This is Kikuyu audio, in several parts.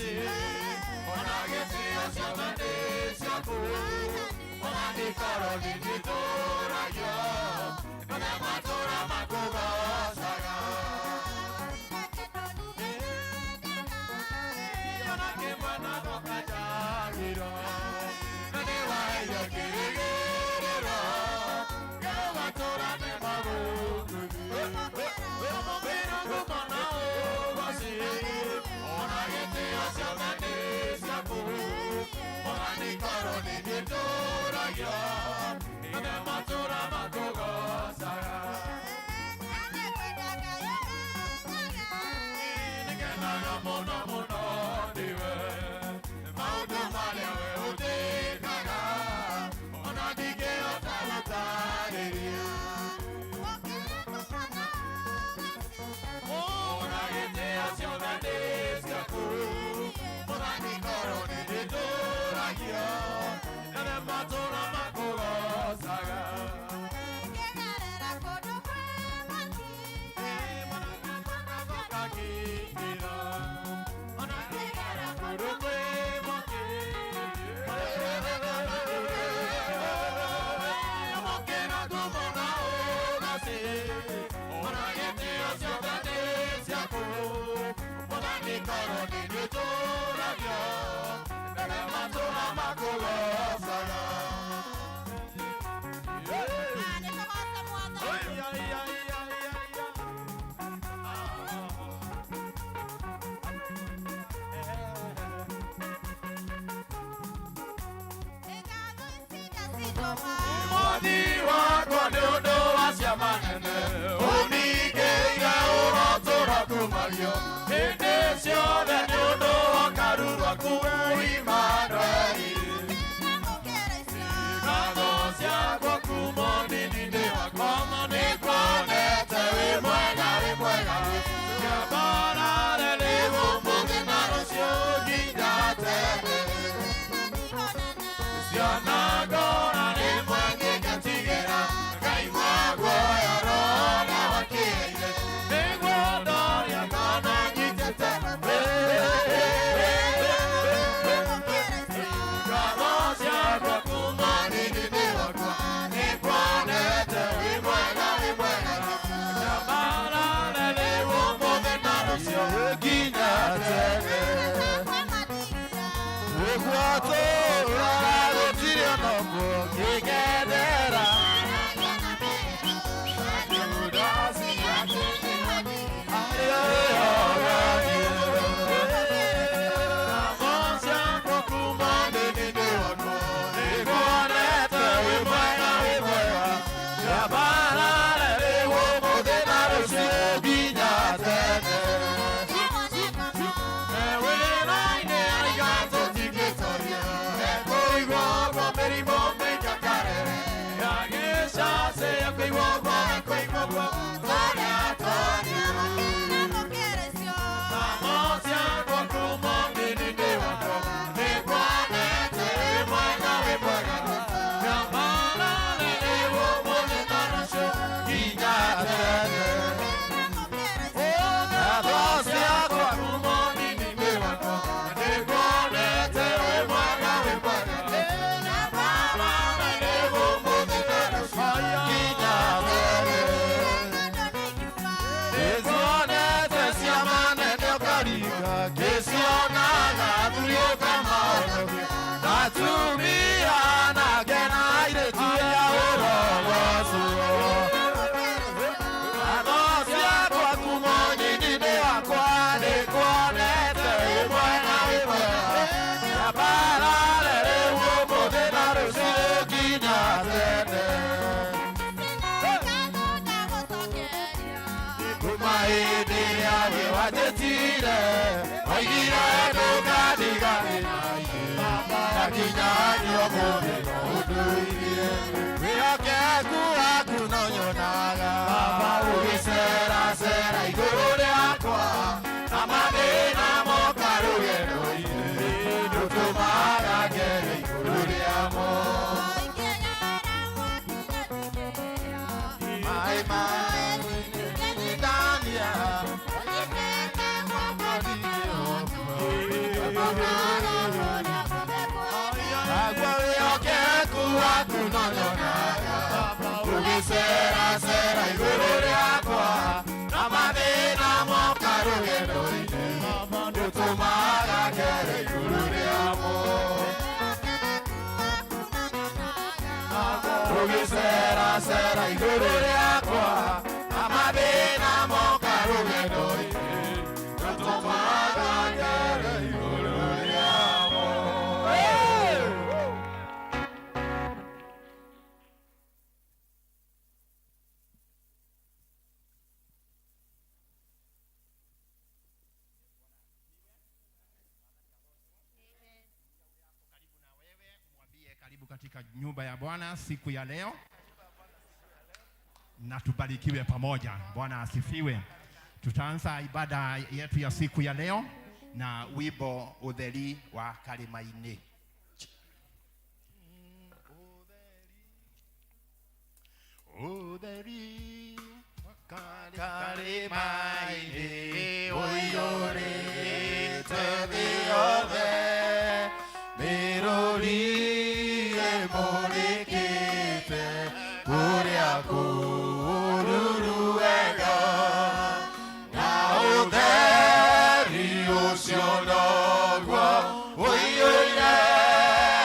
ũgoci ona gĩtĩo ciothe nĩ ciaku Mwathani korwo nĩ ndĩtũragio na matũra makũgocaga ona kĩmwe na mũkanjagĩrwo na nĩ waheire kĩrĩgĩrĩro gĩa matũra nĩ magũkũthie Wĩra ngumo na ũgoci ona gĩtĩo ciothe nĩ ciaku Mwathani korwo nĩ ndĩtũragio na matũra makũgocaga nĩngenaga mũno mũno nĩwe maũndũ marĩa we ũtĩkaga ona ndingĩhota gũtarĩria ona gĩtĩo ciothe nĩ ciaku Mwathani korwo nĩ ndĩtũragio na matũra makũgocaga Kakĩra ona ngĩgera kũndũ kwĩ mwaki Amũkĩra ngumo na ũgoci ona gĩtĩo ciothe nĩ ciaku Mwathani korwo nĩ ndĩtũragio na matũra makũgocaga Ai, ai, ai, ai, ai, ai. Mwathi wakwa nĩ ũndũ wa ciama nene ũningĩire ũrotũra kumagio hĩndĩ ciothe nĩ ũndũ wa karu rwaku Imanueli ngatho ciakwa kuma nini-inĩ wakwa nĩkuonete wĩ mwega wĩ mwega kĩambarare rĩu ũmũthĩ na rũciũ nginya tene ciana ngora rĩmwe ngĩgatigĩra ngaigua guoya rora wakĩire nĩguo ndoria kana nyitĩte ngatho ciakwa kuma nini-inĩ wakwa nĩkuonete wĩ mwega wĩ mwega kĩambarare rĩu ũmũthĩ na rũciũ nginya tene Gũgwatũra gũtirĩ ona ũmwe ũngĩng'ethera arĩa wĩhogagie Ngatho ciakwa kuma nini-inĩ wakwa nĩkuonete wĩ mwega wĩ mwega kĩambarare rĩu ũmũthĩ na rũciũ nginya tene wĩra-inĩ aiga tũtingĩtoria ekũigwo ũguo mĩrimũ mĩingĩ akarere yagĩcacĩ ekũigwo ũguo ekũigwo ũguo toria toria Ngatho ciakwa kuma nini-inĩ wakwa nĩkuonete wĩ mwega wĩ mwega kĩambarare rĩu ũmũthĩ na rũciũ nginya tene Ngatho ciakwa kuma nini-inĩ wakwa nĩkuonete wĩ mwega wĩ mwega kĩambarare rĩu ũmũthĩ na rũciũ nginya tene Nĩcionete ciama nene ũkaringa ngĩcionaga athuri ũkamahonokia atumia anake na airĩtu ya ũrogocwo Ngatho ciakwa kuma nini-inĩ wakwa nĩkuonete wĩ mwega wĩ mwega kĩambarare rĩu ũmũthĩ na rũciũ nginya tene kuma hĩndĩ ĩrĩa we wanjĩtire waigire ndũkandiganĩra na nginya ũmũthĩ no ũndũirie wĩhokeku waku no nyonaga baba ũgĩceracera igũrũ rĩakwa na mathĩna moka rũgendo-inĩ ndũtũmaga ngere igũrũ rĩamo maĩ maitania Ũgĩceracera igũrũ rĩakwa na mathĩna moka rũgendo-inĩ, ndũtũmaga ngere igũrũ rĩamo. Ũgĩceracera igũrũ rĩakwa na mathĩna moka rũgendo-inĩ, ndũtũmaga ngere igũrũ rĩamo. Hey! Karibu na wewe mwambie karibu katika nyumba ya Bwana siku ya leo, na tubarikiwe pamoja. Bwana asifiwe. Tutaanza ibada yetu ya siku ya leo na wimbo Utheri wa Karimaini. Utheri wa Karimaini ũiyũrĩte thĩ yothe, mĩrũri ĩmũrĩkĩte kũrĩa kũruru wega, na ũtheri ũcio noguo ũiyũire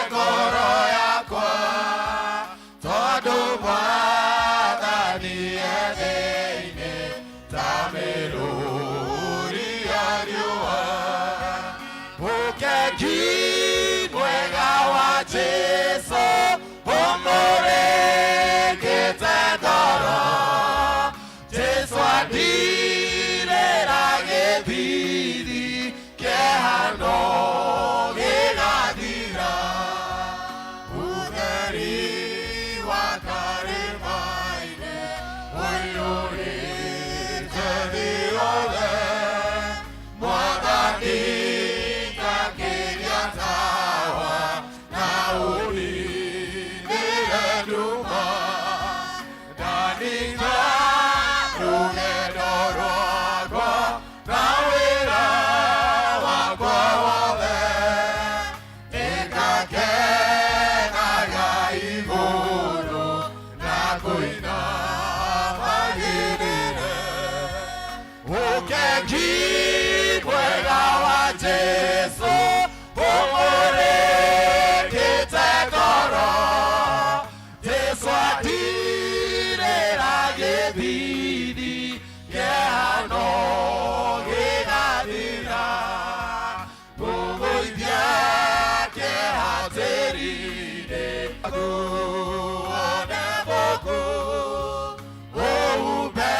ngoro yakwa, tondũ Mwathani e thĩinĩ ta mĩrũri ya riũa. Ũkengi mwega wa Jesũ ũmũrĩkĩte ngoro, Jesũ andirĩra gĩthithi kĩeha no gĩgathira. Ũtheri wa Karĩma-inĩ ũiyũrĩte thĩ yothe, Mwathani takĩria tawa na ũninĩre nduma, ndanina rũgendo rwakwa na wĩra wakwa wothe, nĩngakenaga igũrũ na kũina magĩrĩre. Ũkengi mwega wa Jesũ ũmũrĩkĩte ngoro, Jesũ andirĩra gĩthithi kĩeha no gĩgathira. Ngũgũithia kĩeha tĩri-inĩ nguone mũku, ũhumbe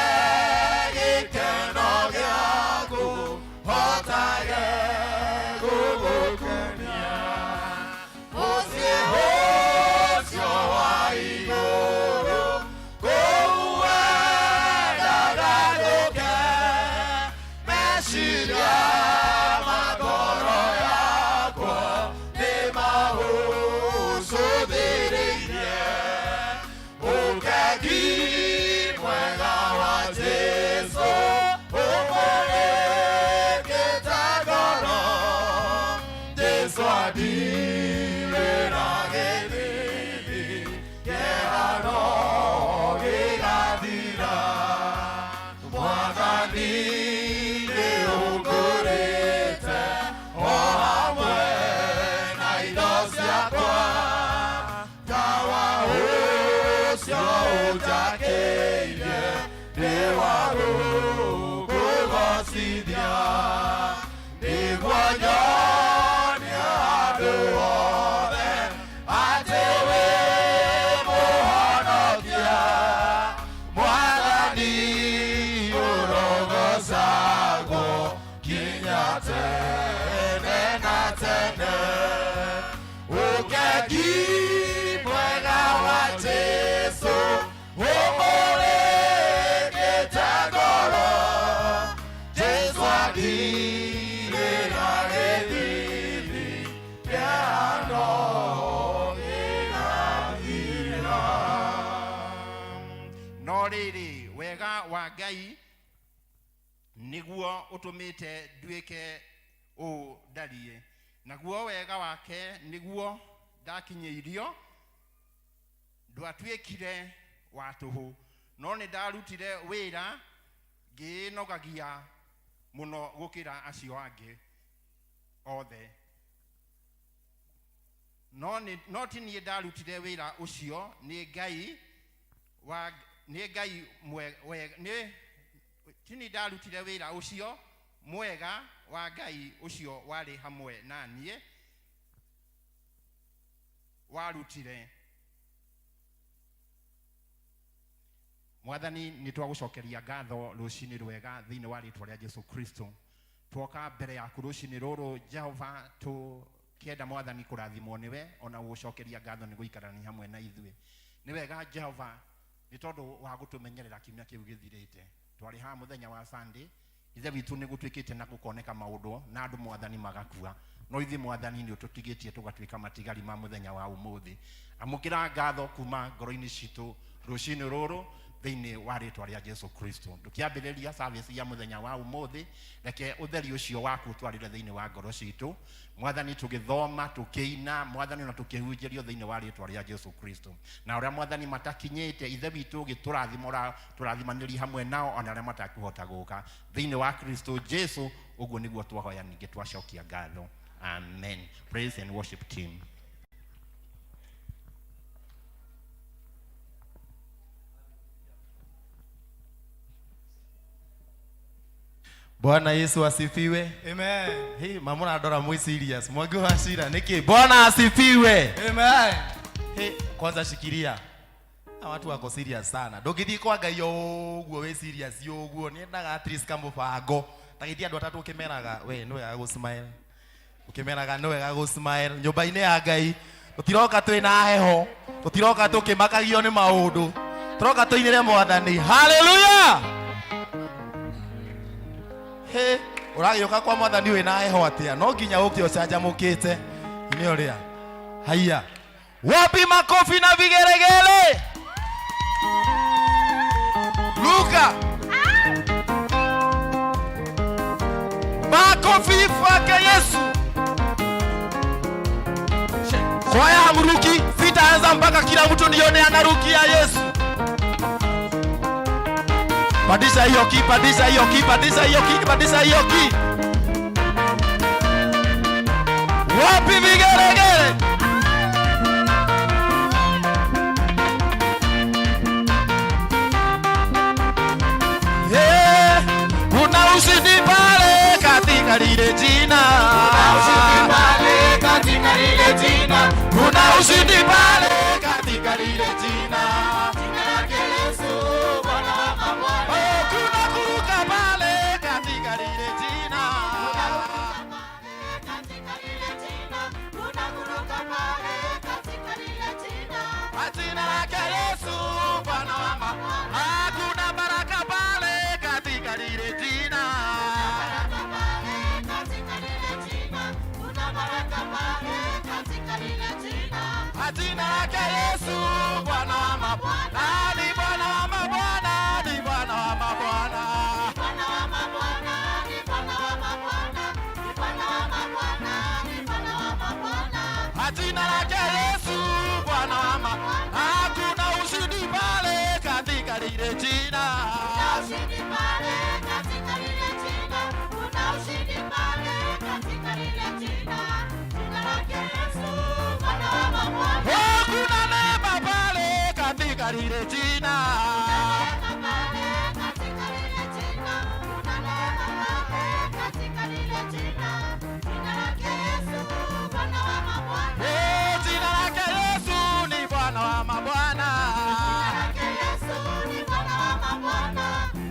gĩkeno gĩaku hotage gũgũkenia. Mũciĩ ũcio wa igũrũ kũu wendaga njũke, meciria ma ngoro yakwa nĩ mahũcũthĩrĩirie. Ũkengi mwega wa Jesũ ũmũrĩkĩte ngoro, Jesũ andirĩra gĩthithi kĩeha no gĩgathira. Mwathani nĩ ũngũrĩte o hamwe na indo ciakwa, tawa ũcio ũnjakĩirie nĩ wa gũkũgocithia, nĩguo nyonie andũ othe atĩ wĩ mũhonokia. Mwathani ũrogocagwo nginya tene na tene. Ũkengi mwega wa Jesũ ũmũrĩkĩte ngoro, Jesũ andirĩra gĩthithi kĩeha no gĩgathira. No rĩrĩ, wega wa Ngai nĩguo ũtũmĩte nduĩke ũũ ndariĩ, naguo wega wake nĩguo ndakinyĩirio, ndwatuĩkire Wa tũhũ, no nĩ ndarutire wĩra ngĩĩnogagia mũno gũkĩra acio angĩ othe, no ti niĩ ndarutire wĩra ũcio, nĩ Ngai wa nĩ Ngai nĩ ti niĩ ndarutire wĩra ũcio, mwega wa Ngai ũcio warĩ hamwe na niĩ warutire. Mwathani, nĩ twagũcokeria ngatho rũcinĩ rwega thĩinĩ wa rĩtwa rĩa Jesu Kristo. Twoka mbere yaku rũcinĩ rũrũ, Jehova, tũkĩenda, Mwathani, kũrathimwo nĩwe ona gũgũcokeria ngatho nĩ gũikarania hamwe na ithuĩ. Nĩ wega, Jehova, nĩ tondũ wa gũtũmenyerera kiumia kĩu gĩthirĩte. Twarĩ haha mũthenya wa Sunday. Ithe witũ, nĩ gũtuĩkĩte na gũkoneka maũndũ na andũ, Mwathani, magakua, no ithuĩ, Mwathani, nĩ ũtũtigĩtie tũgatuĩka matigari ma mũthenya wa ũmũthĩ. Amũkĩra ngatho kuma ngoro-inĩ citũ rũcinĩ rũrũ thĩinĩ wa rĩtwa rĩa Jesu Kristo. Tũkĩambĩrĩria service ya mũthenya wa ũmũthĩ, reke ũtheri ũcio waku ũtwarĩre thĩinĩ wa ngoro citũ, Mwathani, tũgĩthoma, tũkĩina, Mwathani, na tũkĩhunjĩrio thĩinĩ wa rĩtwa rĩa Jesu Kristo. Na ũrĩa, Mwathani, matakinyĩte, Ithe witũ, ũgĩtũrathima, tũrathimanĩrie hamwe nao, ona arĩa matakũhota gũka, thĩinĩ wa Kristo Jesu. Ũguo nĩguo twahoya, ningĩ twacokia ngatho. Amen. Praise and worship team. Bwana Yesu asifiwe. Amen. Hey, mamuna ndora mwi serious. Mwangi wa cira niki? Bwana asifiwe. Amen. Hey, kwanza shikilia. Na watu wako serious sana. Ndũngĩthiĩ kwa Ngai ũguo wĩ serious ũguo. Nĩendaga at least kamũbango. Ta gĩthiĩ andũ atatũ ũkĩmeraga we nĩ wega gũ smile. Ũkĩmeraga nĩ wega gũ smile. Nyũmba-inĩ ya Ngai tũtiroka twĩna heho. Tũtiroka tũkĩmakagio nĩ maũndũ. Tũroka tũinĩre Mwathani. Hallelujah! He, ũragĩũka kwa Mwathani wĩna heho atĩa? No nginya ũke ũcanjamũkĩte. Nĩ ũrĩa. Haiya. Wapi makofi na vigelegele? Luka. Makofi kwake Yesu. Kwaya hamruki, sitaanza mpaka kila mtu nione anarukia Yesu. Pandisha hiyo ki, pandisha hiyo ki, pandisha hiyo ki, pandisha hiyo ki. Wapi vigelegele? Yeah, kuna ushindi pale katika lile jina. Kuna ushindi pale katika lile jina. Kuna ushindi pale katika lile jina. Jina lake Yesu, Bwana wa mabwana. Oh, kuna kuruka pale katika lile jina. Pale katika lile jina. Kuna kuruka pale katika lile jina. Kwa jina lake Yesu, Bwana wa mabwana. Hakuna baraka pale katika lile jina. Baraka pale katika lile jina. Kuna baraka pale katika lile jina. Kwa jina lake Yesu, Bwana wa mabwana. Ni Bwana wa mabwana, ni Bwana wa mabwana. Bwana wa mabwana, ni Bwana wa mabwana, ni Bwana wa mabwana, ni Bwana wa mabwana. Kwa jina lake Yesu, Bwana wa mabwana. Hakuna ushindi pale katika lile jina. Kuna ushindi pale katika lile jina. Kuna ushindi pale katika lile jina. Jina lake Yesu, Bwana wa mabwana. Oh, kuna neema pale katika lile jina. Neema pale katika lile jina. Kuna neema pale katika lile jina. Jina lake Yesu, Bwana wa mabwana. Oh, jina lake Yesu ni Bwana wa mabwana. Jina lake Yesu ni Bwana wa mabwana.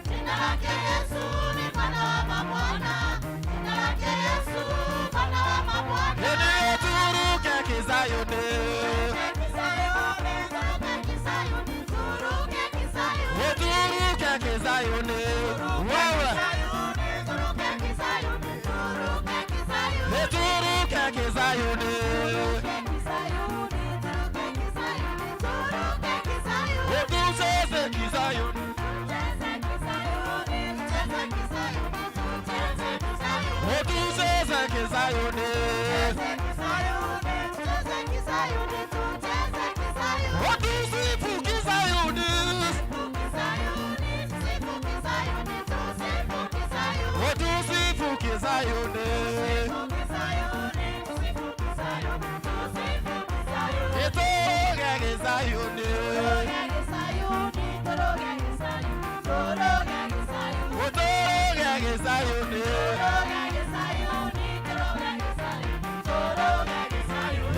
Jina lake Yesu ni Bwana wa mabwana. Jina lake Yesu, Bwana wa mabwana. Ili turuke kizayuni. Kisayuni, turuke Kisayuni, turuke Kisayuni. Oh, turuke kizayuni. Wewe. Kisayuni, turuke Kisayuni, turuke Kisayuni. Oh, turuke kizayuni. Turuke Kisayuni, turuke Kisayuni, turuke Kisayuni. Oh, tucheze kizayuni. Tucheze Kisayuni, tucheze Kisayuni, tucheze Kisayuni. Oh, tucheze kizayuni. Tucheze Kisayuni, tucheze Kisayuni, tucheze Kisayuni. Oh, tusifu kizayuni. Gĩcayuni. Gĩtũge Gĩcayuni. Gũtũge Gĩcayuni.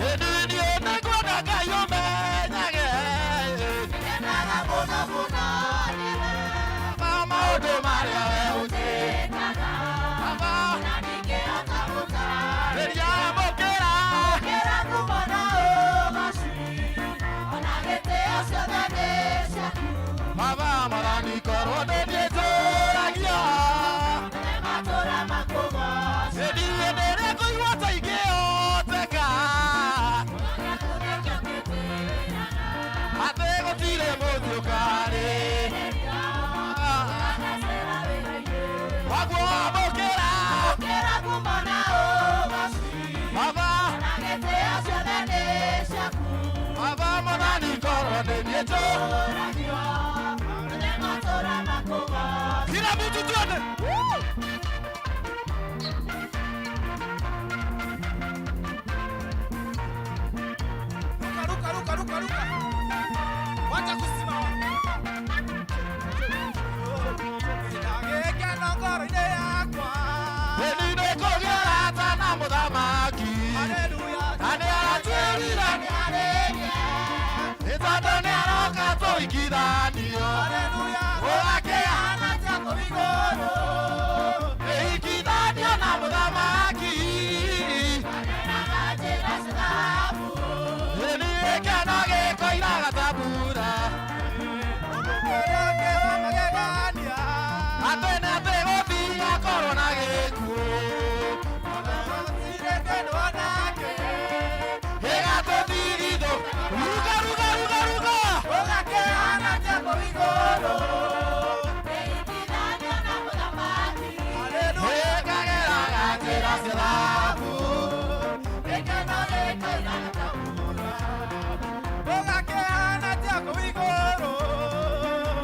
Ĩni niĩ nĩngwenda Ngai ũmenyage. Baba maũndũ marĩa we ũnjĩkaga. Baba rĩrĩa amũkĩra. Baba mwathani korwo nĩ niĩ njũragia. Ĩni nĩrĩ kũigua ta ingĩhoteka. Atĩ gũtirĩ mũthĩ ũkarĩ. Waguo amũkĩra. Baba Baba mwathani korwo nĩ niĩ njũragia. Kila mtu tuende. Ruka, ruka, ruka, ruka, ruka. Wacha kusimama. Ndagĩkena ngoro-inĩ yakwa. Ĩni nĩkũgĩa arata na mũthamaki. Haleluya. Na nĩ aratwĩrire nĩ tondũ nĩ aroka tũhikithanio. Haleluya. Ũgakĩhana Cia kũu igũrũ. Kĩhikithanio na mũthamaki. Ĩni gĩkeno gĩkoiraga ta mbura. Ũrĩa wa magegania. Atĩ nĩ atĩ gũtigakorwo na gĩkuũ. Gũtirĩ kĩndũ nake. Gĩgatũtigithũ. Ruka, ruka, ruka, ruka. Ũgakĩhana cia kũu igũrũ. Haleluya. Ĩkageraga njĩra cia thahabu. Ũgakĩhana cia kũu igũrũ.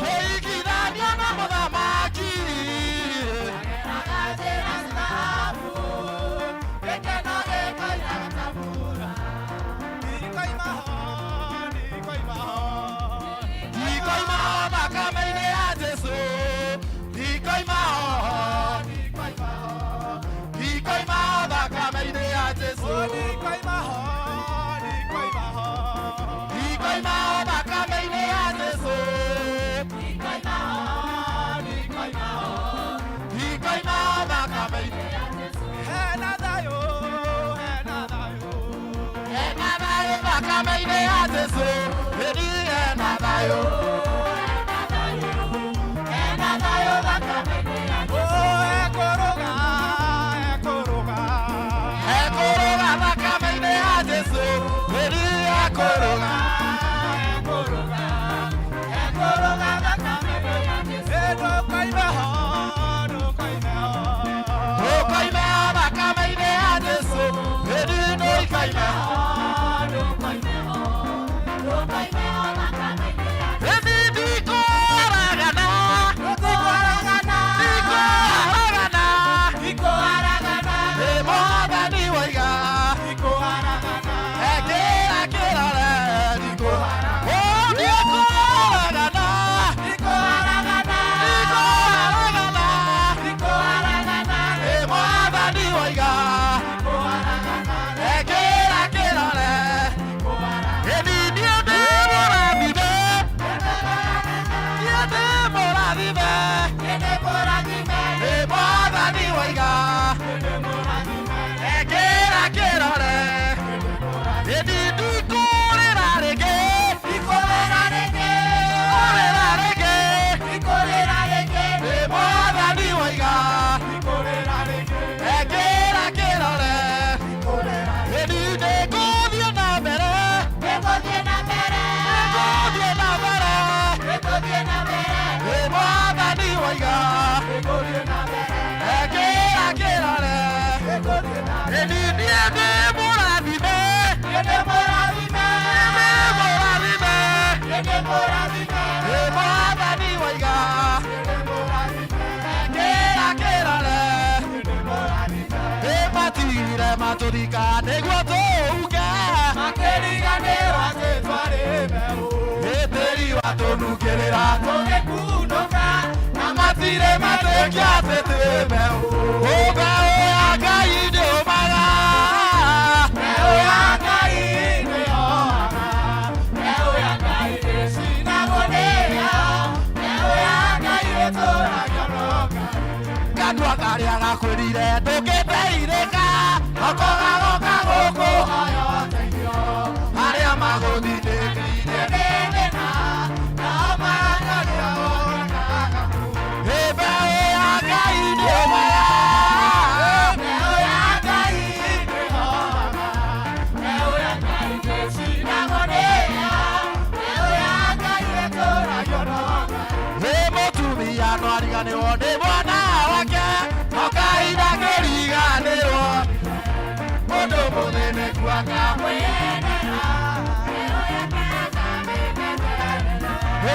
Kĩhikithanio na mũthamaki. Ndikoima ho thakame-inĩ ya Jesũ. Ndikoima ho. Ndikoima ho thakame-inĩ ya Jesũ. Ndikoima ho thakame-inĩ ya Jesũ. Ndikoima ho thakame-inĩ. Hena thayũ thakame-inĩ ya Jesũ. Ĩni hena thayũ. Hena thayũ thakame-inĩ ya Jesũ. Ekũrũga thakame-inĩ ya Jesũ. Ĩni ekũrũga. Ndũkoime ho thakame-inĩ ya Jesũ. Ĩni ndũikaime ho. Ĩni Tũnungĩrĩra tũgĩkunũka na matirĩ matwĩkia atĩ twĩ mbeũ. Mbeũ ya Ngai ndĩũmaga. Mbeũ ya Ngai ndĩhohaga. Mbeũ ya Ngai ndĩcinagwo nĩyo. Mbeũ ya Ngai ĩtũragio no Ngai. Kanua karĩa gakwĩrire ndũngĩteithĩka, noko gagoka gũkũhoya ũteithio. Arĩa magũthindĩkĩire nĩ thĩna, nao maranyaria ũgĩkaga kũ. Ĩ mbeũ ya Ngai ndĩũmaga. Mbeũ ya Ngai ndĩhohaga. Mbeũ ya Ngai ndĩcinagwo nĩyo. Mbeũ ya Ngai ĩtũragio no Ngai. Ĩ mũtumia no ariganĩrwo nĩ mwana wake, no Ngai ndangĩriganĩrwo. Mũndũ mũthĩnĩku akamwĩyendera.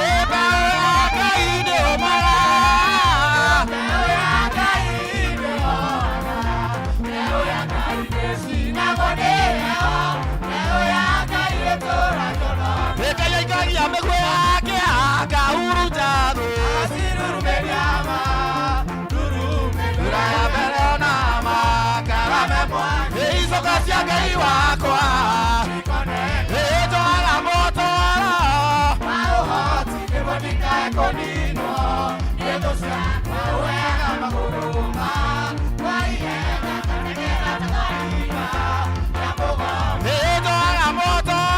Ĩ mbeũ ya Ngai ndĩũmaga. Mbeũ ya Ngai ndĩhohaga. Mbeũ ya Ngai ndĩcinagwo nĩyo. Mbeũ ya Ngai ĩtũragio no Ngai. Ngai aikagia mĩguĩ yake akahurunja thũ. Mbura ya mbere ona makarame mwaki. Icoka cia Ngai wakwa. Ĩtwara mũtwaro. Ĩtwara mũtwaro.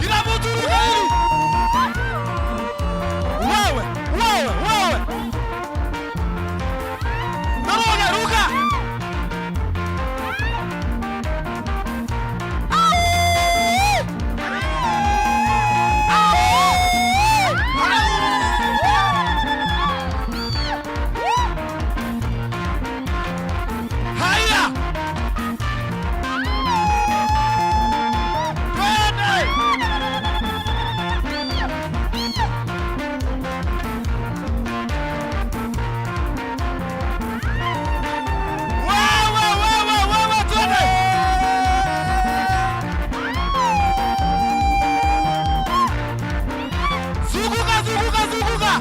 Kila mtu ruka hili. Wewe, wewe, wewe. Naroga ruka. Haya. Twende. Wewe, wewe, wewe, twende. Zunguka, zunguka, zunguka.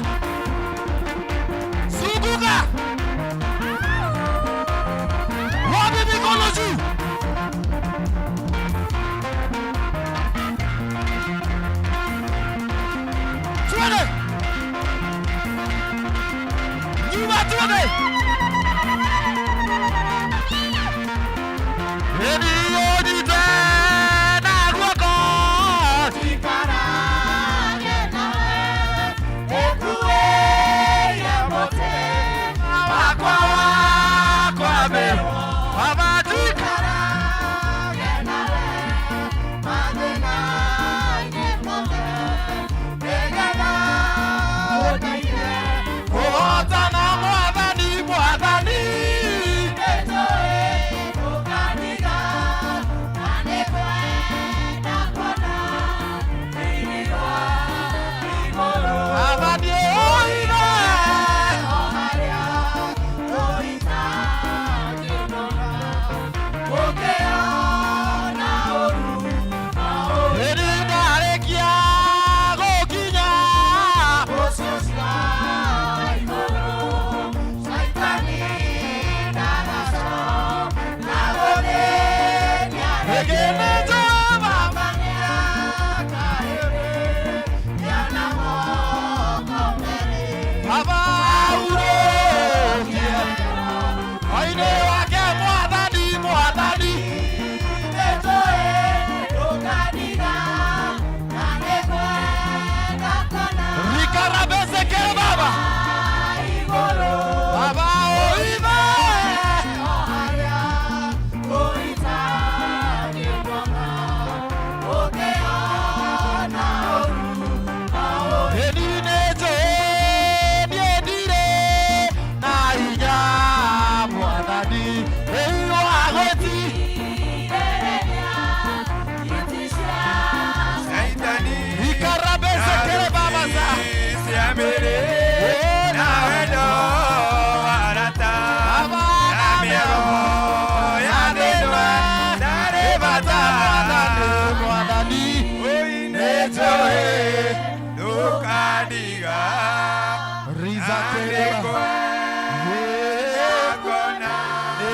Zunguka. Wapi mikono juu? Twende. Nyuma twende. Enionyite na guoko. Wakwa wakwa me. Baba tika. Kũhotana mwathani mwathani. Baba nĩũire. Rĩrĩ ndarĩkia gũkinya. Rĩngĩ nĩ Jehova. Baba urũkie. Oinĩ wake mwathani mwathani. Rikarabezekere baba. Baba oime. Eni nĩnjũĩ niĩ ndirĩ na hinya mwathani rĩu wa gwĩti Rikarabezekere baba sa. Siamere, Ena. na wendo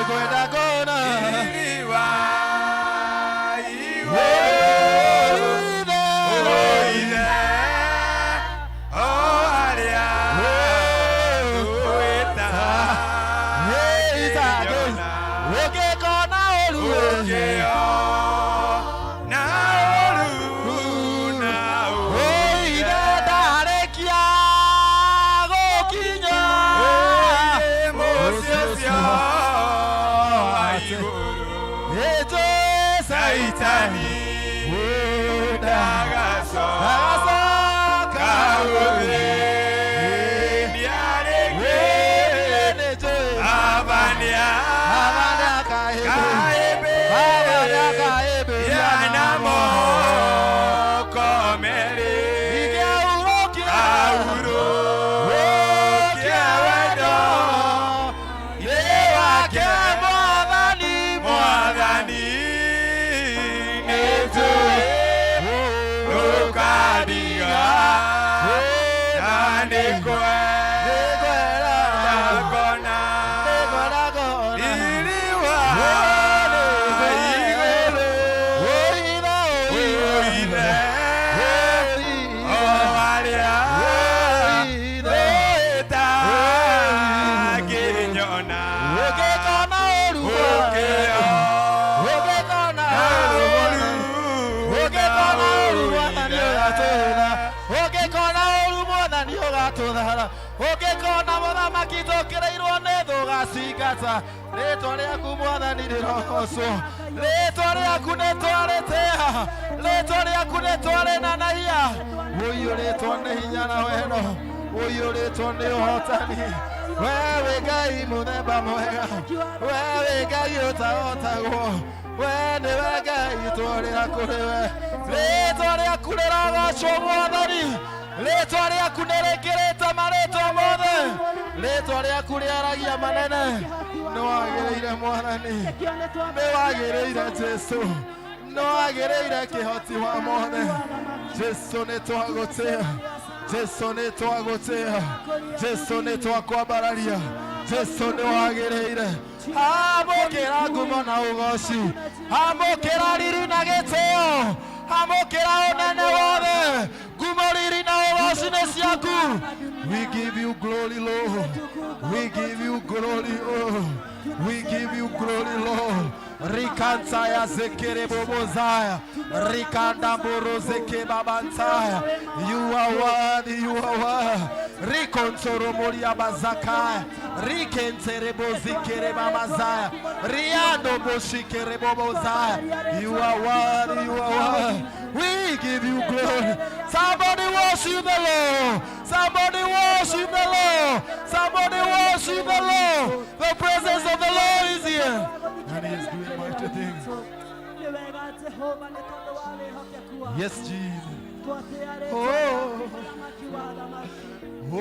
Nĩngwenda kuona Riri wa igũrũ. Ithe. Ithe, o harĩa twĩtaga ngĩnyona. Ũngĩkona ũru Ũngĩona ũru na Ithe ndarĩkia gũkinya ũiye mũciĩ ũcio wa igũrũ. Ĩtũ Saitani ndagacoka Ndagacoka gũthĩnia rĩngĩ. Baba nĩakahĩmbĩria na moko merĩ. Ahurũkie wendo wake Mwathani nĩnjũĩ ndũkandiga na nĩngwenda ngona riri wa igũrũ Ithe o harĩa wĩta ngĩnyona Ũngĩkona ũru ũkĩona Ũngĩkona ũru Ũngĩkona ũru mwathani ũgatũtha Ũngĩkona ũru mwathani ũgatũthara Ũngĩkona mũthamaki tũkĩrĩirwo nĩ thũ ũgacingata Rĩtwa rĩaku mwathani rĩrogocwo Rĩtwa rĩaku nĩ twarĩtĩa Rĩtwa rĩaku nĩ twarĩnanaia Ũiyũrĩtwo nĩ hinya na wendo Ũiyũrĩtwo nĩ ũhotani Wewe Ngai mũthemba mwega Wewe Ngai ũtahotagwo We nĩwe Ngai twarĩra kũrĩ we Rĩtwa rĩaku rĩrogocwo mwathani Rĩtwa rĩaku nĩ rĩkĩrĩte marĩtwa mothe Rĩtwa rĩaku rĩaragia manene Nĩ wagĩrĩire mwathani Nĩ wagĩrĩire Jesu Nĩ wagĩrĩire kĩhoti wa mothe Jesu nĩ twagũtĩa Jesu nĩ twagũtĩa Jesu nĩ twakwambararia Jesu nĩ wagĩrĩire amũkĩra ngumo na ũgoci amũkĩra riri na gĩtĩo amũkĩra ũnene wothe ngumo riri na ũgoci nĩ ciaku. We give you glory, Lord. We give you glory, oh. We give you glory, Lord. Rikantaya zekere bobozaya. Rikanda boro zeke babantaya. You are worthy, you are worthy. Rikontoro moria bazakaya. Rikentere bozikere babazaya. Riando boshikere bobozaya. You are worthy, you are worthy. We give you glory. Somebody worship the Lord. Somebody worship the Lord. Somebody worship the Lord. The presence of the Lord is here. And he is doing mighty things. Yes, Jesus. Oh. Oh.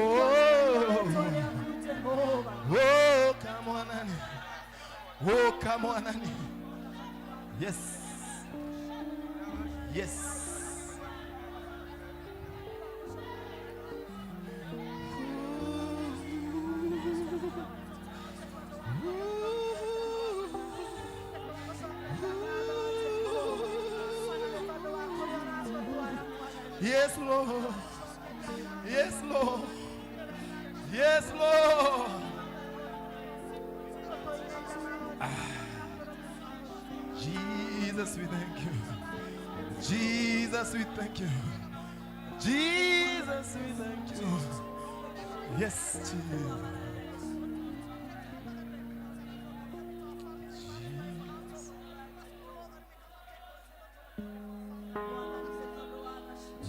Oh, come on, Annie. Oh, come on, Annie. Yes. Yes. Yes, Lord. Yes, Lord. Yes, Lord. Ah. Jesus, we thank you. Jesus, we thank you. Jesus, we thank you. Yes, Jesus. Jesus.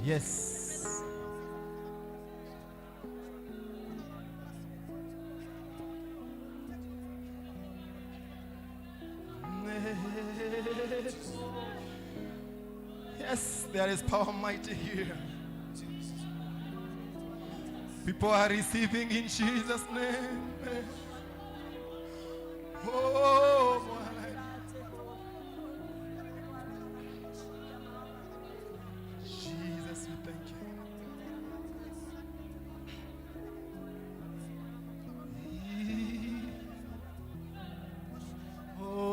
Yes. Yes, there is power mighty here. People are receiving in Jesus' name. Oh, Bwana. Jesus, we thank you.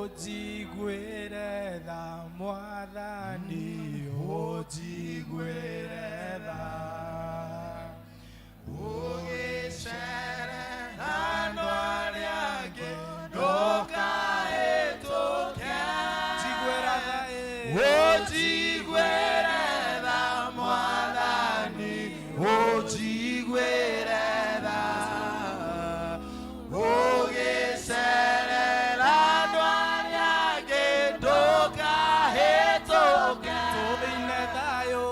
Ũnjiguĩre tha Mwathani, ũnjiguĩre tha. Ũgĩcerera andũ arĩa angĩ ndũkahĩtũke. Njiguĩra tha ĩ. Ũnjiguĩre tha Mwathani, ũnjiguĩre tha. Ũgĩcerera andũ arĩa angĩ ndũkahĩtũke. Tũine thayũ.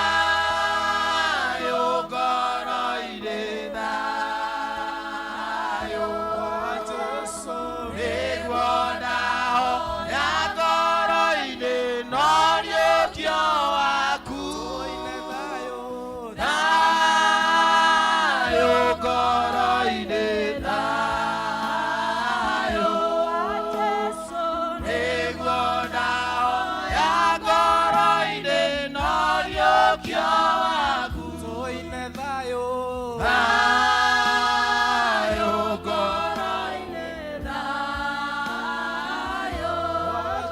Thayũ ngoro-inĩ, thayũ. Wa Jesũ. Nĩguo ndahoya ngoro-inĩ no riũkio waku. Tũine thayũ. Thayũ ngoro-inĩ, thayũ. Nĩguo ndahoya ngoro-inĩ no riũkio waku. Tũine thayũ. Thayũ ngoro-inĩ, Wa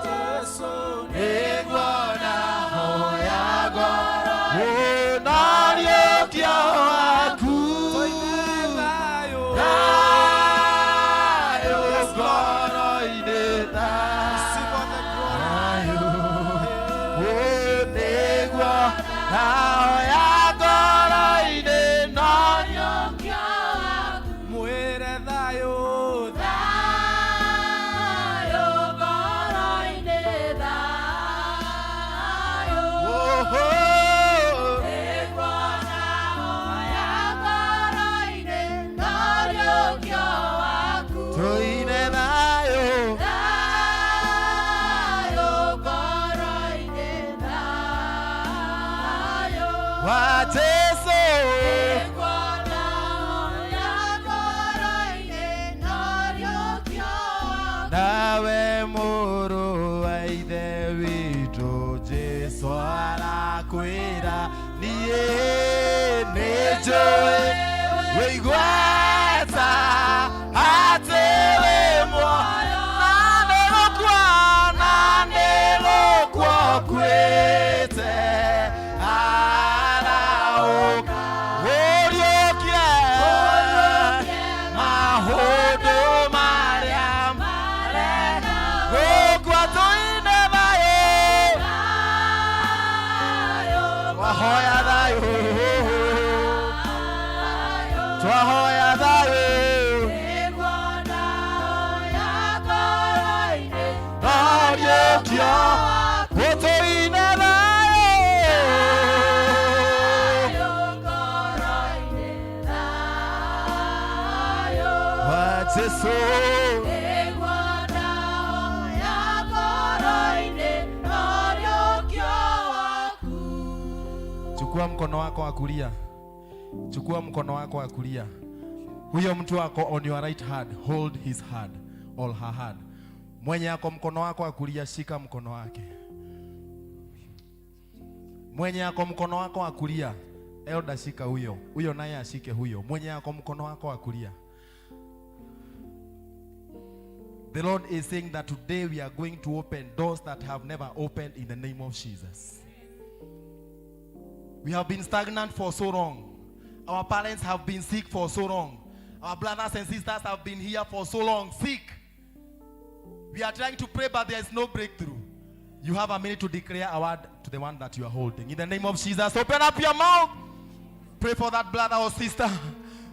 Jesũ. nĩguo ndahoya ngoro-inĩ no riũkio waku. Tũine thayũ. Thayũ ngoro-inĩ, Receive all the glory. thayũ. Nĩguo ndahoya ngoro-inĩ no riũkio waku. Mwĩre thayũ. Oho. Tũine thayũ. Wa Jesũ. Nawe mũrũ wa ithe witũ Jesũ arakwĩra niĩ nĩnjũĩ wĩigweta atĩ wĩ muoyo na nĩgũkua na nĩgũkua ũkuĩte arahũka ũriũkie maũndũ marĩa gũkua tũine thayũ twahoya thayũ twahoya thayũ noriũkio gũtũine thayũ wa Jesũ. Chukua mkono wako wa kulia, chukua mkono wako wa kulia. Huyo mtu wako on your right hand, hold his hand or her hand. Mwenye ako mkono wako wa kulia, shika mkono wake. Mwenye ako mkono wako wa kulia, elder, shika huyo, huyo naye ashike huyo. Mwenye ako mkono wako wa kulia. The Lord is saying that today we are going to open doors that have never opened in the name of Jesus. We have been stagnant for so long. Our parents have been sick for so long. Our brothers and sisters have been here for so long, sick. We are trying to pray, but there is no breakthrough. You have a minute to declare a word to the one that you are holding. In the name of Jesus, open up your mouth. Pray for that brother or sister.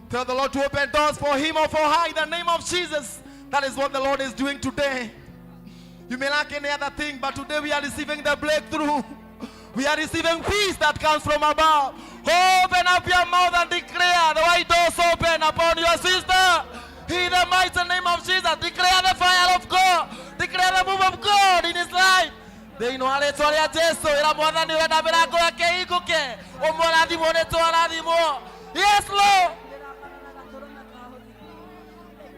Tell the Lord to open doors for him or for her in the name of Jesus. That is what the Lord is doing today. You may lack any other thing, but today we are receiving the breakthrough. We are receiving peace that comes from above. Open up your mouth and declare the white doors open upon your sister. In the mighty name of Jesus, declare the fire of God. Declare the move of God in his life. Thĩinĩ wa rĩtwa rĩa Jesu ĩra Mwathani ũrenda mĩrango yake ĩhingũke ũmũrathimwo nĩ twarathimwo. Yes, Lord.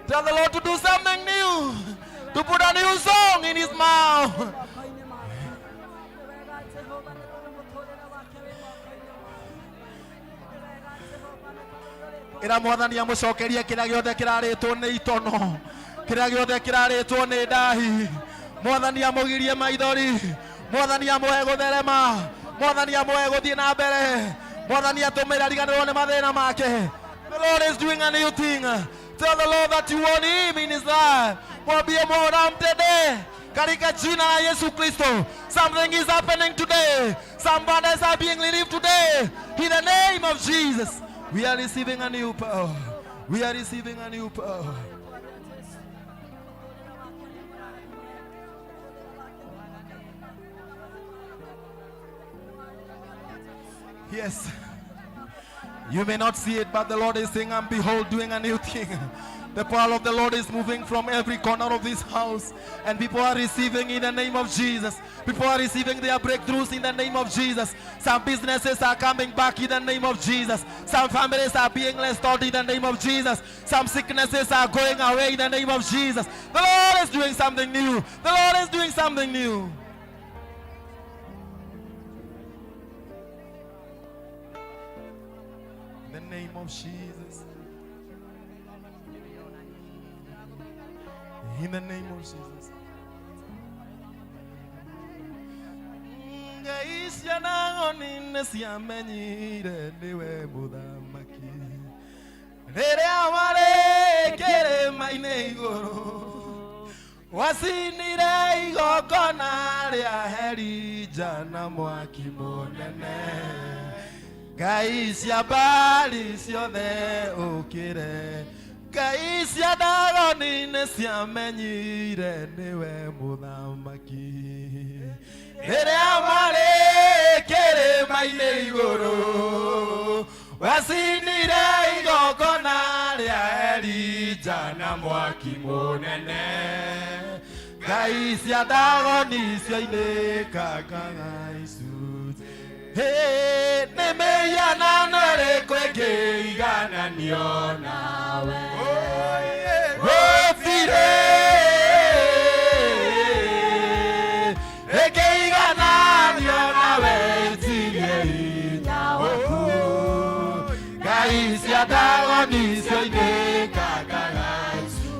Tell the Lord to do something new, to put a new song in his mouth. Ĩra Mwathani amũcokerie kĩrĩa gĩothe kĩrarĩtwo nĩ itono. Kĩrĩa gĩothe kĩrarĩtwo nĩ ndahi, Mwathani amũgirie maithori, Mwathani amũhe gũtherema, Mwathani amũhe gũthiĩ na mbere, Mwathani atũmĩre ariganĩrwo nĩ mathĩna make. The Lord is doing a new thing. Tell the Lord that you want him in his life. Mwambie Bwana amtendee katika jina la Yesu Kristo. Something is happening today. Some burdens are being relieved today. In the name of Jesus, we are receiving a new power. We are receiving a new power. Yes. You may not see it, but the Lord is saying, and behold, doing a new thing. The power of the Lord is moving from every corner of this house, and people are receiving in the name of Jesus. People are receiving their breakthroughs in the name of Jesus. Some businesses are coming back in the name of Jesus. Some families are being restored in the name of Jesus. Some sicknesses are going away in the name of Jesus. The Lord is doing something new. The Lord is doing something new. In the name of Jesus. In the name of Jesus. Ngai cia Dagoni nĩ ciamenyire nĩwe mũthamaki rĩrĩa warĩ kĩrĩma-inĩ igũrũ, wacinire igongona rĩa Herija na mwaki mũnene. Ngai cia Mbari ciothe ũkĩre, Ngai cia Dagoni nĩ ciamenyire nĩwe mũthamaki rĩrĩa marĩ kĩrĩma-inĩ igũrũ, wacinire igongona rĩa Elija na mwaki mũnene. Ngai cia Dagoni ciainĩkanga icunjĩ. Nĩ mĩhianano ĩrĩkũ ĩngĩigananio nawe? Gũtirĩ ĩngĩigananio nawe, itirie hinya waku. Ngai cia Dagoni cioinĩkangaga.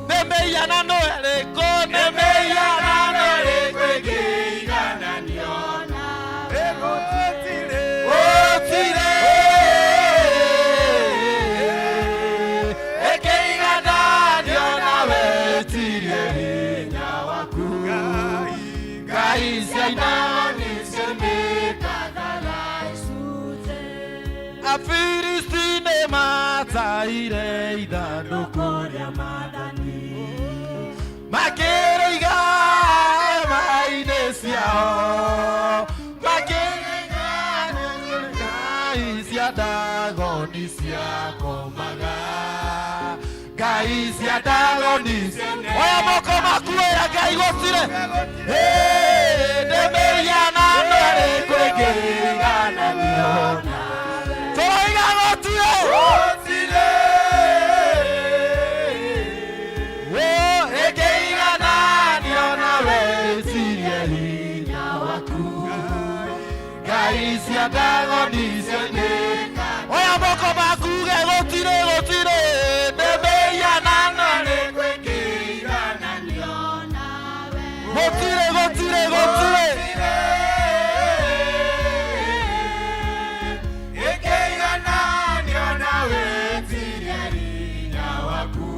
Nĩ mĩhianano ĩrĩkũ, nĩ mĩhianano ĩrĩkũ ĩngĩigananio? Gũtirĩ ĩngĩigananio nawe, itirie hinya waku. Ngai cia Dagoni cioinĩkangaga. Afilisti nĩ mataire ithandũkũ rĩa Maathani, makĩrĩiga hema-inĩ ciao, makĩrĩiga ngai cia Dagoni ciakomaga, ngai cia Dagoni. Oya moko maku, ĩra Ngai gũtirĩ. Nĩ mĩhianano ĩrĩkũ ĩngĩigananio? Tũroiga gũtirĩ. Ĩngĩigananio nawe, ĩtirie hinya waku. Ngai cia Dagoni cioinĩka. Oya moko maku uge gũtirĩ, gũtirĩ. Nĩ mĩhianano ĩrĩkũ ĩngĩigananio? Gũtirĩ, gũtirĩ, gũtirĩ. Ĩngĩigananio nawe, ĩtirie hinya waku.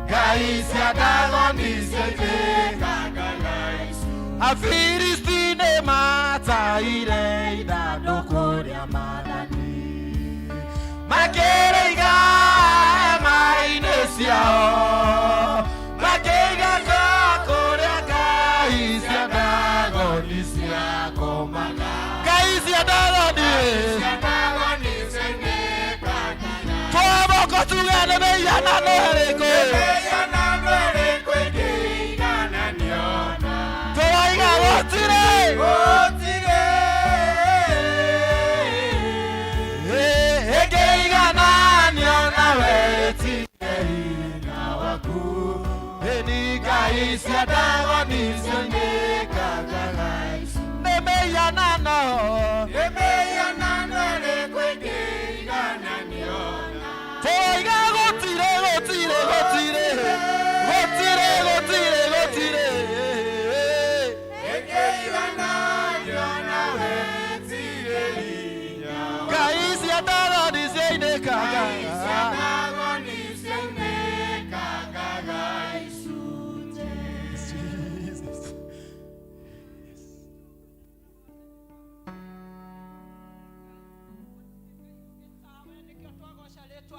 Ngai cia Dagoni cioinĩkangaga. Afilisti nĩ mataire ithandũkũ rĩa Maathani, makĩrĩiga hema-inĩ ciao, makĩiga kũrĩa ngai cia Dagoni ciakomaga. Ngai cia Dagoni. Twamoko tuge nĩ mĩhianano ĩrĩkũ? Tũroiga gũtirĩ. Ĩngĩigananio nawe, ĩtirie hinya waku. Ĩni ngai cia Dagoni cioinĩkangaga. Nĩ mĩhianano. Tũroiga gũtirĩ, gũtirĩ, gũtirĩ, gũtirĩ.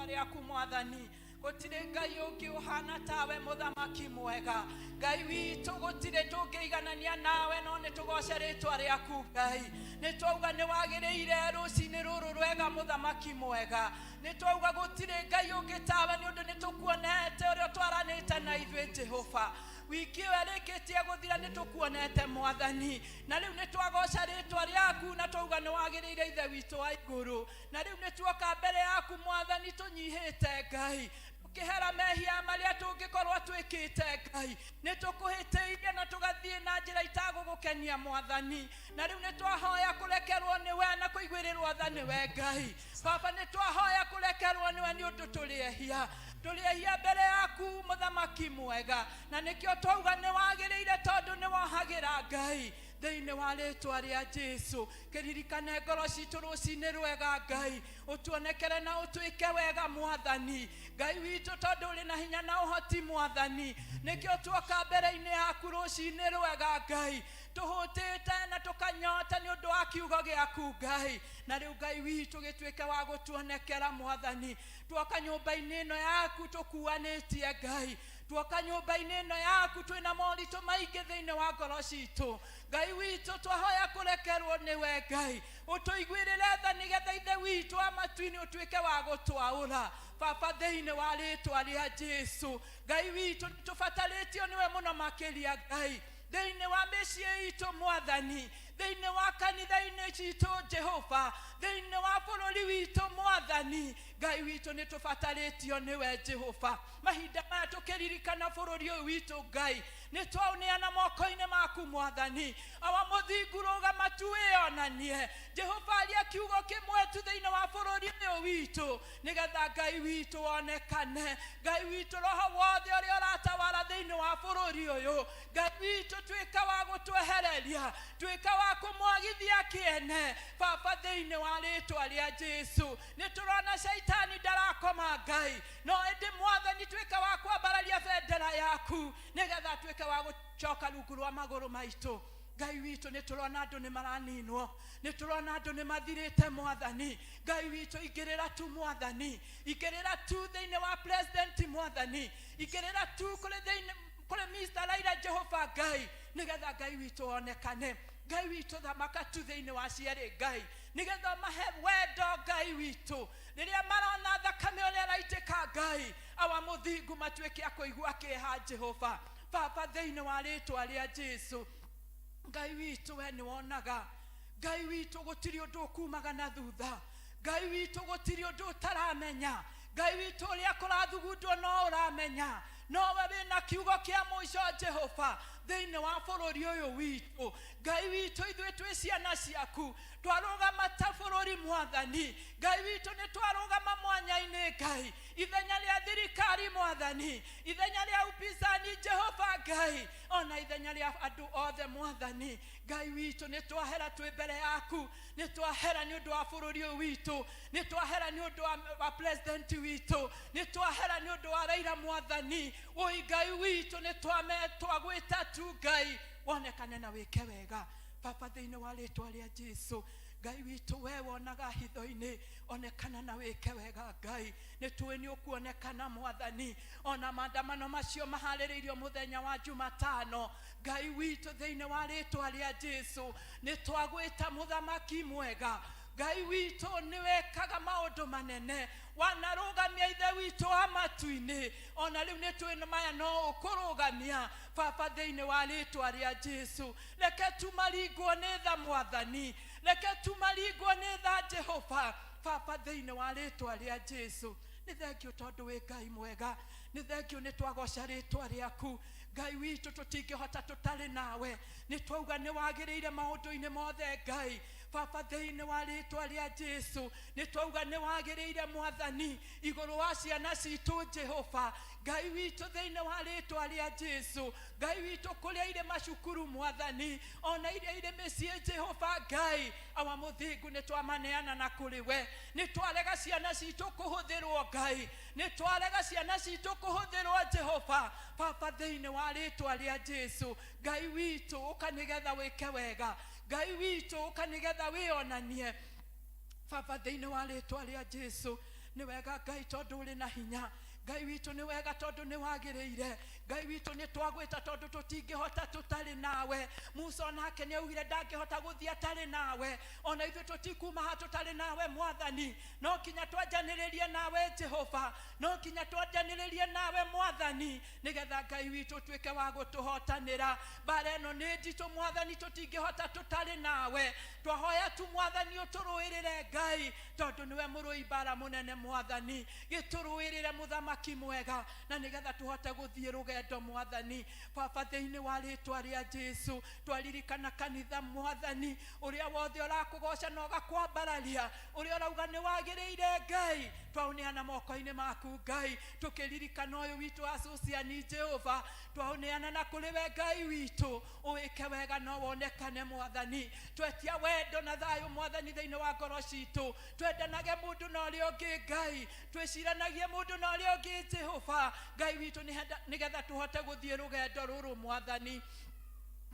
Rĩaku mwathani. Gũtirĩ Ngai ũngĩ ũhana tawe, mũthamaki mwega. Ngai witũ, gũtirĩ tũngĩiganania nawe, no nĩ tũgoce rĩtwa rĩaku Ngai. Nĩ twauga nĩ wagĩrĩire rũcinĩ rũrũ rwega, mũthamaki mwega. Nĩ twauga gũtirĩ Ngai ũngĩ tawe, nĩ ũndũ nĩ tũkuonete ũrĩa ũtwaranĩte na ithuĩ Jehova. Wiki ĩyo ĩrĩkĩtie gũthira nĩ tũkuonete mwathani, na rĩu nĩ twagoca rĩtwa rĩaku na twauga nĩ wagĩrĩire, Ithe witũ wa igũrũ. Na rĩu nĩ tuoka mbere yaku mwathani tũnyihĩte Ngai, tũkĩhera mehia marĩa tũngĩkorwo twĩkĩte Ngai. Nĩ tũkũhĩtĩirie na tũgathiĩ na njĩra itagũgũkenia mwathani, na rĩu nĩ twahoya kũrekerwo nĩwe na kũiguĩrĩrwo tha nĩwe Ngai. Baba, nĩ twahoya kũrekerwo nĩwe nĩ ũndũ tũrĩ ehia, tũrĩ ehia mbere yaku mũthamaki mwega, na nĩkĩo twauga nĩ wagĩrĩire tondũ nĩ wohagĩra Ngai. Thĩinĩ wa rĩtwa rĩa Jesu, kĩririkane ngoro citũ rũcinĩ rwega Ngai, ũtuonekere na ũtwĩke wega mwathani Ngai witũ, tondũ ũrĩ na hinya na ũhoti mwathani. Nĩkĩo tuoka mbere-inĩ yaku rũcinĩ rwega Ngai, tũhũtĩte na tũkanyota nĩ ũndũ wa kiugo gĩaku Ngai. Na rĩu Ngai witũ, gĩtuĩke wa gũtuonekera mwathani. Tuoka nyũmba-inĩ ĩno yaku tũkuanĩtie Ngai, tuoka nyũmba-inĩ ĩno yaku twĩna moritũ maingĩ thĩinĩ wa ngoro citũ Ngai witũ. Twahoya kũrekerwo nĩwe Ngai, ũtũiguĩrĩre tha nĩgetha Ithe witũ wa matu-inĩ ũtuĩke wa gũtwaũra. Baba, thĩinĩ wa rĩtwa rĩa Jesu, Ngai witũ, tũbatarĩtio nĩwe mũno makĩria Ngai, thĩinĩ wa mĩciĩ itũ mwathani, thĩinĩ wa kanitha-inĩ citũ Jehova, thĩinĩ wa bũrũri witũ mwathani Ngai witũ, nĩ tũbatarĩtio nĩwe Jehova. Mahinda maya tũkĩririkana bũrũri ũyũ witũ Ngai, nĩ twaũneana moko-inĩ maku mwathani. Awa mũthingu, rũgama tu wĩonanie Jehova, aria kiugo kĩmwe tu thĩinĩ wa bũrũri ũyũ witũ nĩgetha Ngai witũ wonekane. Ngai witũ, roho wothe ũrĩa ũratawara thĩinĩ wa bũrũri ũyũ, Ngai witũ, tuĩka wa gũtwehereria, tuĩka wa kũmwagithia kĩene. Baba, thĩinĩ wa rĩtwa rĩa Jesu, nĩ tũrona caitani ndarakoma Ngai, no ĩndĩ mwathani, tuĩka wa kwambararia bendera yaku nĩgetha tuĩke wa gũcoka rungu rwa magũrũ maitũ. Ngai witũ, nĩ tũrona andũ nĩ maraninwo, nĩ tũrona andũ nĩ mathirĩte mwathani Ngai witũ. Ingĩrĩra tu mwathani, ingĩrĩra tu thĩinĩ wa president mwathani, ingĩrĩra tu kũrĩ thĩinĩ kũrĩ Mr. Raila Jehova Ngai, nĩgetha Ngai witũ onekane. Ngai witũ, thamaka tu thĩinĩ wa cierĩ Ngai, nĩgetha mahe wendo Ngai witũ. Rĩrĩa marona thakame ũrĩa ĩraitĩka Ngai, awa mũthingu, matuĩke a kũigua kĩeha Jehova. Baba, thĩinĩ wa rĩtwa rĩa Jesu, Ngai witũ, we nĩ wonaga. Ngai witũ, gũtirĩ ũndũ ũkumaga na thutha. Ngai witũ, gũtirĩ ũndũ ũtaramenya. Ngai witũ, ũrĩa kũrathugundwo no ũramenya, nowe wĩna kiugo kĩa mũico Jehova thĩinĩ wa bũrũri ũyũ witũ. Ngai witũ, ithuĩ twĩ ciana ciaku, twarũgama ta bũrũri mwathani Ngai witũ, nĩ twarũgama mwanya-inĩ Ngai, ithenya rĩa thirikari mwathani, ithenya rĩa upinzani Jehova Ngai, ona ithenya rĩa andũ othe mwathani Ngai witũ. Nĩ twahera twĩ mbere yaku, nĩ twahera nĩ ũndũ wa bũrũri ũyũ witũ, nĩ twahera nĩ ũndũ wa president witũ, nĩ twahera nĩ ũndũ wa Raila mwathani. Ũi Ngai witũ, nĩ twagwĩta tu Ngai, wonekane na wĩke wega. Baba, thĩinĩ wa rĩtwa rĩa Jesu, Ngai witũ, we wonaga hitho-inĩ, onekana na wĩke wega Ngai. Nĩ tũĩ nĩ ũkuonekana mwathani, ona maandamano macio maharĩrĩirio mũthenya wa Jumatano. Ngai witũ, thĩinĩ wa rĩtwa rĩa Jesu, nĩ twagwĩta mũthamaki mwega. Ngai witũ, nĩ wekaga maũndũ manene, wanarũgamia Ithe witũ wa matu-inĩ, ona rĩu nĩ twĩ maya no ũkũrũgamia. Baba, thĩinĩ wa rĩtwa rĩa Jesu, reke tumaringwo nĩ tha mwathani, reke tumaringwo nĩ tha Jehova. Baba, thĩinĩ wa rĩtwa rĩa Jesu, nĩ thengio tondũ wĩ Ngai mwega. Nĩ thengio, nĩ twagoca rĩtwa rĩaku Ngai witũ. Tũtingĩhota tũtarĩ nawe. Nĩ twauga nĩ wagĩrĩire maũndũ-inĩ mothe Ngai. Baba, thĩinĩ wa rĩtwa rĩa Jesu, nĩ twauga nĩ wagĩrĩire mwathani igũrũ wa ciana citũ Jehova Ngai witũ. Thĩinĩ wa rĩtwa rĩa Jesu, Ngai witũ, kũrĩa irĩ macukuru mwathani, ona iria irĩ mĩciĩ Jehova Ngai, awa mũthingu, nĩ twamaneana na kũrĩ we. Nĩ twarega ciana citũ kũhũthĩrwo Ngai, nĩ twarega ciana citũ kũhũthĩrwo Jehova. Baba, thĩinĩ wa rĩtwa rĩa Jesu, Ngai witũ, ũka nĩgetha wĩke wega. Ngai witũ, ũka nĩgetha wĩonanie. Baba, thĩinĩ wa rĩtwa rĩa Jesu. Nĩ wega Ngai tondũ ũrĩ na hinya. Ngai witũ nĩ wega tondũ nĩ wagĩrĩire. Ngai witũ nĩ twagwĩta tondũ tũtingĩhota tũtarĩ nawe. Musa onake nĩ augire ndangĩhota gũthiĩ atarĩ nawe. Ona ithuĩ tũtikuma haha tũtarĩ nawe Mwathani. No nginya twanjanĩrĩrie nawe Jehova, no nginya twanjanĩrĩrie nawe Mwathani, nĩgetha Ngai witũ ũtuĩke wa gũtũhotanĩra. Mbara ĩno nĩ nditũ Mwathani, tũtingĩhota tũtarĩ nawe. Twahoya tu Mwathani ũtũrũĩrĩre Ngai, tondũ nĩwe mũrũi mbara mũnene Mwathani. Gĩtũrũĩrĩre mũthamaki mwega, na nĩgetha tũhote gũthiĩ rũgendo Mwathani. Baba, thĩinĩ wa rĩtwa rĩa Jesu, twaririkana kanitha Mwathani, ũrĩa wothe ũrakũgoca na ũgakwambararia, ũrĩa ũrauga nĩ wagĩrĩire Ngai, twaũneana moko-inĩ maku Ngai, tũkĩririkana ũyũ witũ Asusiani Jehova, twaũneana na kũrĩ we Ngai witũ, ũwĩke wega no wonekane Mwathani. Twetia wendo na thayũ Mwathani thĩinĩ wa ngoro citũ, twendanage mũndũ na ũrĩa ũngĩ Ngai, twĩciranagie mũndũ na ũrĩa ũngĩ Jehova Ngai witũ, nĩgetha tũhote gũthiĩ rũgendo rũrũ Mwathani.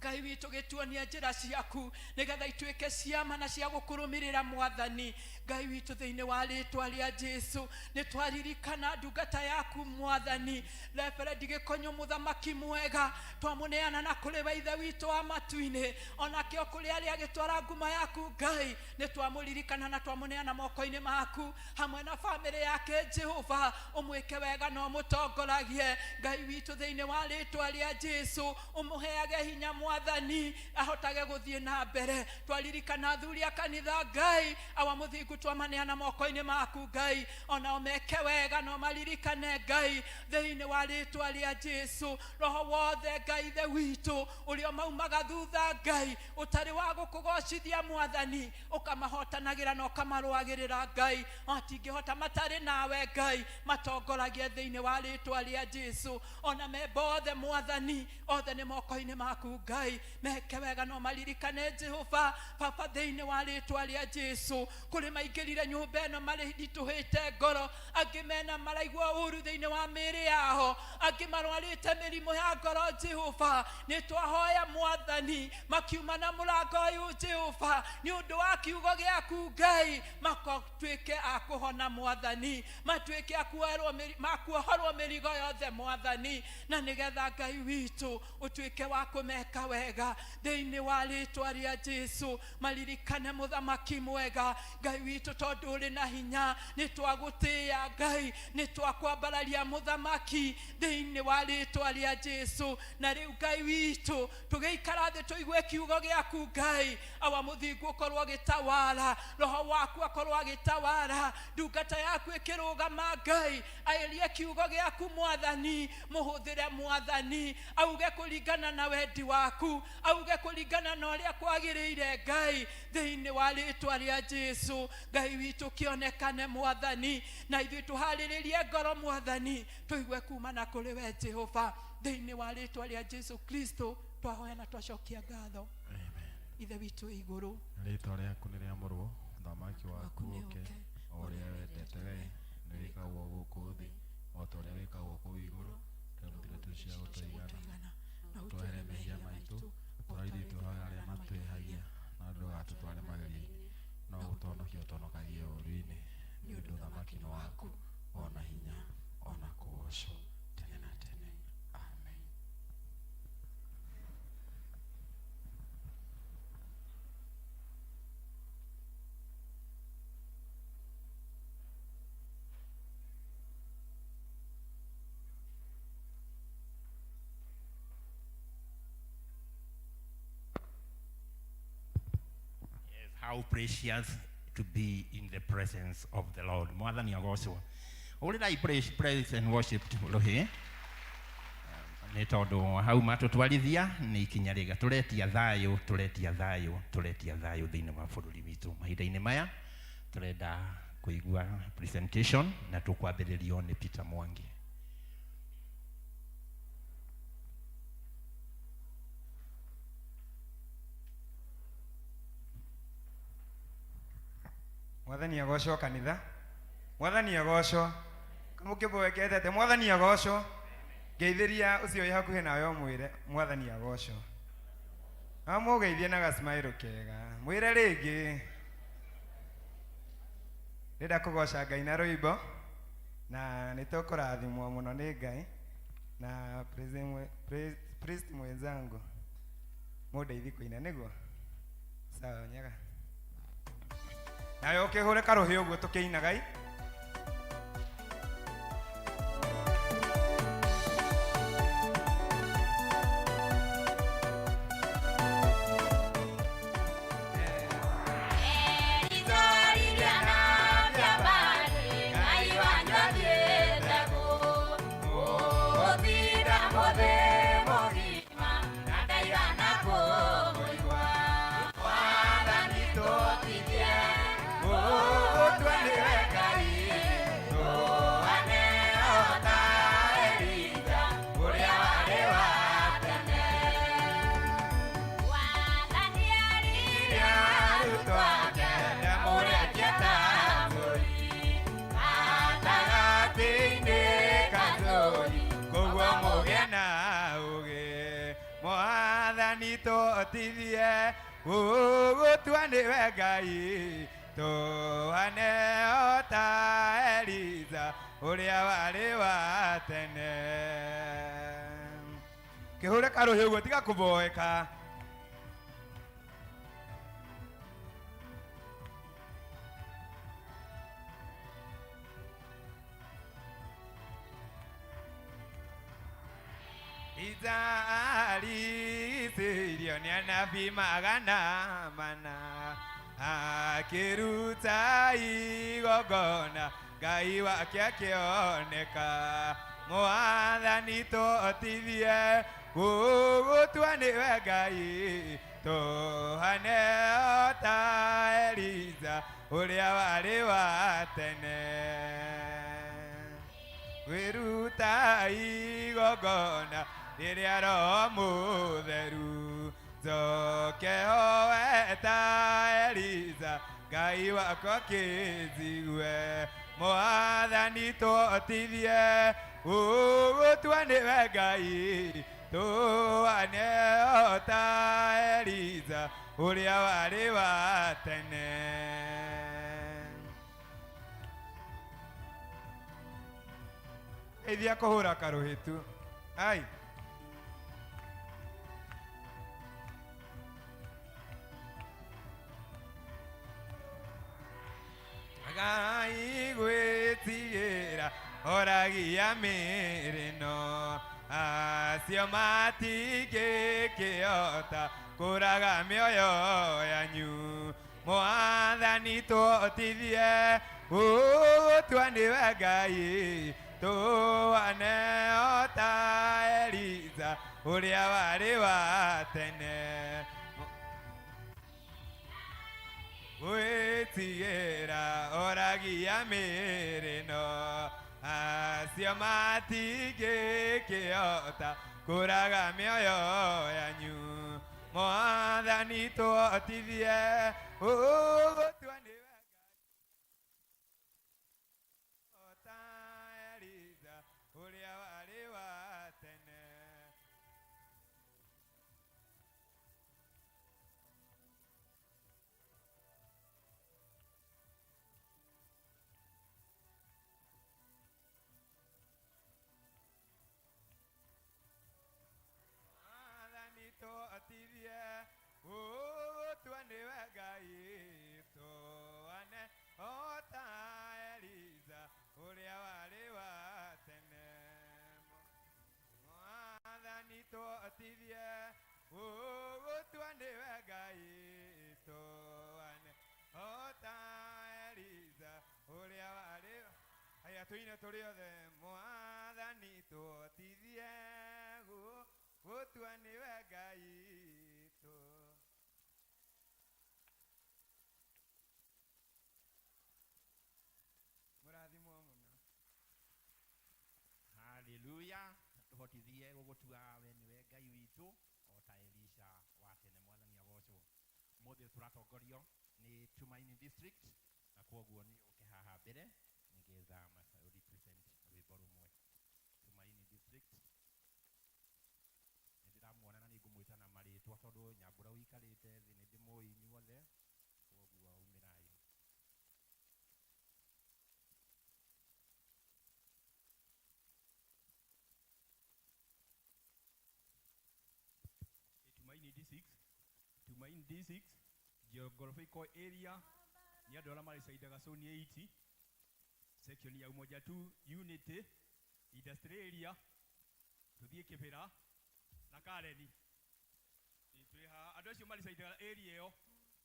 Ngai witũ, gĩtuonie njĩra ciaku nĩgetha ituĩke ciama na cia gũkũrũmĩrĩra Mwathani. Ngai witũ, thĩinĩ wa rĩtwa rĩa Jesu, nĩ twaririkana ndungata yaku Mwathani, Reverend Gĩkonyo mũthamaki mwega, twamũneana na kũrĩ we Ithe witũ wa matu-inĩ, onakĩo kũrĩ arĩa agĩtwara nguma yaku Ngai, nĩ twamũririkana na twamũneana moko-inĩ maku hamwe na bamĩrĩ yake Jehova, ũmwĩke wega na ũmũtongoragie Ngai witũ, thĩinĩ wa rĩtwa rĩa Jesu, ũmũheage hinya Mwathani ahotage gũthiĩ na mbere. Twaririkana athuri a kanitha Ngai, awa mũthingu, twamaneana moko-inĩ maku Ngai, onao meke wega no maririkane Ngai, thĩinĩ wa rĩtwa rĩa Jesu. Roho wothe Ngai Ithe witũ ũrĩa maumaga thutha Ngai, ũtarĩ wa gũkũgocithia Mwathani, ũkamahotanagĩra na ũkamarũagĩrĩra Ngai, matingĩhota matarĩ nawe Ngai, matongoragie thĩinĩ wa rĩtwa rĩa Jesu. Ona memba othe Mwathani, othe nĩ moko-inĩ maku Ngai, meke wega no maririkane Jehova. Baba, thĩinĩ wa rĩtwa rĩa Jesu, kũrĩ maingĩrire nyũmba ĩno marĩ ritũhĩte ngoro, angĩ mena maraigua ũru thĩinĩ wa mĩĩrĩ yao, angĩ marwarĩte mĩrimũ ya ngoro Jehova, nĩ twahoya Mwathani, makiuma na mũrango ũyũ Jehova, nĩ ũndũ wa kiugo gĩaku Ngai, matuĩke a kũhona Mwathani, matuĩke a kuohorwo mĩrigo yothe Mwathani, na nĩgetha Ngai witũ ũtuĩke wa kũmeka wega thĩinĩ wa rĩtwa rĩa Jesu. Maririkane mũthamaki mwega Ngai witũ, tondũ ũrĩ na hinya, nĩ twagũtĩĩa Ngai, nĩ twakwambararia mũthamaki thĩinĩ wa rĩtwa rĩa Jesu. Na rĩu Ngai witũ, tũgĩikara thĩ tũigue kiugo gĩaku Ngai, awa mũthingu ũkorwo ũgĩtawara, roho waku akorwo agĩtawara, ndungata yaku ĩkĩrũgama Ngai, aĩrie kiugo gĩaku Mwathani, mũhũthĩre Mwathani, auge kũringana na wendi waku, auge kũringana na ũrĩa kwagĩrĩire Ngai, thĩinĩ wa rĩtwa rĩa Jesu. Ngai witũ kĩonekane Mwathani, na ithuĩ tũharĩrĩrie ngoro Mwathani, tũigue kuma na kũrĩ we Jehova, thĩinĩ wa rĩtwa rĩa Jesu Kristo twahoya na twacokia ngatho. Ithe witũ wĩ igũrũ, rĩtwa rĩaku nĩ rĩamũrwo, ũthamaki waku ũke, o ũrĩa wendete we nĩ wĩkagwo gũkũ thĩ o ta ũrĩa wĩkagwo kũu igũrũ. Tũhe cia gũtũigana, twehere mehia maitũ, o ta ithuĩ tuohagĩra arĩa matwĩhagia, na ndũgatũtware magerio-inĩ, no gũtũhonokia ũtũhonokagie ũũru-inĩ, nĩ ũndũ ũthamaki nĩ waku, o na hinya, o na kũgocwo tene na tene. Amen. Yes, how precious to be in the presence of the Lord. Mwathani agocwo. Ũrĩrai praise, praise and worship rũhĩ nĩ tondũ hau matũtwarithia nĩ ikinya rĩega. Tũretia thayũ, tũretia thayũ, tũretia thayũ thĩinĩ wa bũrũri witũ. Mahinda-inĩ maya tũrenda kũigua presentation na tũkwambĩrĩrio nĩ Peter Mwangi. Mwathani agocwo kanitha, Mwathani agocwo. Kamũkĩmboekete Mwathani agocwo. Ngeithĩria ũcio wĩ hakuhĩ nawe ũmwĩre Mwathani agocwo. Amũgeithie na gacmaĩro kega, mwĩre rĩngĩ. Ndĩrenda kũgoca Ngai na rwĩmbo na nĩ tũkũrathimwo mũno nĩ Ngai na priest mwenzangu mũndeithie kũina nĩguo sawa nyaga nawe ũkĩhũre karũhĩ ũguo tũkĩinaga i. Mwathani tũhotithie gũgũtua nĩwe Ngai tũhane o ta Eliza ũrĩa warĩ wa tene. Kĩhũre karũhĩ ũguo tiga kũboeka. Izarisirio nĩ anabii magana mana akĩruta igongona Ngai wake akĩoneka. Mwathani tũhotithie gũgũtua nĩwe Ngai tũhane o ta Eliza ũrĩa warĩ wa tene. Kwĩruta igongona rĩrĩa Roho Mũtheru njoke hoe ta Eliza Ngai wakwa kĩnjigue. Mwathani tũhotithie gũgũtua nĩwe Ngai tũhane o ta Eliza ũrĩa warĩ wa tene. Geithia kũhũra karũhĩ tu. Ai. Ngai gwĩtigĩra oragia mĩĩrĩ no acio matingĩkĩhota kũraga mĩoyo yanyu. Mwathani tũhotithie gũgũtua nĩwe Ngai tũhane o ta Eliza ũrĩa warĩ wa tene. Gwĩtigĩra oragia mĩĩrĩ no acio matingĩkĩhota kũraga mĩoyo yanyu. Mwathani tũhotithie gũgũtua nĩwe Ngai o ta Eliza ũrĩa warĩ wa tene. Mwathani tũhotithie gũgũtua nĩwe Ngai tũhane o ta Eliza ũrĩa warĩ wa tene. Mwathani tũhotithie gũgũtua nĩwe Ngai tũhane o ta Eliza ũrĩa warĩ. Haya tũine tũrĩ othe. Mwathani tũhotithie gũgũtua nĩwe Ngai tũ. Mũrathimwo mũno. Haleluya. Tũhotithie gũgũtua we nĩwe Ngai witũ o ta Elisha wa tene. Mwathani agocwo. Ũmũthĩ tũratongorio nĩ Tumaini District na kwoguo nĩ ũke haha mbere nĩgetha represent rwĩmbo rũmwe. Tumaini District nĩ ndĩramuona na nĩ ngũmwĩta na marĩtwa tondũ Nyambura ũikarĩte thĩ nĩ ndĩmũĩ inyuothe, kwoguo umĩrai. D6, Tumaini D6, geographical area nĩ andũ arĩa marĩcaindaga zone 8, section ya Umoja 2, Unity, industrial area, tũthiĩ Kĩbĩra na Kareni. Twĩ haha andũ acio marĩcaindaga area ĩyo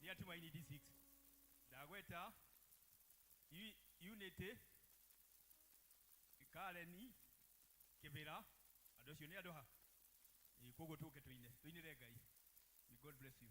nĩ a Tumaini D6. Ndagweta Unity, Kareni, Kĩbĩra, andũ acio nĩ andũ ha. Ĩ, koguo tũke tũine, tũinĩre Ngai. May God bless you.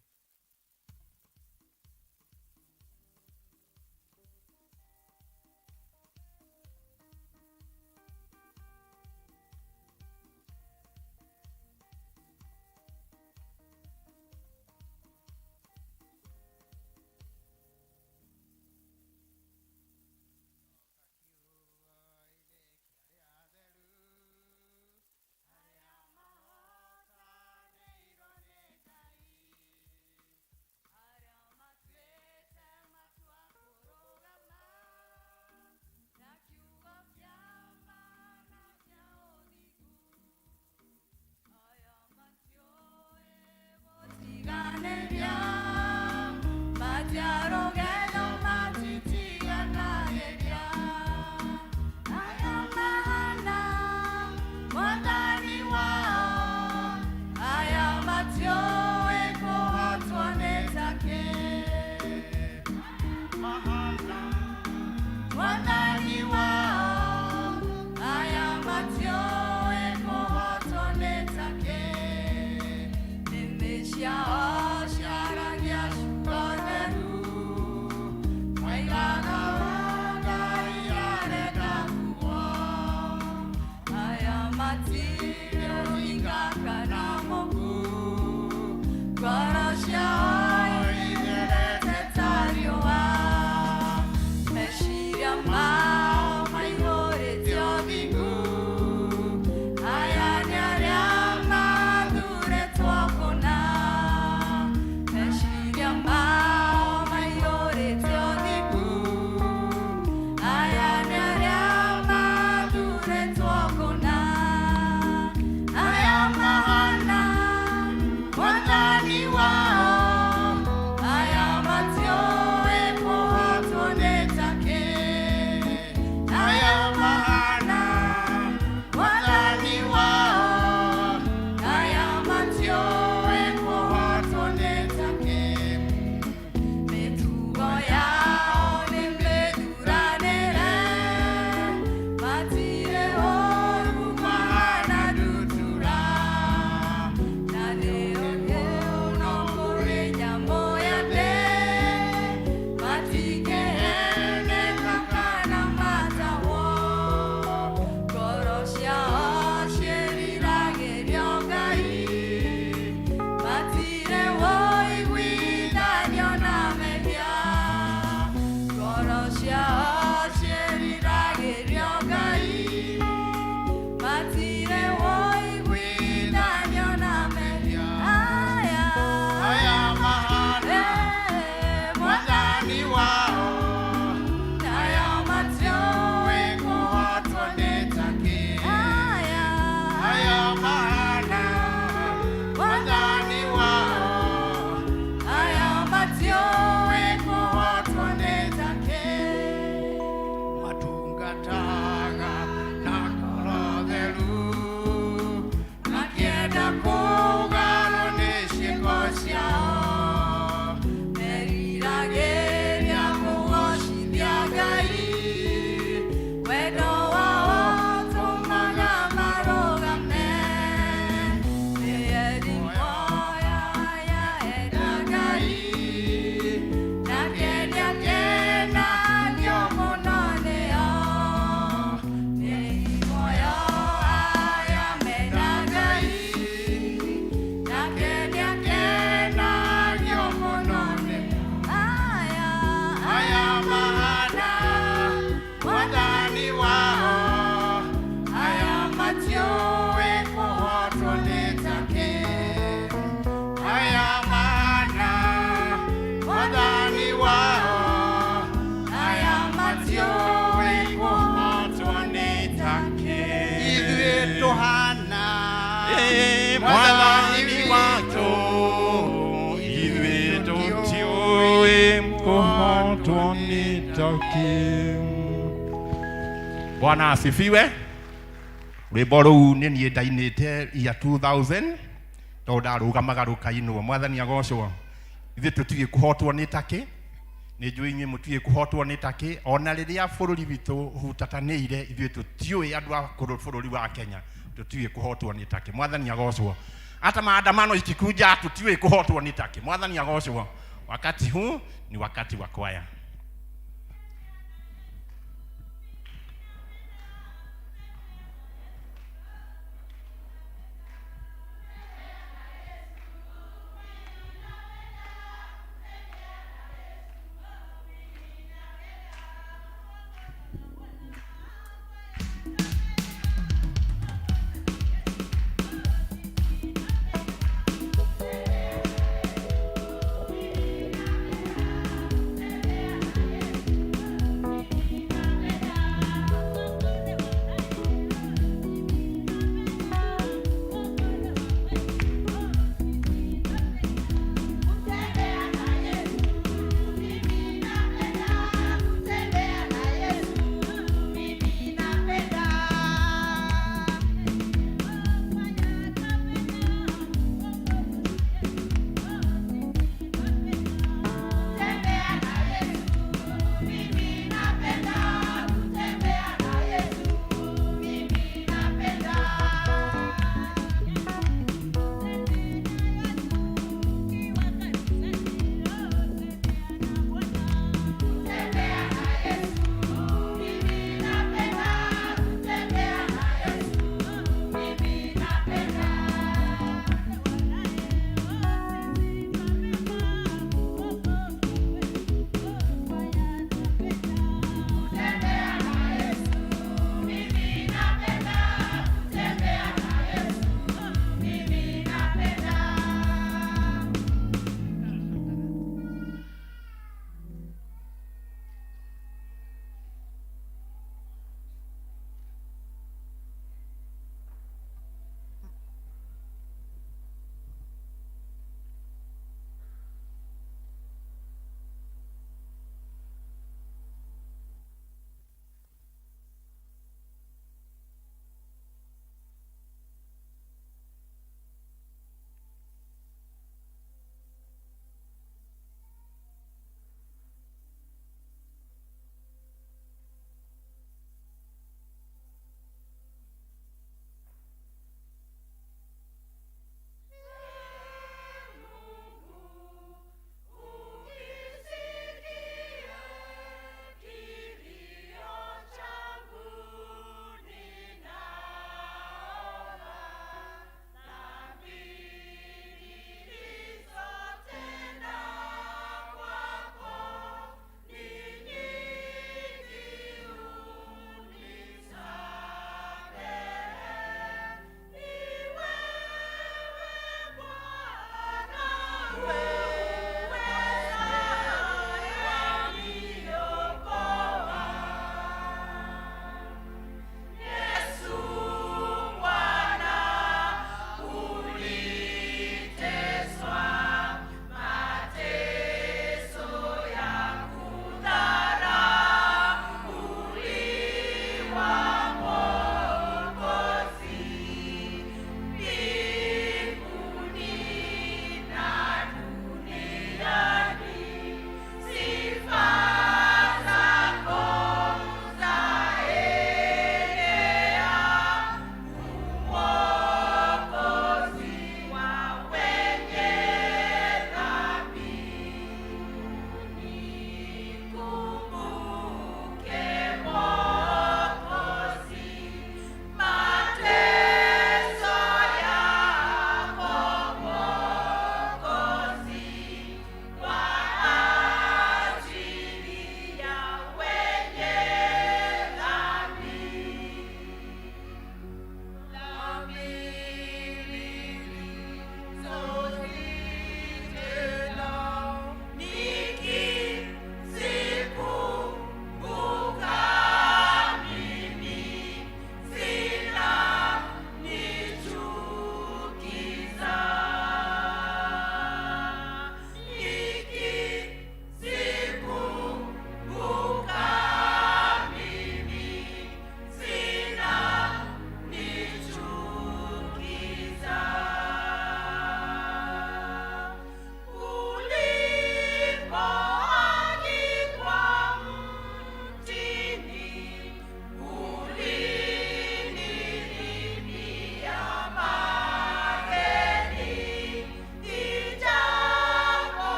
Mwathani wao aya matioe kũhotwo nĩ take nĩmĩ ciao ciaragia ciugo theru moigaga Ngai arenda kuo aya matirĩ ũhinga kana mũku ngoro ciao itherete ta riũa meciria mao maihũrĩte ũthingu aya nĩ arĩa mathurĩtwo kũna meciria mao maihũrĩte ũthingu aya nĩ arĩa mathurĩtwo kũna aya mahana mwathani wao. Kũhotwo nĩ takĩ. Bwana asifiwe. Rwĩmbo rũu nĩ niĩ ndainĩte ya 2000 tondũ ndarũgamaga rũkainwo. Mwathani agocwo. Ithuĩ tũtiũĩ kũhotwo nĩ takĩ, nĩ njũĩ inyuĩ mũtiũĩ kũhotwo nĩ takĩ. Ona rĩrĩa bũrũri witũ ũhutatanĩire, ithuĩ tũtiũĩ andũ a bũrũri wa Kenya tũtiũĩ kũhotwo nĩ takĩ. Mwathani agocwo. Hata maandamano ikikuja tũtiũĩ kũhotwo nĩ takĩ. Mwathani agocwo. Wakati huu ni wakati wa kwaya.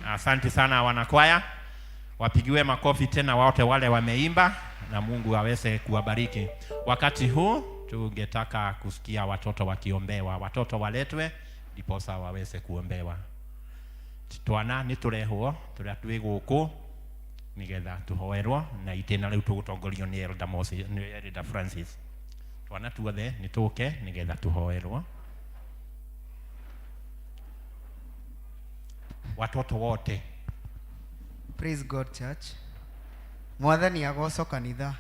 Asante sana wanakwaya, wapigiwe makofi tena wote wale wameimba, na Mungu aweze kuwabariki. Wakati huu tungetaka kusikia watoto wakiombewa, watoto waletwe ndiposa waweze kuombewa. Twana nĩ tũrehwo tũrĩa twĩ gũkũ nĩgetha tũhoerwo na itĩna rĩu tũgũtongorio nĩ Elder Moses, nĩ Elder Francis. Twana tuothe nĩ tũke nĩgetha tũhoerwo. Watoto wote. Praise God Church. Mwathani agocwo kanitha.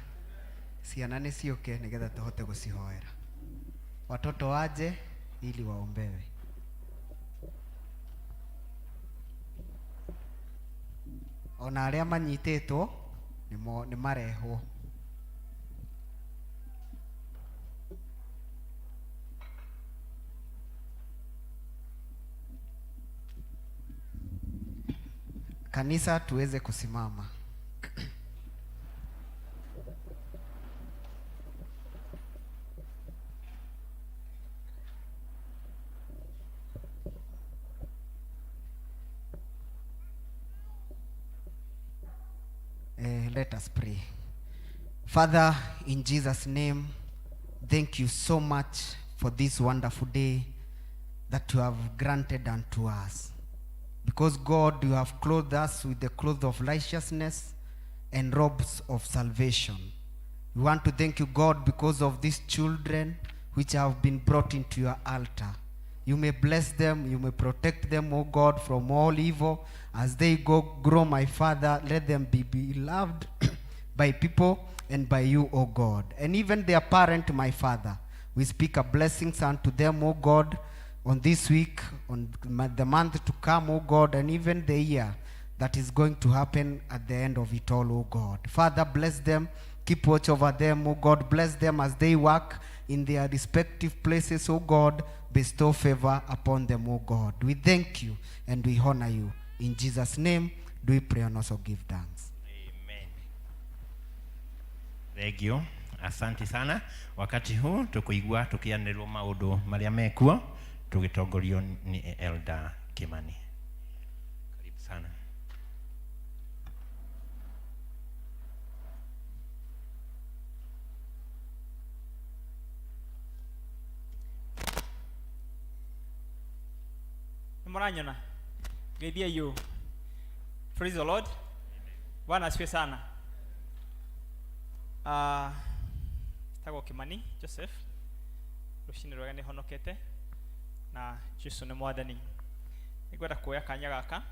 Ciana nĩ ciũke nĩgetha tũhote gũcihoera. Watoto waje ili waombewe. Ona arĩa manyitĩtwo nĩ marehwo. Kanisa tuweze kusimama. Let us pray. Father, in Jesus' name, thank you so much for this wonderful day that you have granted unto us. Because God, you have clothed us with the clothes of righteousness and robes of salvation. We want to thank you, God, because of these children which have been brought into your altar. You may bless them, you may protect them, O God, from all evil. As they go grow, my Father, let them be beloved by people and by you, O God. And even their parent, my Father, we speak a blessings unto them, O God, on this week, on the month to come, O God, and even the year that is going to happen at the end of it all, O God. Father, bless them. Keep watch over them, O God. Bless them as they work in their respective places, O God. Bestow favor upon them, O God. We thank you and we honor you. In Jesus' name, do we pray and also give thanks. Amen. Thank you. Asante sana. Wakati huu tukuigua tukianĩrĩrwo maũndũ marĩa mekuo tũgĩtongorio nĩ Elder Kimani. Karibu sana. Nĩ mũranyona ngeithia you. Praise the Lord. Bwana asifiwe sana. Tagwo Kimani Joseph, rũcinĩ rwega nĩ honokete na Jesu nĩ mwathani. Nĩngwenda kuoya kanya gaka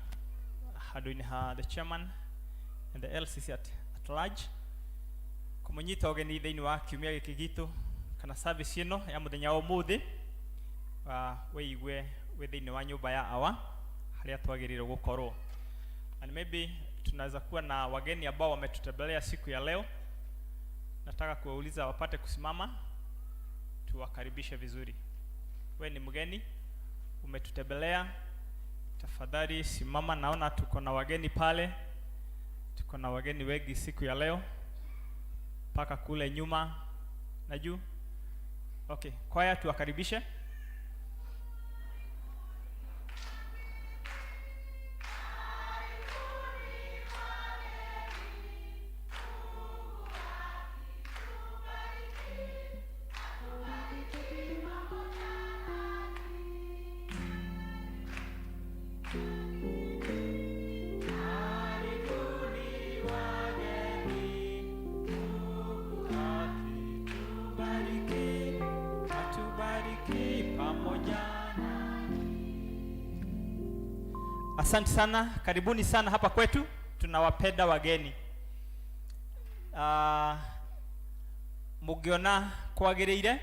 handũ-inĩ ha the chairman and the LCC at large kũmũnyita ũgeni thĩinĩ wa kiumia gĩkĩ gitũ kana service ĩno ya mũthenya wa ũmũthĩ, wĩigue wĩ thĩinĩ wa nyũmba ya awa harĩa twagĩrĩirwo gũkorwo. And maybe tunaweza kuwa na wageni ambao wametutembelea siku ya leo. Nataka kuwauliza wapate kusimama tuwakaribishe vizuri. We ni mgeni umetutembelea, tafadhali simama. Naona tuko na wageni pale, tuko na wageni wengi siku ya leo mpaka kule nyuma na juu. Okay, kwaya tuwakaribishe. Asante sana, karibuni sana hapa kwetu, tunawapenda wageni. Mũngĩona kwagĩrĩire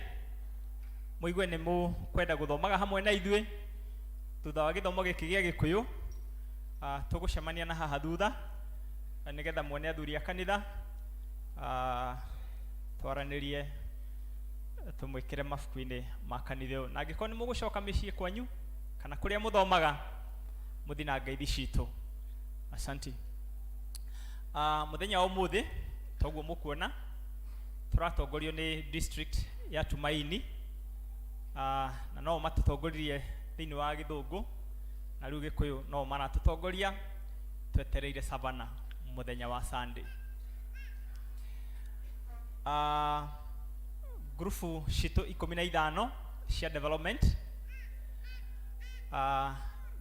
mũigue nĩ mũkwenda gũthomaga hamwe na ithuĩ thutha wa gĩthomo gĩkĩ gĩa Gĩkũyũ, tũgũcemania na haha thutha nĩgetha muone athuri a kanitha, twaranĩrie tũmwĩkĩre mabuku-inĩ ma kanitha ũyũ. Na angĩkorwo nĩ mũgũcoka mĩciĩ kwanyu kana kũrĩa mũthomaga, mũthiĩ na ngeithi citũ. Asanti. Mũthenya wa ũmũthĩ toguo mũkuona tũratongorio nĩ district ya Tumaini, na no matũtongoririe thĩinĩ wa Gĩthũngũ na rĩu Gĩkũyũ no maratũtongoria. Twetereire Savana muthenya wa Sunday. Ngurubu citũ 15 cia development,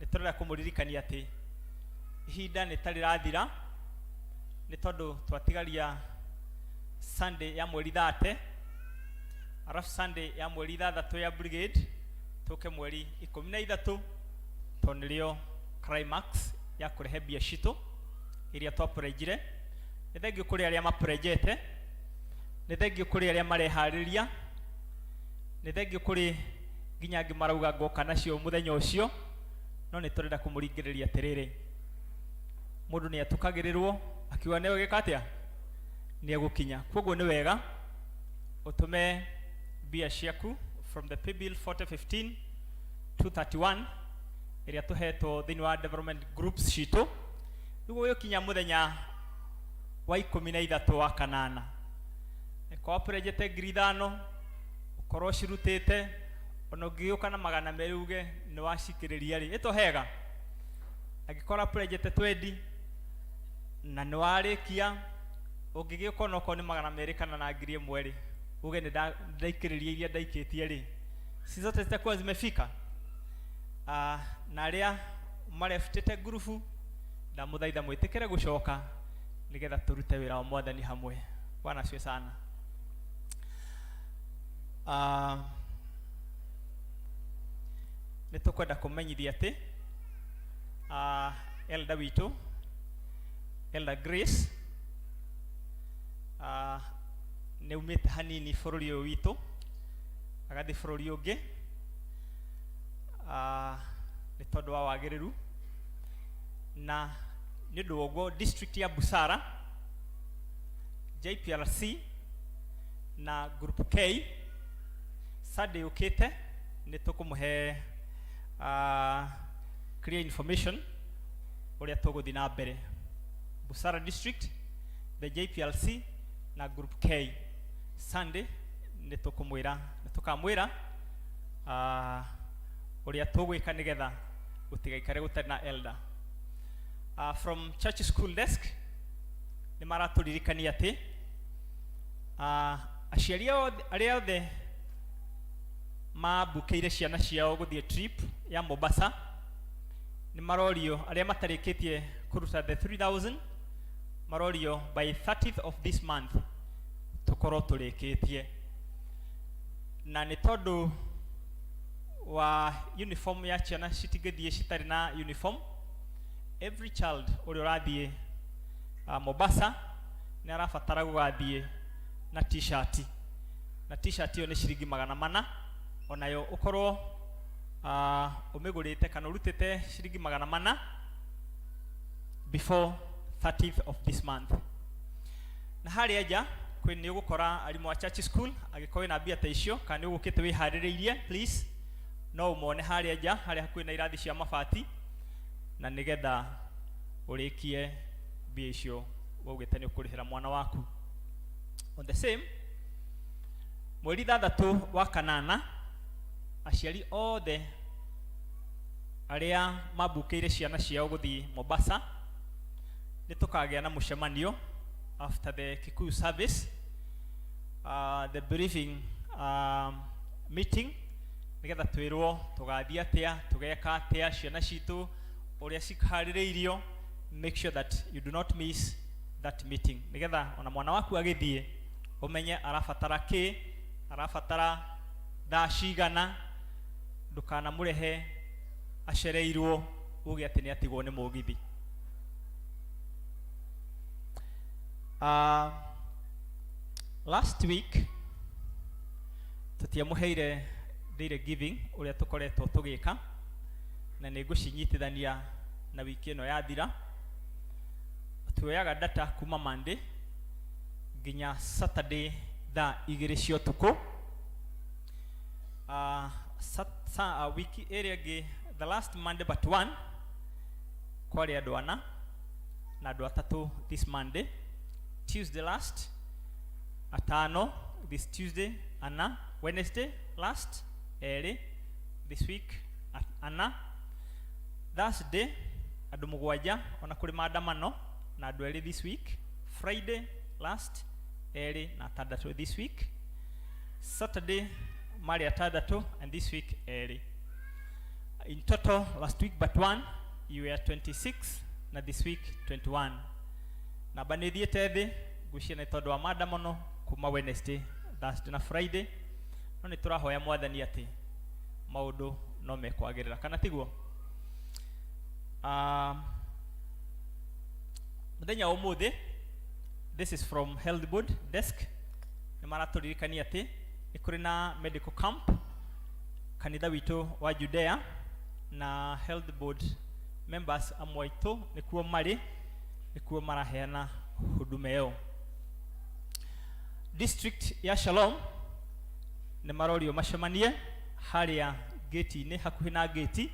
nĩ tũrenda kũmũririkania atĩ ihinda nĩ ta rĩrathira, nĩ tondũ twatigaria Sunday ya mweri 30, arabu Sunday ya mweri 6 ya brigade, tũke mweri 13, tondũ nĩrĩo climax ya kũrehe mbia citũ iria twapurejire. Nĩ thengiũ kũrĩ arĩa mapurejete, nĩ thengiũ kũrĩ arĩa mareharĩria, nĩ thengiũ kũrĩ nginya angĩ marauga ngoka nacio mũthenya ũcio. No nĩ tũrenda kũmũringĩrĩria atĩrĩrĩ, mũndũ nĩ atukagĩrĩrwo akiuga nĩ egwĩka atĩa, nĩ egũkinya. Koguo nĩ wega ũtũme mbia ciaku from the paybill 4015 231 ĩrĩa tũhetwo thĩinĩ wa development groups citũ, nĩguo gũkinya mũthenya wa 13 wa kanana, ĩkorwo purejete 5,000, ũkorwo cirutĩte, ona ũngĩgĩũka na 200 uge nĩ wacikĩrĩria rĩ, ĩtũhega. Angĩkorwo purejete 20 na nĩ warĩkia, ũngĩgĩũka onokorwo nĩ 200 kana na 1,000 rĩ, uge nĩ ndaikĩrĩria iria ndaikĩtie rĩ, si zote zitakuwa zimefika. Na arĩa marebutĩte ngurubu, ndamũthaitha mwĩtĩkĩre gũcoka nĩgetha tũrute wĩra wa Mwathani hamwe. Bwana asifiwe sana. Nĩ tũkwenda kũmenyithia atĩ elder witũ, Elder Grace, nĩ aumĩte hanini bũrũri ũyũ witũ agathiĩ bũrũri ũngĩ, nĩ tondũ wa wagĩrĩru, na nĩ ũndũ wa ũguo district ya Busara, JPRC na Group K, Sunday yũkĩte nĩ tũkũmũhe clear information ũrĩa tũgũthiĩ na mbere. Busara district, the JPLC na Group K, Sunday nĩ tũkũmwĩra, nĩ tũkamwĩra ũrĩa tũgwĩka nĩgetha gũtigaikare gũtarĩ na elder. From church school desk nĩ maratũririkania atĩ aciari othe arĩa othe mambukĩire ciana ciao gũthiĩ trip ya Mombasa, nĩ marorio, arĩa matarĩkĩtie kũruta the 3000, marorio by 30th of this month tũkorwo tũrĩkĩtie. Na nĩ tondũ wa uniform ya ciana, citingĩthiĩ citarĩ na uniform. Every child ũrĩa ũrathiĩ Mombasa nĩ arabatara gũgathiĩ na T-shirt, na T-shirt ĩyo nĩ ciringi 400. Onayo ũkorwo ũmĩgũrĩte kana ũrutĩte ciringi 400 before 30th of this month. Na harĩa nja kwĩ nĩ ũgũkora arimũ a church school, angĩkorwo wĩna mbia ta icio kana nĩ ũgũkĩte wĩharĩrĩirie, please no ũmone harĩa nja, harĩa hakuhĩ na irathi cia mabati, na nĩgetha ũrĩkie mbia icio waugĩte nĩ ũkũrĩhĩra mwana waku. On the same, mweri 6 wa kanana, aciari othe arĩa mambukĩire ciana ciao gũthiĩ Mombasa, nĩ tũkagĩa na mũcemanio after the Kikuyu service, the briefing meeting, nĩgetha twĩrwo tũgathiĩ atĩa, tũgeka atĩa, ciana citũ ũrĩa ciharĩrĩirio. Make sure that you do not miss that meeting, nĩgetha ona mwana waku agĩthiĩ ũmenye arabatara kĩ, arabatara thaa cigana. Ndũkanamũrehe acereirwo uge atĩ nĩ atigwo nĩ mũgithi. Last week tũtiamũheire daily giving ũrĩa tũkoretwo tũgĩka, na nĩ ngũcinyitithania na wiki ĩno yathira. Tuoyaga data kuma Monday nginya Saturday thaa 2 cia ũtukũ. Wiki ĩrĩa ĩngĩ, the last Monday but one, kwarĩ andũ ana na andũ atatũ this Monday. Tuesday last, atano. This Tuesday, ana. Wednesday last, erĩ. This week, ana. Thursday Andũ mũgwanja ona kũrĩ maandamano na andũ erĩ this week. Friday last erĩ na atandatũ this week. Saturday marĩ atandatũ and this week erĩ. In total last week but one you were 26 na this week 21. Namba nĩ ĩthiĩte thĩ ngwĩciria nĩ tondũ wa maandamano kuma Wednesday, Thursday na Friday. No nĩ tũrahoya mwathani atĩ maũndũ no mekwagĩrĩra kana tiguo? Mũthenya wa ũmũthĩ, this is from health board desk, nĩ maratũririkania atĩ nĩ kũrĩ na medical camp kanitha witũ wa Judea, na health board members amwe aitũ nĩkuo marĩ, nĩkuo maraheana huduma ĩyo. District ya Shalom nĩ marorio macemanie harĩa gate-inĩ, hakuhĩ na gate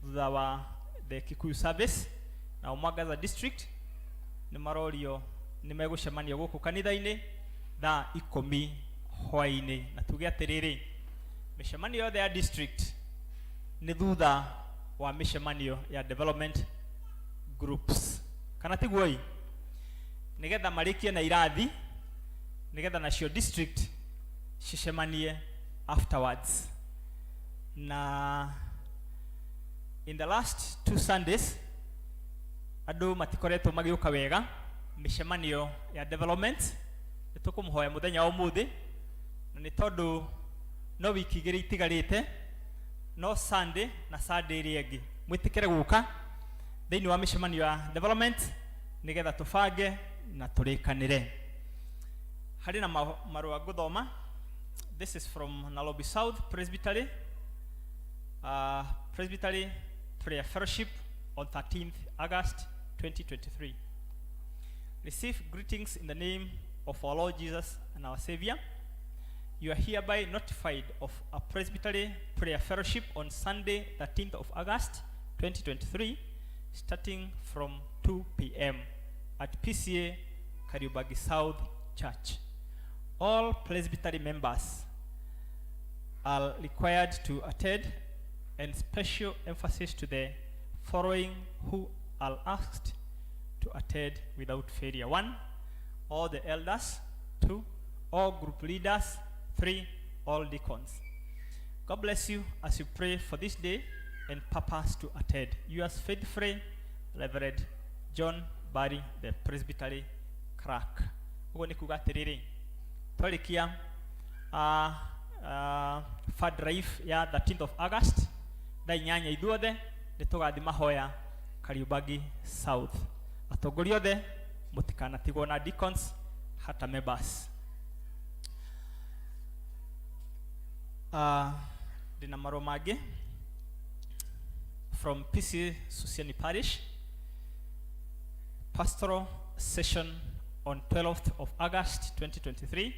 thutha wa the Kikuyu service. Na Mwangaza district nĩ marorio nĩ megũcemania gũkũ kanitha-inĩ thaa 10 hwaĩ-inĩ. Na tuge atĩrĩrĩ, mĩcemanio yothe ya district nĩ thutha wa mĩcemanio ya development groups, kana tiguo? Ĩ nĩgetha marĩkie na irathi, nĩgetha nacio district cicemanie afterwards. Na in the last 2 Sundays andũ matikoretwo magĩũka wega mĩcemanio ya development. Nĩ tũkũmũhoya mũthenya wa ũmũthĩ, na nĩ tondũ no wiki 2 itigarĩte, no Sunday na Sunday ĩrĩa ĩngĩ, mwĩtĩkĩre gũka thĩinĩ wa mĩcemanio ya development nĩgetha tũbange na tũrĩkanĩre. Harĩ na marũa ngũthoma. This is from Nairobi South Presbytery, Presbytery Prayer Fellowship on 13th August 2023. Receive greetings in the name of our Lord Jesus and our Savior. You are hereby notified of a Presbytery Prayer Fellowship on Sunday, 13th of August 2023, starting from 2 p.m. at PCA Kariobangi South Church. All Presbytery members are required to attend, and special emphasis to the following who are asked to attend without failure. 1, all the elders. 2, all group leaders. 3, all deacons. God bless you as you pray for this day and purpose to attend. Yours faithfully, Reverend John Barry, the Presbytery clerk. Ũguo nĩ kuga atĩrĩrĩ, twarĩkia fund drive ya 13th of August thaa 8 ithuothe nĩ tũgathiĩ mahoya Kariobangi South. Atongoria othe mũtikanatigwo na deacons hata members. Ndĩna marũa mangĩ from PC Susiani Parish. Pastoral session on 12th of August 2023.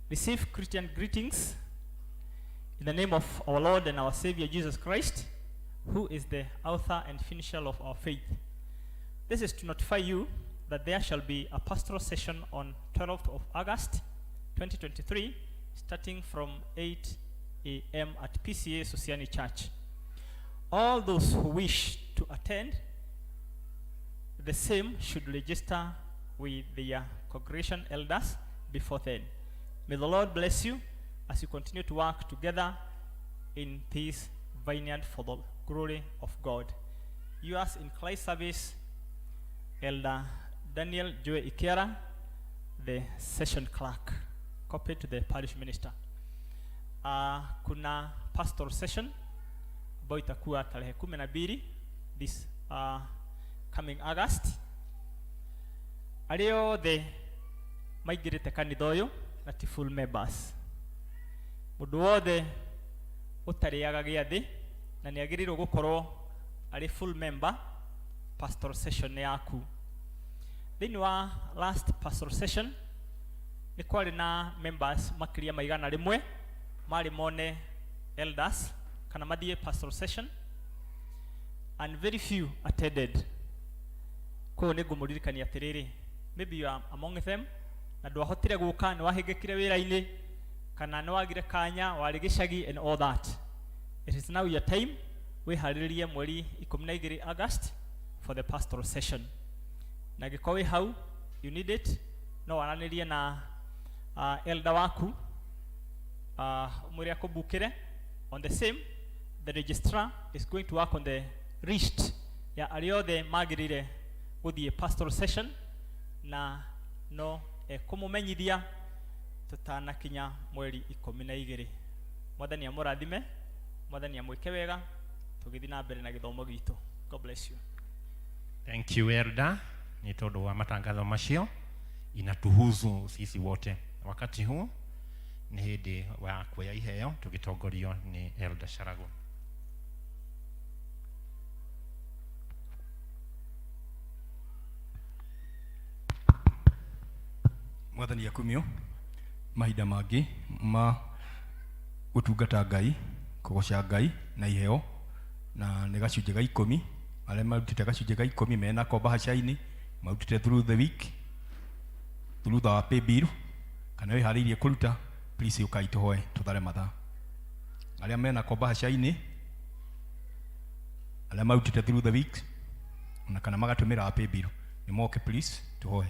Receive Christian greetings in the name of our Lord and our Savior Jesus Christ, who is the author and finisher of our faith. This is to notify you that there shall be a pastoral session on 12th of August 2023, starting from 8 a.m. at PCA Sosiani Church. All those who wish to attend the same should register with their congregation elders before then. May the Lord bless you as you continue to work together in this vineyard for the glory of God. Yours in Christ service, Elder Daniel Joe Ikiara, the session clerk. Copy to the parish minister. Kuna pastoral session ambayo itakuwa tarehe 12 this coming August. Arĩa othe maingĩrĩte kanitha ũyũ na ti full members, mũndũ wothe ũtarĩaga gĩathĩ na nĩ agĩrĩirwo gũkorwo arĩ full member, pastoral session nĩ yaku. Thĩinĩ wa last pastoral session nĩ kwarĩ na members makĩria ma 100 marĩ mone elders kana mathiĩ pastoral session, and very few attended. Koguo nĩ ngũmũririkania atĩrĩrĩ, maybe you are among them na ndwahotire gũka, nĩ wahĩngĩkire wĩra-inĩ kana nĩ wagire kanya, warĩ gĩcagi and all that. It is now your time. Wĩharĩrĩrie mweri 12 August. for the pastoral session. Na angĩkorwo wĩ hau you need it, no waranĩrie na elder waku, ũmwĩre akũbukĩre. On the same, the registrar is going to work on the list ya arĩa othe magĩrĩire gũthiĩ pastoral session, na no ekũmũmenyithia tũtanakinya mweri 12. Mwathani amũrathime, Mwathani amwĩke wega, tũgĩthiĩ na mbere na gĩthomo gitũ. God bless you. Thank you Elder, ni tondu wa matangatho macio inatuhusu sisi wote. Wakati huu ni hindi wa kuoya iheo tugitongorio ni Elder Sharago. Mwathani akumio. Mahinda mangĩ ma gũtungata Ngai, kũgoca Ngai na iheo, na nĩ gacunjĩ ga 10. Arĩa marutĩte gacunjĩ ga 10 menako bahaca-inĩ, marutĩte through the week, through the pay bill, kana wĩharĩirie kũruta, please ũkai tũhoe tũthare mathaa. Arĩa menako bahaca-inĩ, arĩa marutĩte through the week, ona kana magatũmĩra pay bill, nĩ moke please tũhoe.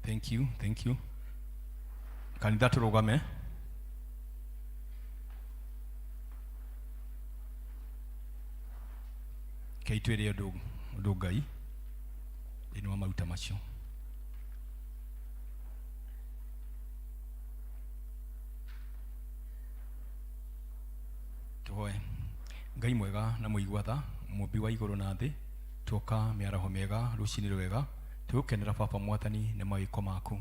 Thank you, thank you. Kanitha tũrũgame. Kei twĩre ũndũ Ngai thĩinĩ wa maruta macio. Tũhoe. Ngai mwega na mũigua tha, mũmbi wa igũrũ na thĩ, tuoka mĩaraho mĩega rũcinĩ rwega, tũgũkenera Baba Mwathani nĩ mawĩko maku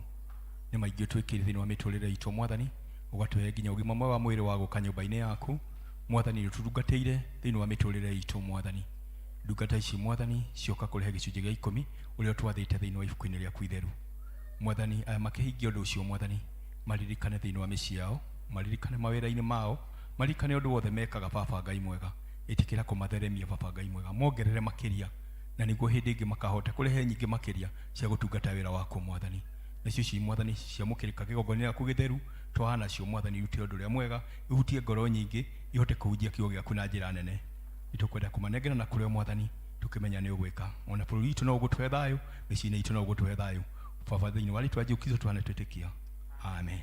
nĩ maingĩ ũtwĩkĩire thĩinĩ wa mĩtũrĩre itũ Mwathani, ũgatũhe nginya ũgima mwega wa mwĩrĩ wa gũka nyũmba-inĩ yaku Mwathani, ũtũtungatĩire thĩinĩ wa mĩtũrĩre itũ Mwathani. Ndungata ici Mwathani cioka kũrehe gĩcunjĩ gĩa 10 ũrĩa ũtwathĩte thĩinĩ wa ibuku-inĩ rĩaku itheru Mwathani. Aya makĩhingia ũndũ ũcio Mwathani, maririkane thĩinĩ wa mĩciĩ yao, maririkane mawĩra-inĩ mao, maririkane ũndũ wothe mekaga. Baba Ngai mwega, ĩtĩkĩra kũmatheremia. Baba Ngai mwega, mongerere makĩria, na nĩguo hĩndĩ ĩngĩ makahota kũrehe nyingĩ makĩria cia gũtungata wĩra waku Mwathani. Nacio ici Mwathani ciamũkĩrĩka kĩgongona gĩaku gĩtheru, twaha nacio Mwathani, irute ũndũ ũrĩa mwega, ihutie ngoro nyingĩ, ihote kũhunjia kiugo gĩaku na njĩra nene. Nĩtũkwenda kũmanengera na kũrĩ o Mwathani, tũkĩmenya nĩ ũgwĩka. Ona bũrũri witũ no ũgũtũhe thayũ, mĩciĩ-inĩ itũ no ũgũtũhe thayũ. Baba, thĩinĩ wa rĩtwa Jesũ Kristo tũhane twĩtĩkia, amen.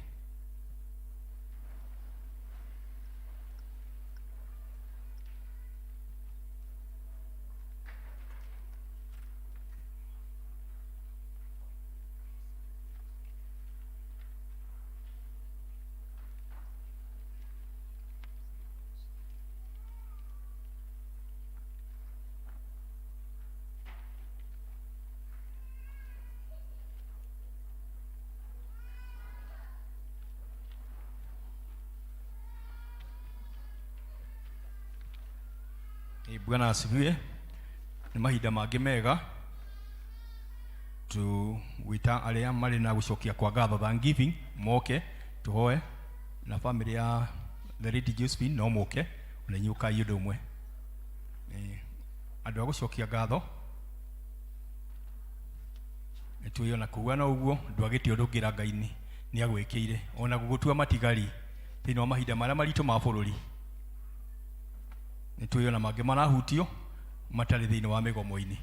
Bwana asifiwe. Nĩ mahinda mangĩ mega tugwĩta arĩa marĩ na gũcokia kwa ngatho thanksgiving moke tũhoe na family ya the Lady Josephine, no moke ona inyuĩ ũkai ũndũ ũmwe. Andũ a gũcokia ngatho nĩtũĩ ona kuga no ũguo ndwagĩte ũndũ ũngĩra Ngai nĩ agwĩkĩire ona gũgũtua matigari thĩinĩ wa mahinda marĩa maritũ ma bũrũri. Nĩtũĩ ona mangĩ marahutio matarĩ thĩinĩ wa mĩgomo-inĩ,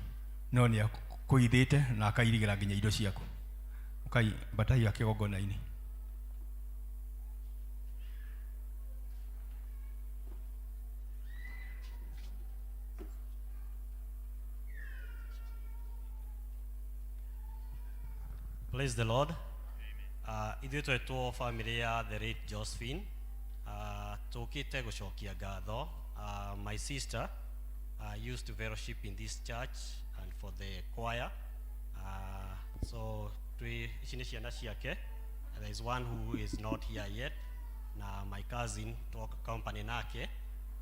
no nĩ akũhithĩte na akairigĩra nginya indo ciaku. Ũkai mbatai ya kĩgongona-inĩ. Praise the Lord. Ithuĩ twetwo family ya the late Josephine. Tũkĩte gũcokia ngatho. My sister used to fellowship in this church and for the choir. So twĩ ici nĩ ciana ciake. There is one who is not here yet, na my cousin twoka company nake.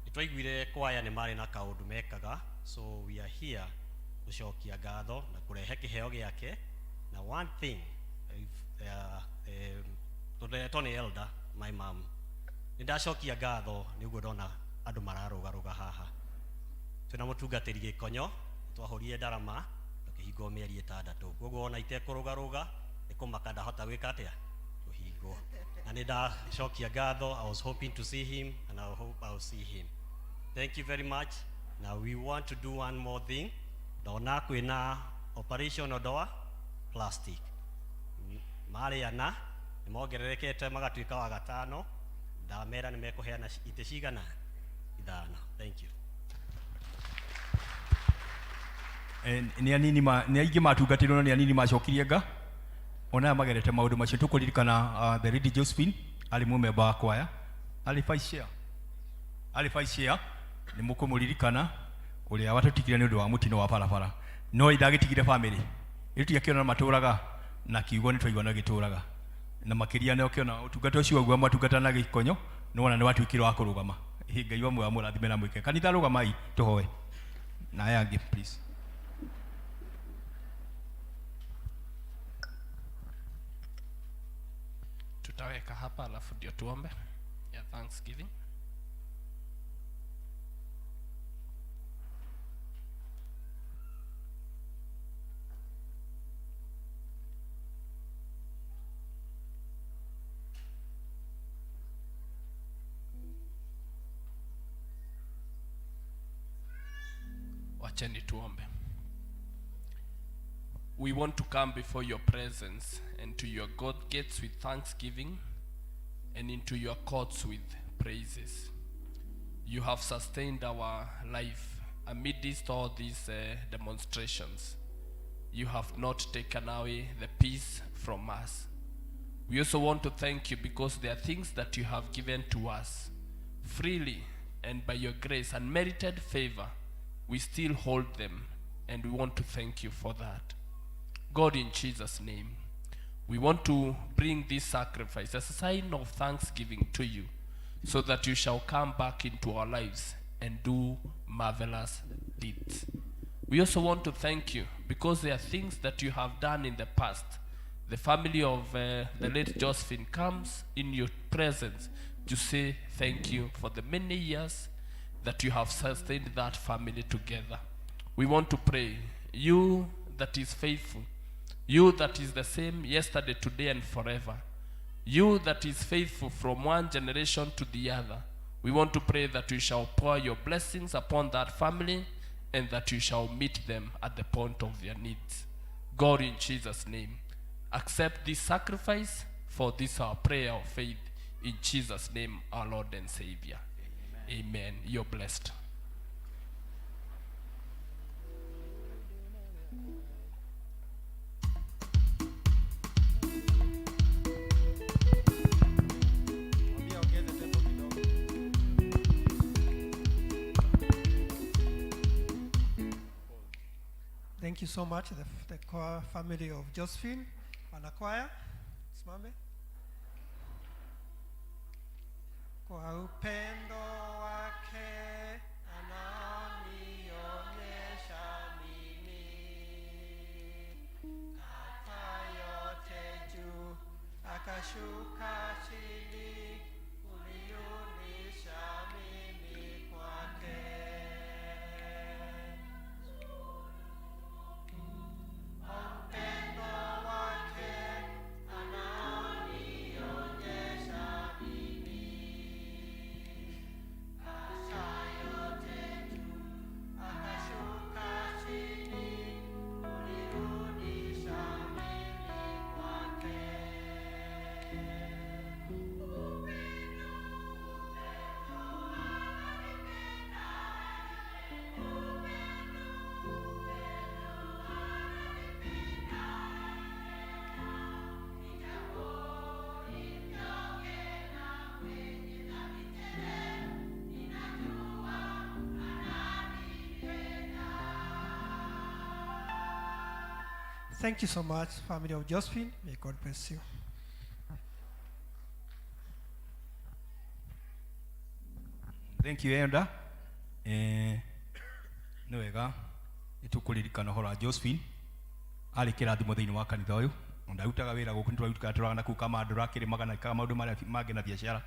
Nĩ twaiguire choir nĩ marĩ na kaũndũ mekaga, so we are here gũcokia ngatho na kũrehe kĩheo gĩake. Na one thing if, tondũ etwo nĩ elder my mom, nĩ ndacokia ngatho nĩ ũguo ndona andũ mararũgarũga haha. Twĩna mũtungatĩri Gĩkonyo, twahũrire ndarama tũkĩhingwo mĩeri ĩtandatũ, koguo ona itekũrũgarũga nĩ kũmaka ndahota gwĩka atĩa kũhingwo. Na nĩ ndacokia ngatho. I was hoping to see him and I hope I'll see him. Thank you very much. Now we want to do one more thing. Ndona kwĩna operation ondoa plastic, marĩ ana nĩ mongererekete magatuĩka wa gatano. Ndamera nĩ mekũheana itĩ cigana? Ithano. Thank you. Nĩ anini ma nĩ aingĩ matungatĩirwo no nĩ anini macokirie nga ona aya magerete maũndũ macio. Tũkũririkana the lady Josephine arĩ mũmemba wa kwaya, arĩ vice chair, arĩ vice chair. Nĩ mũkũmũririkana ũrĩa watũtigire nĩ ũndũ wa mũtino wa barabara, no ndagĩtigire family ĩtu akĩona matũraga na kiugo nĩ twaigua na gĩtũraga na makĩria nĩ ũkĩona ũtungata ũcio ũguo matungata na Gĩkonyo nĩ wona nĩ watuĩkire wa kũrũgama. Ĩ, Ngai wa muoyo amũrathime na mwĩke kanitha. Rũgamai tũhoe na aya angĩ, please. Tutaweka hapa alafu ndio tuombe ya thanksgiving. Wacheni tuombe. We want to come before your presence and to your God gates with thanksgiving and into your courts with praises. You have sustained our life amidst all these demonstrations. You have not taken away the peace from us. We also want to thank you because there are things that you have given to us freely, and by your grace and merited favor, we still hold them, and we want to thank you for that. God, in Jesus' name, we want to bring this sacrifice as a sign of thanksgiving to you, so that you shall come back into our lives and do marvelous deeds. We also want to thank you because there are things that you have done in the past. The family of the late Josephine comes in your presence to say thank you for the many years that you have sustained that family together. We want to pray, you that is faithful, you that is the same yesterday, today, and forever, you that is faithful from one generation to the other. We want to pray that you shall pour your blessings upon that family and that you shall meet them at the point of their needs. God, in Jesus' name, accept this sacrifice, for this our prayer of faith. In Jesus' name, our Lord and Savior. Amen. Amen. You're blessed. Mwambie ongeze tempo kidogo. Thank you so much, the choir family of Josephine wanakwaya. Simame. Kwa upendo wake ananionyesha mimi, kata yote juu akashuka chini kunirudisha mimi kwake. Upendo wake ananionyesha mimi, kata yote juu akashuka chini kunirudisha mimi kwake. Upendo, upendo ananipenda, upendo, upendo ananipenda, ijapo ni mnyonge na mwenye dhambi tele, ninajua ananipenda. Thank you so much, family of Josephine. May God bless you. Thank you, Enda. Nĩ wega nĩ tũkũririkana ũhoro wa Josephine. Arĩ kĩrathimo thĩinĩ wa kanitha ũyũ. Ndarutaga wĩra gũkũ, nĩtwarutaga tũraga na kũu Kamandũra, akĩrĩmaga na ekaga maũndũ marĩa mangĩ na biacara.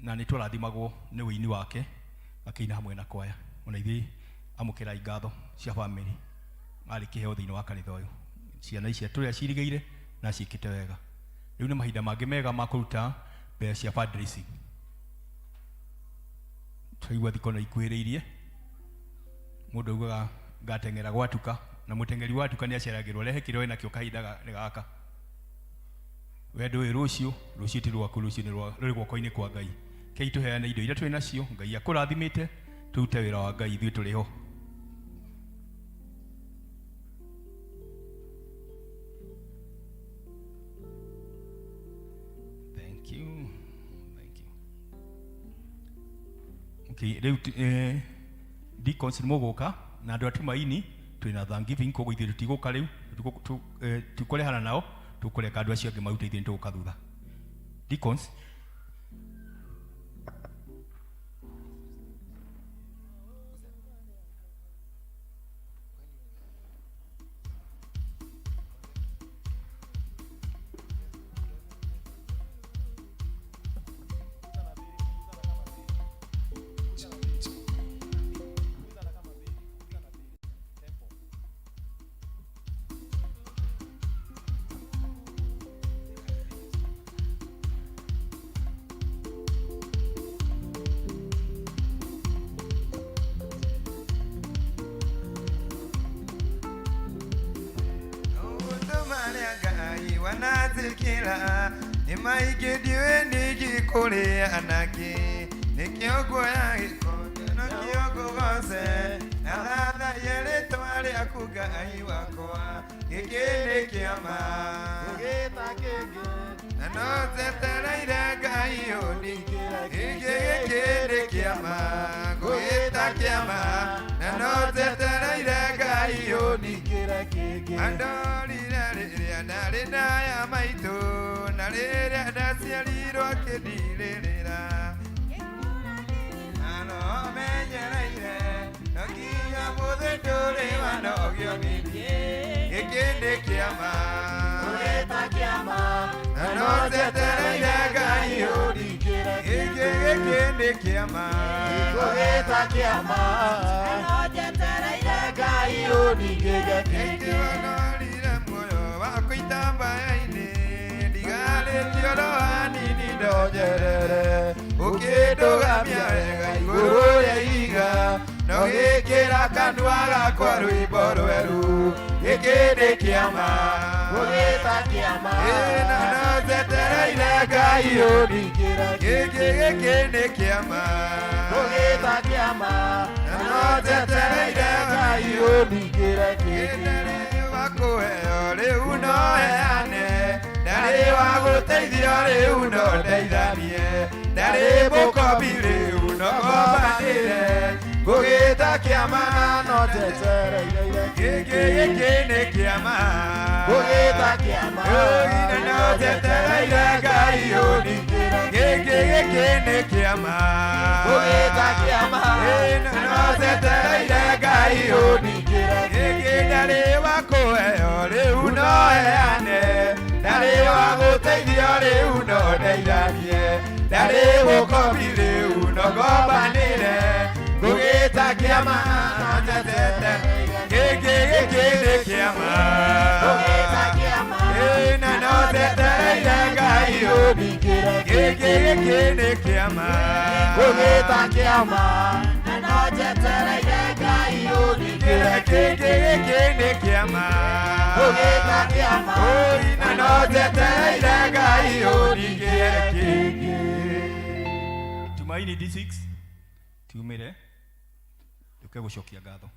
Na nĩ twarathimagwo nĩ ũini wake akĩina hamwe na kwaya. Ona ithuĩ amũkĩrai ngatho cia bamĩrĩ. Arĩ kĩheo thĩinĩ wa kanitha ũyũ. Ciana ici tũrĩa cirigĩire na ciĩkĩte wega. Rĩu nĩ mahinda mangĩ mega ma kũruta mbeca cia fundraising. Twaigua thiko no ikuhĩrĩirie. Mũndũ augaga ngateng'era gwatuka, na mũteng'eri watuka nĩ aceragĩrwo rehe kĩrĩa wĩnakĩo kahinda gaka. We ndũĩ rũciũ, rũciũ ti rwaku, rũciũ nĩ rũrĩ guoko-inĩ kwa Ngai. Kei tũheane indo iria twĩ nacio, Ngai akũrathimĩte, tũrute wĩra wa Ngai ithuĩ tũrĩ ho. Thank you. Thank you. Okay, rĩu deacons nĩ mũgũka na andũ a Tumaini twĩna Thanksgiving koguo ithuĩ tũtigũka rĩu, tũtikũrehana nao, tũkũreka andũ acio angĩ marute, ithuĩ nĩ tũgũka thutha. Deacons. Maũndũ marĩa Ngai wananjĩkĩra nĩ maingĩ ndiũĩ ndingĩkũrĩa nakĩ, nĩkĩo nguoya gĩkombe no kĩo ngũgoce na thathaiye rĩtwa rĩaku Ngai wakwa, gĩkĩ nĩ kĩama na no njetereire Ngai ũningĩre, gĩkĩ gĩkĩ nĩ kĩama ngũgĩta kĩama na no njetereire Ngai ũningĩre kĩngĩ. Andorire rĩrĩa ndarĩ na ya maitũ na rĩrĩa ndaciarirwo akĩndirĩrĩra, na no menyereire no nginya mũthĩ ndũrĩ wanogio nĩ niĩ, gĩkĩ nĩ kĩama na no njetereire Ngai ũningĩre, gĩkĩ gĩkĩ nĩ kĩama ngũgĩta kĩama na no njetereire Ngai ũningĩre kĩngĩ. Wanorire muoyo wakwa itambaya-inĩ ndigarĩtio oro hanini ndonyerere, ũkĩndũgamia wega igũrũ rĩa ihiga no gĩkĩra kanua gakwa rwĩmbo rwerũ, gĩkĩ nĩ kĩama ngũgĩta kĩama na no njetereire Ngai ũningĩre, gĩkĩ gĩkĩ nĩ kĩama ngũgĩta kĩama na no njetereire Ngai ũningĩre kĩngĩ. Ndarĩ wa kũheo rĩu no heane, ndarĩ wa gũteithio rĩu no ndeithanie, ndarĩ mũkombi rĩu no ngombanĩre, ngũgĩta kĩama no njetereire, gĩkĩ gĩkĩ nĩ kĩama ngũgĩta kĩama na no njetereire Ngai ũningĩre, gĩkĩ gĩkĩ nĩ kĩama ngũgĩta kĩama na no njetereire Ngai ũningĩre, gĩkĩ ndarĩ wa kũheo rĩu no heane, ndarĩ wa gũteithio rĩu no ndeithanie, ndarĩ mũkombi rĩu no ngombanĩre, ngũgĩta kĩama no njetereire, gĩkĩ gĩkĩ nĩ kĩama ngũgĩta kĩama na no njetereire Ngai ũningĩre, gĩkĩ gĩkĩ nĩ kĩama ngũgĩta kĩama na no njetereire Ngai ũningĩre, gĩkĩ gĩkĩ nĩ kĩama ngũgĩta kĩama na no njetereire Ngai ũningĩre kĩngĩ. Tumaini D6 tiumĩre tũke gũcokia ngatho.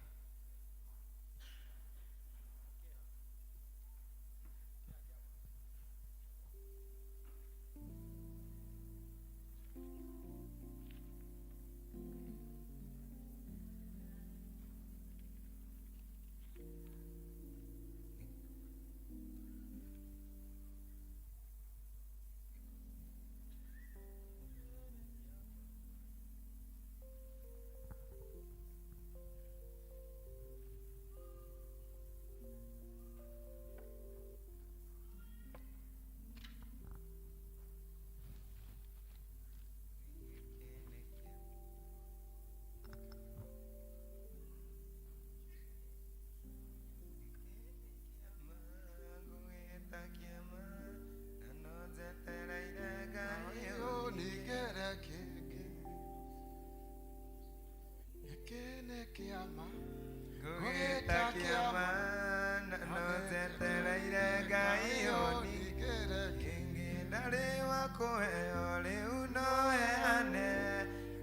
Ndarĩ wa kũheo rĩu no heane,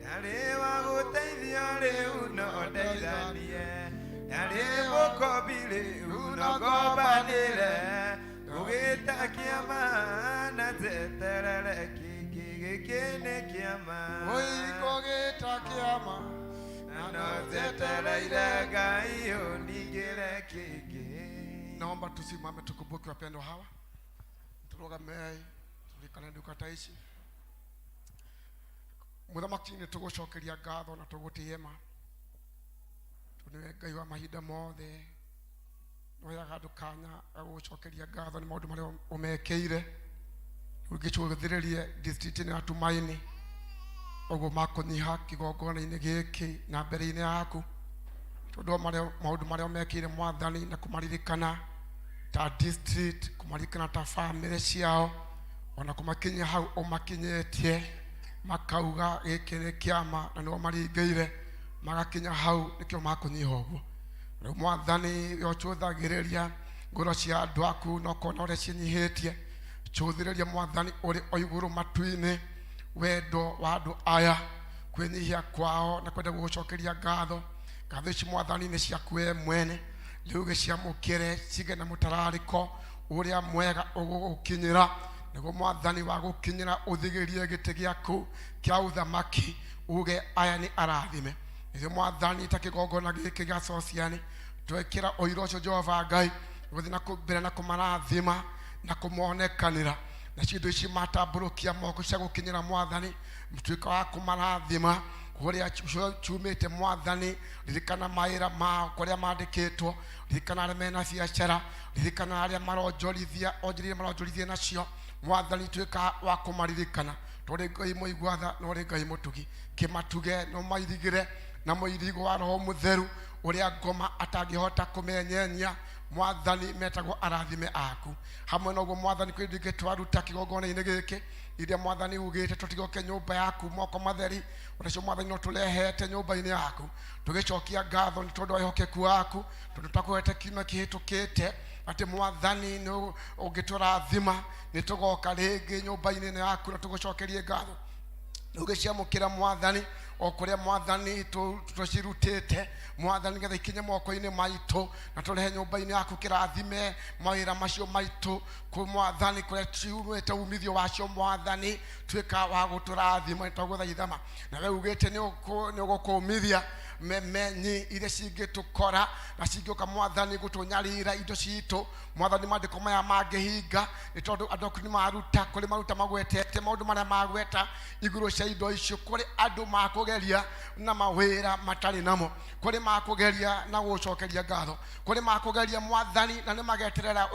ndarĩ wa gũteithio rĩu no ndeithanie, ndarĩ mũkombi rĩu no ngombanĩre, gũgĩta kĩama na njeterere kĩngĩ gĩkĩ nĩ kĩama. Gũgĩta kĩama na no njetereire Ngai ũningĩre kĩngĩ. Naomba tusimame tukumbuke wapendwa hawa, turugamei turirikane ndungata ici. Mũthamaki, nĩ tũgũcokeria ngatho na tũgũtĩe ma, tondũ nĩwe Ngai wa mahinda mothe. Nĩũheaga andũ kanya ga gũgũcokeria ngatho nĩ maũndũ marĩa ũmekĩire. Rĩu ngĩcũthĩrĩrie district ĩno ya Tumaini ũguo makũnyiha kĩgongona-inĩ gĩkĩ na mbere-inĩ yaku, tondũ wa maũndũ marĩa ũmekĩire Mwathani, na kũmaririkana ta district, kũmaririkana ta bamĩrĩ ciao, ona kũmakinyia hau ũmakinyĩtie, makauga gĩkĩ nĩ kĩama na nĩo maringĩire magakinya hau, nĩkĩo makũnyiha ũguo. Rĩu Mwathani, we ũcũthagĩrĩria ngoro cia andũ aku na ũkona ũrĩa ciĩnyihĩtie, cũthĩrĩria Mwathani ũrĩ o igũrũ matu-inĩ wendo wa andũ aya, kwĩnyihia kwao na kwenda gũgũcokeria ngatho. Ngatho ici Mwathani nĩ ciaku we mwene, rĩu gĩciamũkĩre cige na mũtararĩko ũrĩa mwega ũgũgũkinyĩra, nĩguo Mwathani wa gũkinyĩra ũthigĩrie gĩtĩ gĩaku kĩa ũthamaki, uge aya nĩ arathime. Nĩguo Mwathani, ta kĩgongona gĩkĩ gĩa Sociani twekĩra ũira ũcio Jehova Ngai gũthiĩ na mbere na kũmarathima na kũmonekanĩra na cindo ici matambũrũkia moko cia gũkinyĩra Mwathani, mtuĩka wa kũmarathima kũrĩa ciumĩte. Mwathani, ririkana mawĩra mao kũrĩa mandĩkĩtwo, ririkana arĩa mena biacara, ririkana arĩa maronjorithia, onjorithia maronjorithia nacio. Mwathani, tuĩka wa kũmaririkana, tondũ Ngai mũigua tha na ũrĩ Ngai mũtugi. Kĩmatuge na ũmairigĩre na mũirigo wa Roho Mũtheru ũrĩa ngoma atangĩhota kũmenyenyia. Mwathani, metagwo arathime aku. Hamwe na ũguo Mwathani, kwĩ indo ingĩ twaruta kĩgongona-inĩ gĩkĩ iria Mwathani ugĩte tũtigoke nyũmba yaku moko matheri, onacio Mwathani no tũrehete nyũmba-inĩ yaku tũgĩcokia ngatho nĩ tondũ wa wĩhokeku waku, tondũ twakũhete kiumia kĩhĩtũkĩte atĩ Mwathani nĩ ũngĩtũrathima nĩ tũgoka rĩngĩ nyũmba-inĩ ĩno yaku na tũgũcokerie ngatho. Ũgĩciamũkĩra Mwathani o kũrĩa Mwathani tũcirutĩte, Mwathani, nĩgetha ikinye moko-inĩ maitũ na tũrehe nyũmba-inĩ yaku kĩrathime mawĩra macio maitũ kũ Mwathani, kũrĩa ciumĩte umithio wacio. Mwathani, tuĩka wa gũtũrathima, nĩtwagũthaithama na we ugĩte nĩ ũgũkũmithia memenyi iria cingĩtũkora na cingĩũka Mwathani gũtũnyarira indo citũ. Mwathani, maandĩko maya mangĩhinga nĩ tondũ andũ aku nĩ maruta kũrĩ maruta magwetete maũndũ marĩa magweta igũrũ cia indo icio. Kũrĩ andũ makũgeria na mawĩra matarĩ namo, kũrĩ makũgeria na gũcokeria ngatho, kũrĩ makũgeria Mwathani na nĩ mageterera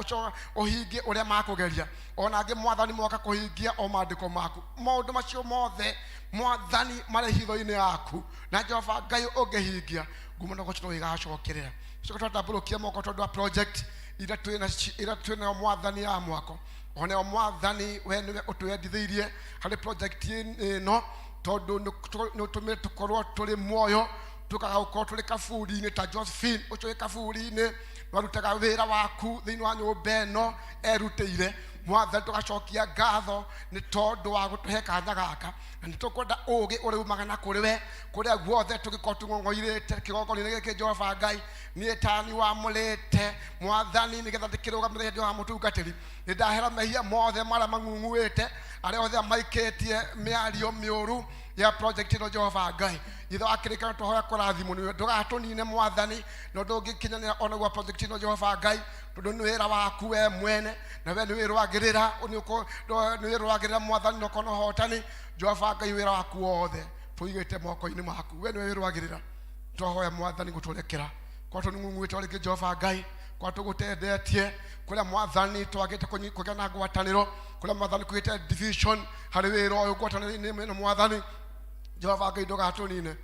ũhingie ũrĩa makũgeria. Ona angĩ Mwathani moka kũhingia o maandĩko maku. Maũndũ macio mothe Mwathani marĩ hitho-inĩ yaku, na Jehova Ngai ũngĩhingia ngumo na ũgoci no igacokerera. Coka twatambũrũkia moko tondũ wa project iria twĩ nayo Mwathani ya mwako. Onayo Mwathani, we nĩwe ũtwendithĩirie harĩ project ĩno, tondũ nĩ ũtũmĩte tũkorwo tũrĩ muoyo, tũkaga gũkorwo tũrĩ kaburi-inĩ ta Josephine ũcio wĩ kaburi-inĩ warutaga wĩra waku thĩinĩ wa nyũmba ĩno erutĩire. Mwathani, tũgacokia ngatho nĩ tondũ wa gũtũhe kanya gaka, na nĩ tũkwenda ũũgĩ ũrĩa umaga na kũrĩ we kũrĩa guothe tũngĩkorwo tũng'ong'oirĩte kĩgongona-inĩ gĩkĩ. Jehova Ngai, niĩ tani wamũrĩte Mwathani nĩgetha ndĩkĩrũgamĩrĩre ndĩ wa mũtungatĩri, nĩ ndahera mehia mothe marĩa mang'ung'uĩte, arĩa othe maikĩtie mĩario mĩũru ya project ĩno. Jehova Ngai, ithe wa kĩrĩkanĩro, tũhoya kũrathimwo nĩwe, ndũgatũnine Mwathani na ndũngĩkinyanĩra ona gwa project ĩno. Jehova Ngai, tondũ nĩ wĩra waku we mwene na we nĩ wĩrũagĩrĩra, nĩ wĩrũagĩrĩra Mwathani na ũkona ũhotani. Jehova Ngai, wĩra waku wothe tũigĩte moko-inĩ maku, we nĩwe wĩrũagĩrĩra. Twahoya Mwathani gũtũrekera kwa tũnung'ung'uĩte o rĩngĩ. Jehova Ngai, kwa tũgũtendetie kũrĩa Mwathani twagĩte kũgĩa na ngwatanĩro, kũrĩa Mwathani kũgĩte division harĩ wĩra ũyũ ngwatanĩro-inĩ ĩno. Mwathani Jehova Ngai, ndũgatũnine,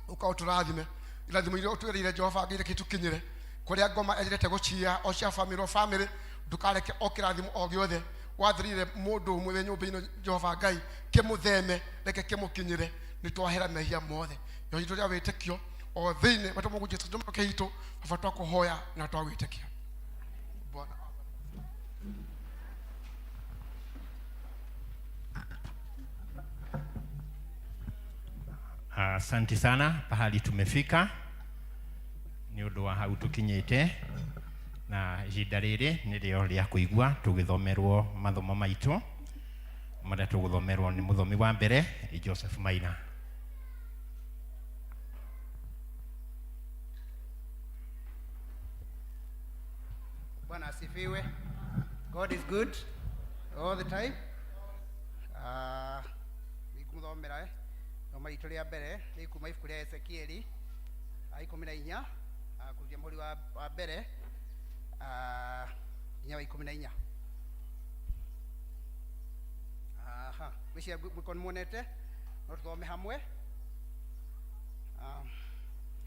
ũka ũtũrathime irathimo iria ũtwĩrĩire. Jehova Ngai, reke tũkinyĩre kũrĩa ngoma ĩrĩte gũcia o cia famĩlĩ o famĩlĩ. Ndũkareke o kĩrathimo o gĩothe wathĩrĩire mũndũ ũmwe wĩ nyũmba ĩno, Jehova Ngai, kĩmũtheme, reke kĩmũkinyĩre. Nĩ twahera mehia mothe yo itũ rĩa wĩtĩkio o thĩinĩ wa Mũrũ Jesu Kristo itũ baba, twakũhoya na twagwĩtĩkia Bwana. Asante sana pahali tumefika nĩ ũndũ wa hau tũkinyĩte na ihinda rĩrĩ nĩrĩo rĩa kũigua tũgĩthomerwo mathomo maitũ marĩa tũgũthomerwo nĩ mũthomi wa mbere Joseph Maina. Bwana asifiwe. God is good all the time. Ah, nĩngũmũthomera eh. Thoma ritũ rĩa mbere nĩ kuma ibuku rĩa Ezekieli 14 kurutia mũhũri wa mbere nginya wa 14. Aha, ngwĩciria mũkorwo nĩ muonete no tũthome hamwe.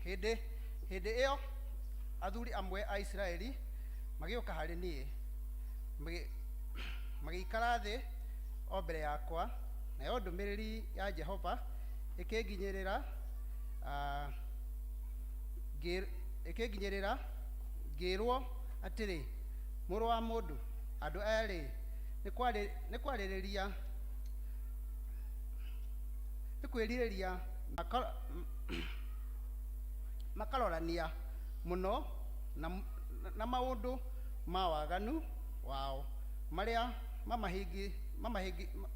Hĩndĩ hĩndĩ ĩyo athuri amwe a Isiraeli magĩũka harĩ niĩ magĩikara thĩ o mbere yakwa, nayo ndũmĩrĩri ya Jehova ĩkĩnginyĩrĩra ĩkĩnginyĩrĩra ngĩĩrwo atĩrĩ, mũrũ wa mũndũ, andũ aya-rĩ, nĩ kwarĩrĩria nĩ kwĩrirĩria makarorania mũno na maũndũ ma waganu wao marĩa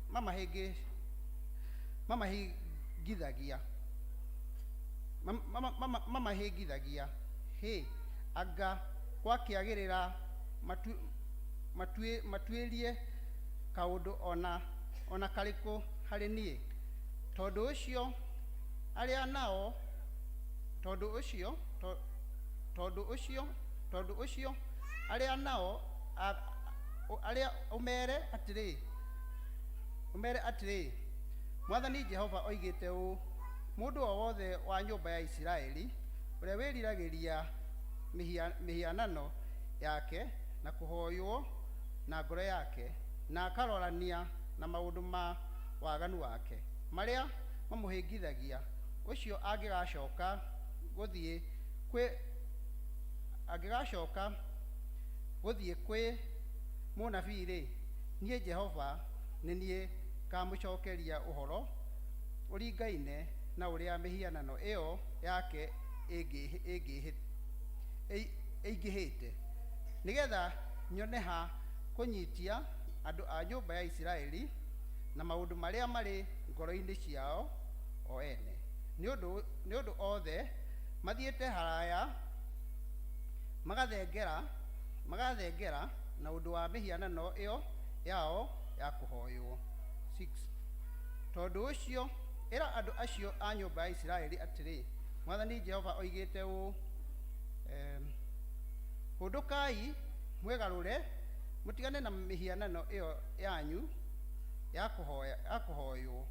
mamahĩngithagia mamahĩngithagia. Hĩ, anga gwakĩagĩrĩra matuĩrie kaũndũ ona karĩkũ harĩ niĩ? Tondũ ũcio arĩa nao tondũ ũcio tondũ ũcio tondũ ũcio arĩa nao arĩa ũmere atĩrĩ, ũmere atĩrĩ, Mwathani Jehova oigĩte ũũ, mũndũ o wothe wa nyũmba ya Isiraeli ũrĩa wĩriragĩria mĩhianano yake na kũhoywo na ngoro yake na akarorania na maũndũ ma waganu wake marĩa mamũhĩngithagia, ũcio angĩgacoka gũthiĩ kwĩ angĩgacoka gũthiĩ kwĩ mũnabii-rĩ, niĩ Jehova nĩ niĩ ngamũcokeria ũhoro ũringaine na ũrĩa mĩhianano ĩyo yake ĩingĩhĩte, nĩgetha nyone ha kũnyitia andũ a nyũmba ya Isiraeli na maũndũ marĩa marĩ ngoro-inĩ ciao o ene. Nĩ ũndũ othe mathiĩte haraya magathengera na ũndũ wa mĩhianano ĩyo yao ya kũhoywo. 6 Tondũ ũcio ĩra andũ acio a nyũmba ya Isiraeli atĩrĩ, Mwathani Jehova oigĩte ũũ, hũndũkai mwĩgarũre mũtigane na mĩhianano ĩyo yanyu ya kũhoywo,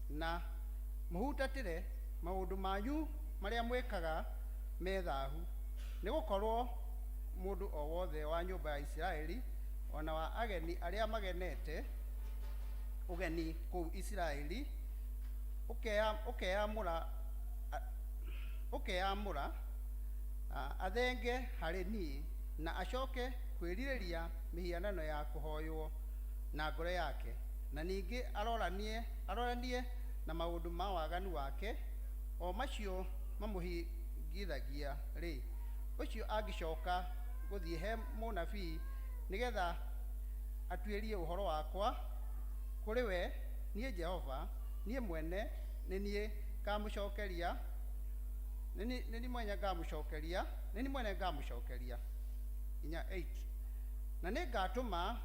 na mũhutatĩre maũndũ manyu marĩa mwĩkaga me thaahu, nĩ gũkorwo mũndũ o wothe wa nyũmba ya Isiraeli ona wa ageni arĩa magenete ũgeni kũu Isiraeli ũkeyamũra athenge harĩ niĩ na acoke kwĩrirĩria mĩhianano ya kũhoywo na ngoro yake, na ningĩ aroranie na maũndũ ma waganu wake o macio mamũhĩngithagia rĩ, ũcio angĩcoka gũthiĩ he mũnabii nĩgetha atuĩrie ũhoro wakwa kũrĩ we, niĩ Jehova niĩ mwene nĩ niĩ ngamũcokeria, nĩ niĩ mwene ngamũcokeria, nĩ niĩ mwene ngamũcokeria. 4 8 Na nĩ ngatũma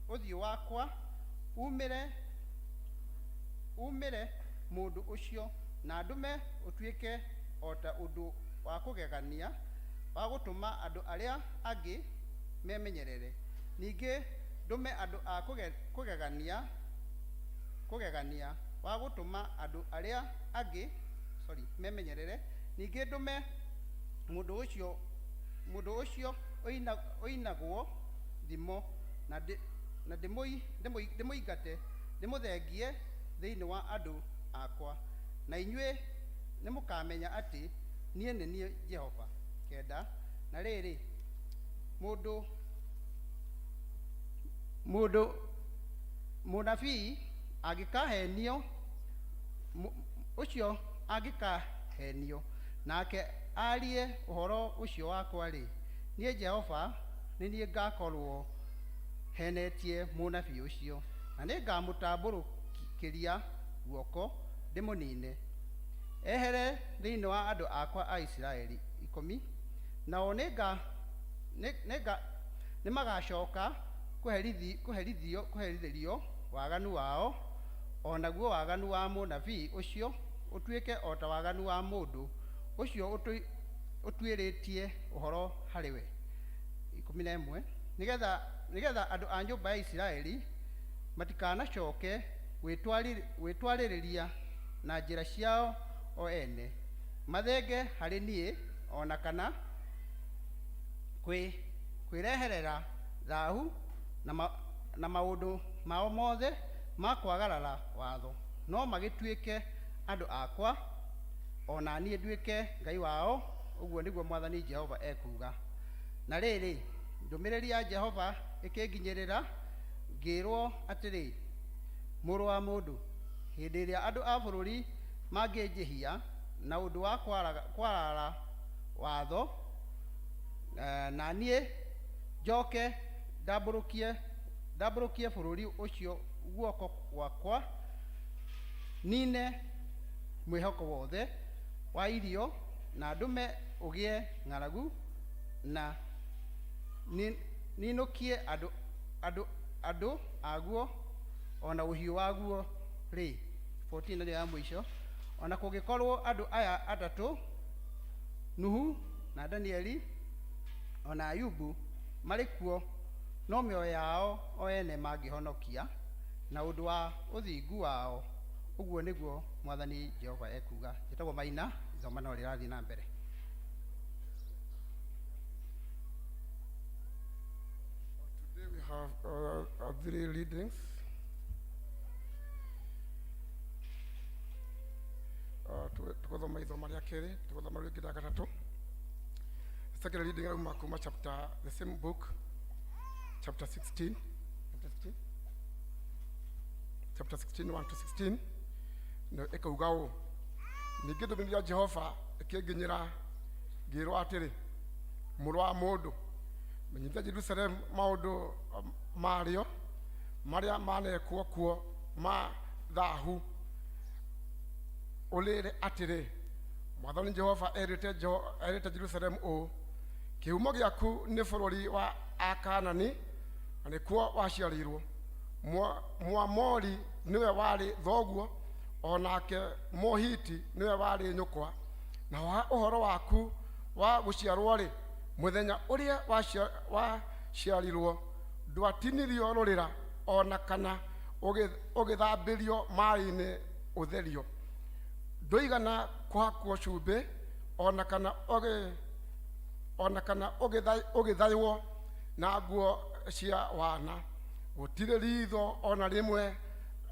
ũthiũ wakwa umĩre mũndũ ũcio na ndũme ũtuĩke o ta ũndũ wa kũgegania wa gũtũma andũ arĩa angĩ memenyerere, ningĩ ndũme andũ a kũgegania wa gũtũma andũ arĩa angĩ sorry memenyerere, ningĩ ndũme mũndũ ũcio ũinagwo thimo na ndĩmũingate ndĩmũthengie thĩinĩ wa andũ akwa, na inyuĩ nĩmũkamenya atĩ niĩ nĩ niĩ Jehova. 9 Na rĩrĩ, mũndũ Mũnabii angĩkahenio, ũcio angĩkahenio nake arie ũhoro ũcio wakwa-rĩ, niĩ Jehova nĩ niĩ ngakorwo henetie mũnabii ũcio, na nĩngamũtambũrũkĩria guoko ndĩmũnine ehere thĩinĩ wa andũ akwa a Isiraeli. 10 Nao nĩmagacoka kũherithĩrio waganu wao, o naguo waganu wa mũnabii ũcio ũtuĩke o ta waganu wa mũndũ ũcio ũtuĩrĩtie ũhoro harĩ we. 11 Nĩgetha andũ a nyũmba ya Isiraeli matikanacoke gwĩtwarĩrĩria na njĩra ciao o ene, mathenge harĩ niĩ, o na kana kwĩreherera thahu na maũndũ mao mothe ma kwagarara watho, no magĩtuĩke andũ akwa, o na niĩ nduĩke Ngai wao, ũguo nĩguo Mwathani Jehova ekuuga. Na rĩrĩ, ndũmĩrĩri ya Jehova ĩkĩnginyĩrĩra, ngĩĩrwo atĩrĩ, Mũrũ wa mũndũ, hĩndĩ ĩrĩa andũ a bũrũri mangĩnjĩhia na ũndũ wa kwarara watho, na niĩ njoke ndambũrũkie bũrũri ũcio guoko gwakwa, nine mwĩhoko wothe wa irio, na ndũme ũgĩe ng'aragu, na ninũkie andũ aguo o na ũhiũ waguo rĩ, 14 na nĩyo ya mũico, o na kũngĩkorwo andũ aya atatũ, Nuhu na Danieli o na Ayubu, marĩ kuo, no mĩoyo yao o ene mangĩhonokia na ũndũ wa ũthingu wao, ũguo nĩguo Mwathani Jehova ekuuga. Njĩtagwo Maina, ithoma no rĩrathiĩ na mbere. Today we have three readings. Tũgũthoma ithoma rĩa kerĩ, tũgũthoma rĩngĩ rĩa gatatũ. Second reading ĩrauma kuma chapter, the same book, chapter 16, chapter 16, chapter 16, 1 to 16, na ĩkauga ũũ: Ningĩ ndũmĩrĩri ya Jehova ĩkĩnginyĩra ngĩĩrwo atĩrĩ, mũrũ wa mũndũ, menyithia Jerusalemu maũndũ marĩo marĩa manekwo kuo ma thahu, ũrĩre atĩrĩ, Mwathani Jehova erĩte Jerusalemu ũũ: kĩhumo gĩaku nĩ bũrũri wa Akaanani, na nĩkuo waciarĩirwo. Mũamori nĩwe warĩ thoguo, o nake Mũhiti nĩwe warĩ nyũkwa. Na ha ũhoro waku wa gũciarwo-rĩ, mũthenya ũrĩa waciarirwo ndwatinirio rũrĩra, o na kana ũgĩthambĩrio maaĩ-inĩ ũtherio. Ndũigana kũhakwo cumbĩ, o na kana ũgĩthaywo na nguo cia wana. Gũtirĩ riitho o na rĩmwe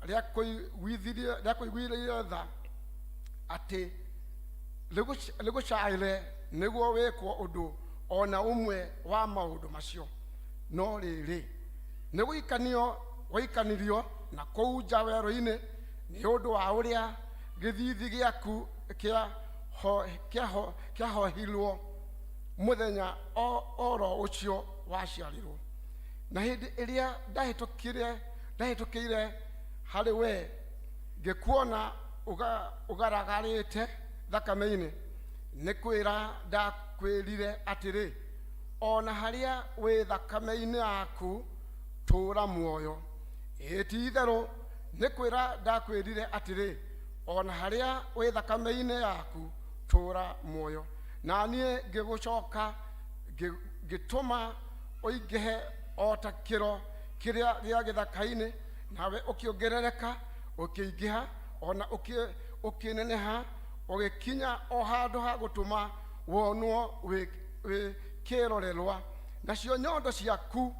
rĩakũiguithĩrĩire tha atĩ rĩgũcaĩre nĩguo wĩkwo ũndũ o na ũmwe wa maũndũ macio. No rĩrĩ, nĩ gũikanio waikanĩrio na kũu nja werũ-inĩ nĩ ũndũ wa ũrĩa gĩthiithi gĩaku kĩahohirwo mũthenya o ro ũcio waciarirwo. Na hĩndĩ ĩrĩa ndahĩtũkĩire harĩ wee, ngĩkuona ũgaragarĩte thakame-inĩ, nĩ kwĩra ndakwĩrire atĩrĩ, o na harĩa wĩ thakame-inĩ yaku, tũũra muoyo. Ĩĩ ti-itherũ nĩ kwĩra ndakwĩrire atĩrĩ, o na harĩa wĩ thakame-inĩ yaku, tũũra muoyo. Na niĩ ngĩgũcoka ngĩtũma ũingĩhe o ta kĩro kĩrĩa gĩa gĩthaka-inĩ, nawe ũkĩongerereka, ũkĩingĩha, o na ũkĩneneha, ũgĩkinya o handũ ha gũtũma wonwo wĩ kĩrorerwa. Nacio nyondo ciaku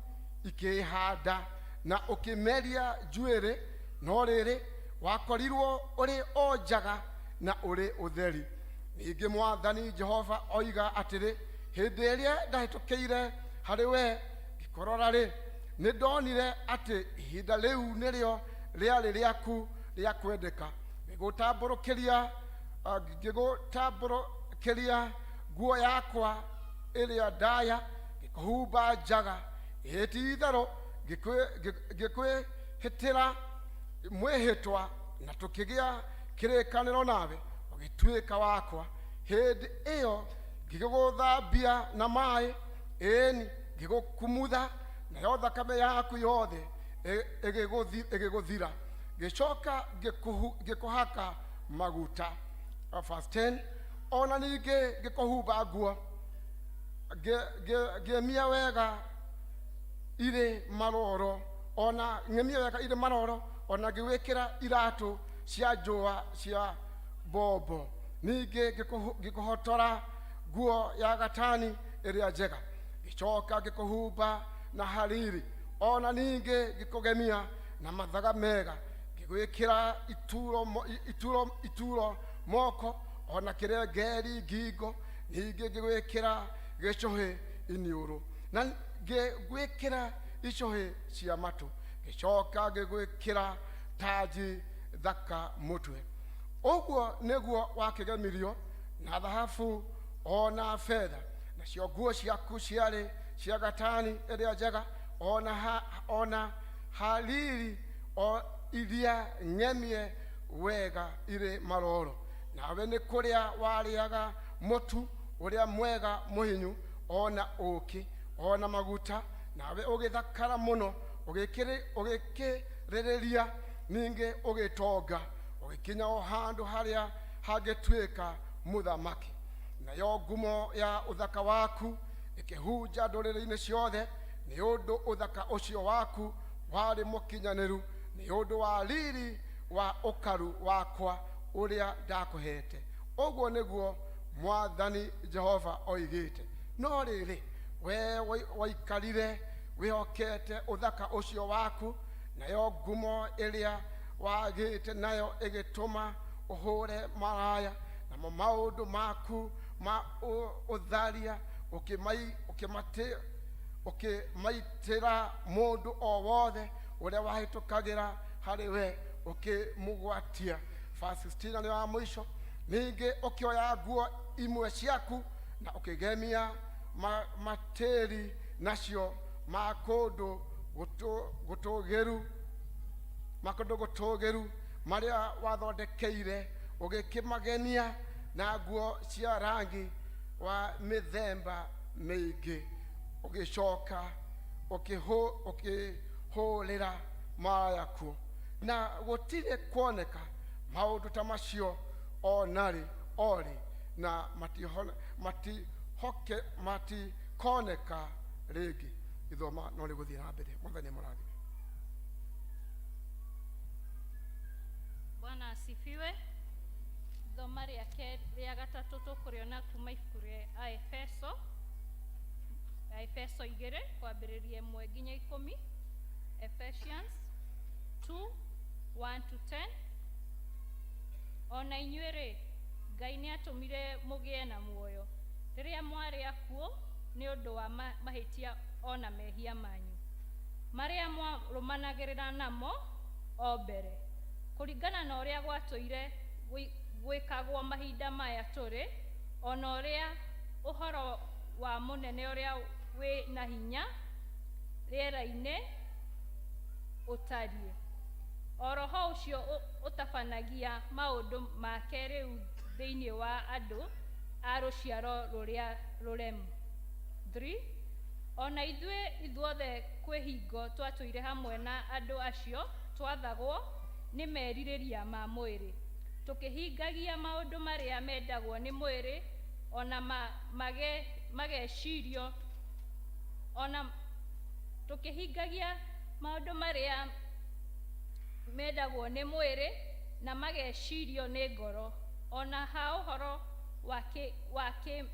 ikĩĩhanda, na ũkĩmeria njuĩrĩ, no rĩrĩ, wakorirwo ũrĩ o njaga na ũrĩ ũtheri. Ningĩ Mwathani Jehova oiga atĩrĩ, hĩndĩ ĩrĩa ndahĩtũkĩire harĩ wee ngĩkũrora-rĩ, Nĩ ndonire atĩ ihinda rĩu nĩrĩo rĩarĩ rĩaku rĩa kwendeka, ngĩgũtambũrũkĩria ngĩgũtambũrũkĩria nguo yakwa ĩrĩa ndaya, ngĩkũhumba njaga. Ĩĩ ti-itherũ ngĩkwĩhĩtĩra mwĩhĩtwa, na tũkĩgĩa kĩrĩkanĩro nawe, ũgĩtuĩka wakwa. Hĩndĩ ĩyo ngĩgũthambia na maĩ, ĩĩni, ngĩgũkumutha, nayo thakame yaku yothe ĩgĩgũthira, ngĩcoka ngĩkũhaka maguta. Verse 10, ona ningĩ ngĩkũhumba nguo, ngĩemia wega irĩ maroro, ona ng'emia wega irĩ maroro, ona ngĩgwĩkĩra iratũ cia njũa cia mbombo. Ningĩ ngĩkũhotora nguo ya gatani ĩrĩa njega, ngĩcoka ngĩkũhumba na hariri, ona ningĩ ngĩkũgemia na mathaga mega, ngĩgwĩkĩra ituro, ituro, ituro moko, ona kĩrengeri ngingo, ningĩ ngĩgwĩkĩra gĩcũhĩ iniũrũ, na ngĩgwĩkĩra icũhĩ cia matũ, ngĩcoka ngĩgwĩkĩra tanji thaka mũtwe. Ũguo nĩguo wakĩgemirio na thahabu ona betha, nacio nguo ciaku ciarĩ cia gatani ĩrĩa njega, ona, ha, ona hariri o iria ng'emie wega irĩ maroro. Nawe nĩ kũrĩa warĩaga mũtu ũrĩa mwega mũhinyu, ona ũũkĩ, ona maguta, nawe ũgĩthakara mũno, ũgĩkĩrĩrĩria, ningĩ ũgĩtonga, ũgĩkinya o handũ harĩa hangĩtuĩka mũthamaki. Nayo ngumo ya ũthaka waku ĩkĩhunja ndũrĩrĩ-inĩ ciothe, nĩ ũndũ ũthaka ũcio waku warĩ mũkinyanĩru, nĩ ũndũ wa riri wa ũkaru wakwa ũrĩa ndakũheete. Ũguo nĩguo Mwathani Jehova oigĩte. No rĩrĩ, wee waikarire wĩhokete ũthaka ũcio waku, nayo ngumo ĩrĩa wagĩte nayo ĩgĩtũma ũhũre maraya, namo maũndũ maku ma ũtharia ũkĩmaitĩra mũndũ o wothe ũrĩa wahĩtũkagĩra harĩ we, ũkĩmũgwatia. Verse 16 na nĩyo ya mũico. Ningĩ ũkĩoya nguo imwe ciaku na ũkĩgemia matĩri nacio ma kũndũ gũtũũgĩru, ma kũndũ gũtũũgĩru marĩa wathondekeire, ũgĩkĩmagenia na nguo cia rangi wa mĩthemba mĩingĩ, ũgĩcoka ũkĩhũrĩra maraya kuo. Na gũtirĩ kuoneka maũndũ ta macio o narĩ o rĩ, na matikoneka rĩngĩ. Ithoma no rĩgũthiĩ na mbere. Mwathani amũrathime. Bwana asifiwe. Ithoma rĩake rĩa gatatũ tũkũrĩona kuma ibuku rĩa Aefeso, Aefeso 2 kwambĩrĩria 1 nginya 10. Ephesians 2 1 to 10. Ona inyuĩ rĩ, Ngai nĩ atũmire mũgĩe na muoyo rĩrĩa mwarĩ akuũ nĩ ũndũ wa mahĩtia ona mehia manyu marĩa mwarũmanagĩrĩra namo o mbere, kũringana na ũrĩa gwatũire gwĩkagwo mahinda maya tũrĩ, ona ũrĩa ũhoro wa mũnene ũrĩa wĩ na hinya rĩera-inĩ ũtariĩ, o roho ũcio ũtabanagia maũndũ make rĩu thĩinĩ wa andũ a rũciaro rũrĩa rũremu. 3 Ona ithuĩ ithuothe kwĩ hingo twatũire hamwe na andũ acio twathagwo nĩ merirĩria ma mwĩrĩ, tũkĩhingagia maũndũ marĩa mendagwo nĩ mwĩrĩ ona magecirio, ona tũkĩhingagia maũndũ marĩa mendagwo nĩ mwĩrĩ na magecirio nĩ ngoro. Ona ha ũhoro wa kĩ wa kĩ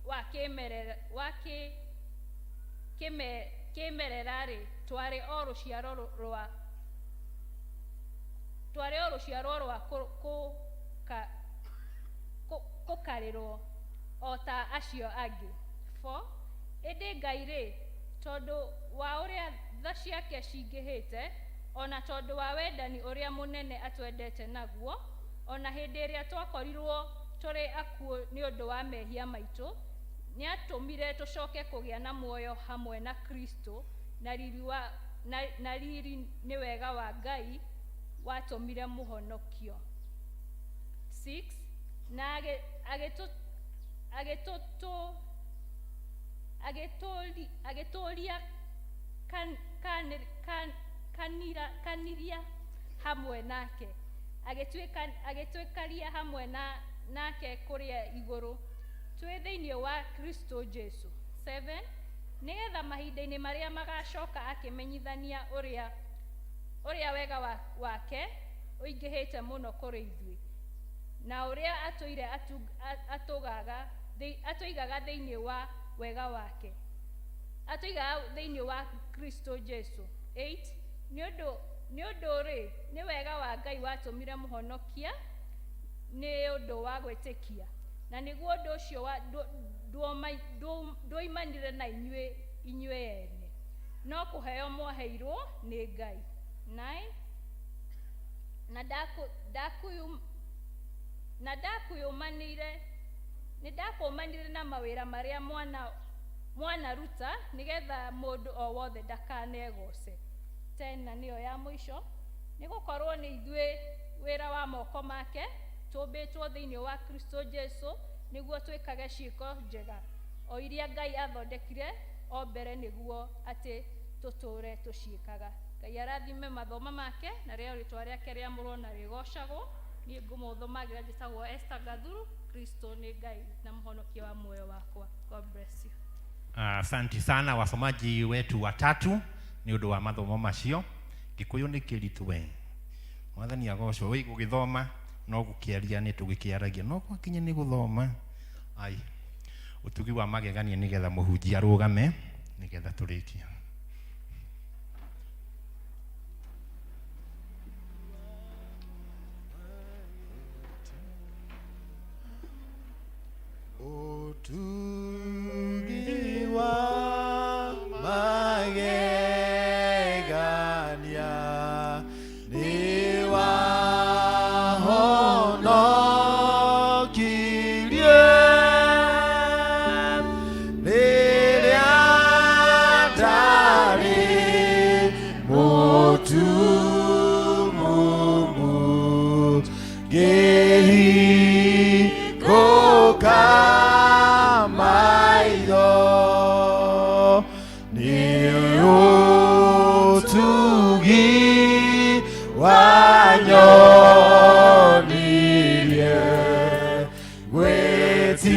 wa kĩmerera wa kĩ kĩmerera-rĩ, twarĩ o rũciaro rwa twarĩ o rũciaro rwa kũkarĩrwo o ta acio angĩ. 4 Ĩndĩ Ngai-rĩ, Tondũ wa ũrĩa tha ciake cingĩhĩte, ona tondũ wa wendani ũrĩa mũnene atwendete naguo, ona hĩndĩ ĩrĩa twakorirwo tũrĩ akuũ nĩ ũndũ wa mehia maitũ, nĩatũmire tũcoke kũgĩa na muoyo hamwe na Kristo, na riri, wa, na, na riri nĩ wega wa Ngai watũmire mũhonokio. 6 na agĩtũria kaniria hamwe nake, agĩtwĩkaria hamwe na nake kũrĩa igũrũ twĩ thĩinĩ wa Kristo Jesu. 7 nĩgetha mahinda-inĩ marĩa magacoka akĩmenyithania ũrĩa wega wake ũingĩhĩte mũno kũrĩ ithuĩ, na ũrĩa atũire atũigaga thĩinĩ wa wega wake, atũigaga thĩinĩ wa Kristo Jesu. 8 nĩ ũndũ rĩ, nĩ wega wa Ngai watũmire mũhonokia nĩ ũndũ wa gwĩtĩkia, na nĩguo ũndũ ũcio ndwoimanire na inyuĩ ene, no kũheo mwaheirwo nĩ Ngai. 9 na ndakuyũmanire nĩ ndakũmanire na mawĩra marĩa mwanaruta, nĩgetha mũndũ o wothe ndakanegoce. 10 na nĩyo ya mũico, nĩ gũkorwo nĩ ithuĩ wĩra wa moko make, tũmbĩtwo thĩinĩ wa Kristo Jesu nĩguo twĩkage ciĩko njega, o iria Ngai athondekire o mbere nĩguo atĩ tũtũũre tũciĩkaga. Ngai arathime mathomo make, na rĩo rĩtwa rĩake rĩamũrwo na rĩgocagwo. Niĩ ngũmũthomagĩra njĩtagwo Esther Gathuru. Kristo nĩ Ngai na mũhonokia wa muoyo wakwa. God bless you. Asanti sana wasomaji wetu watatu nĩ ũndũ wa mathomo macio. Gĩkũyũ nĩ kĩritũ we, Mwathani agocwo. Wĩ gũgĩthoma no gũkĩaria nĩ tũgĩkĩaragia, no gwakinya nĩ gũthoma, ai, ũtugi wa magegania, nĩgetha mũhunjia arũgame nĩgetha tũrĩkie. Ũtugi wa magegania nĩ wahonokirie rĩrĩa ndarĩ mũtumumu, ngĩhingũka maitho nĩ ũtugi wanyonirie gwĩtigĩra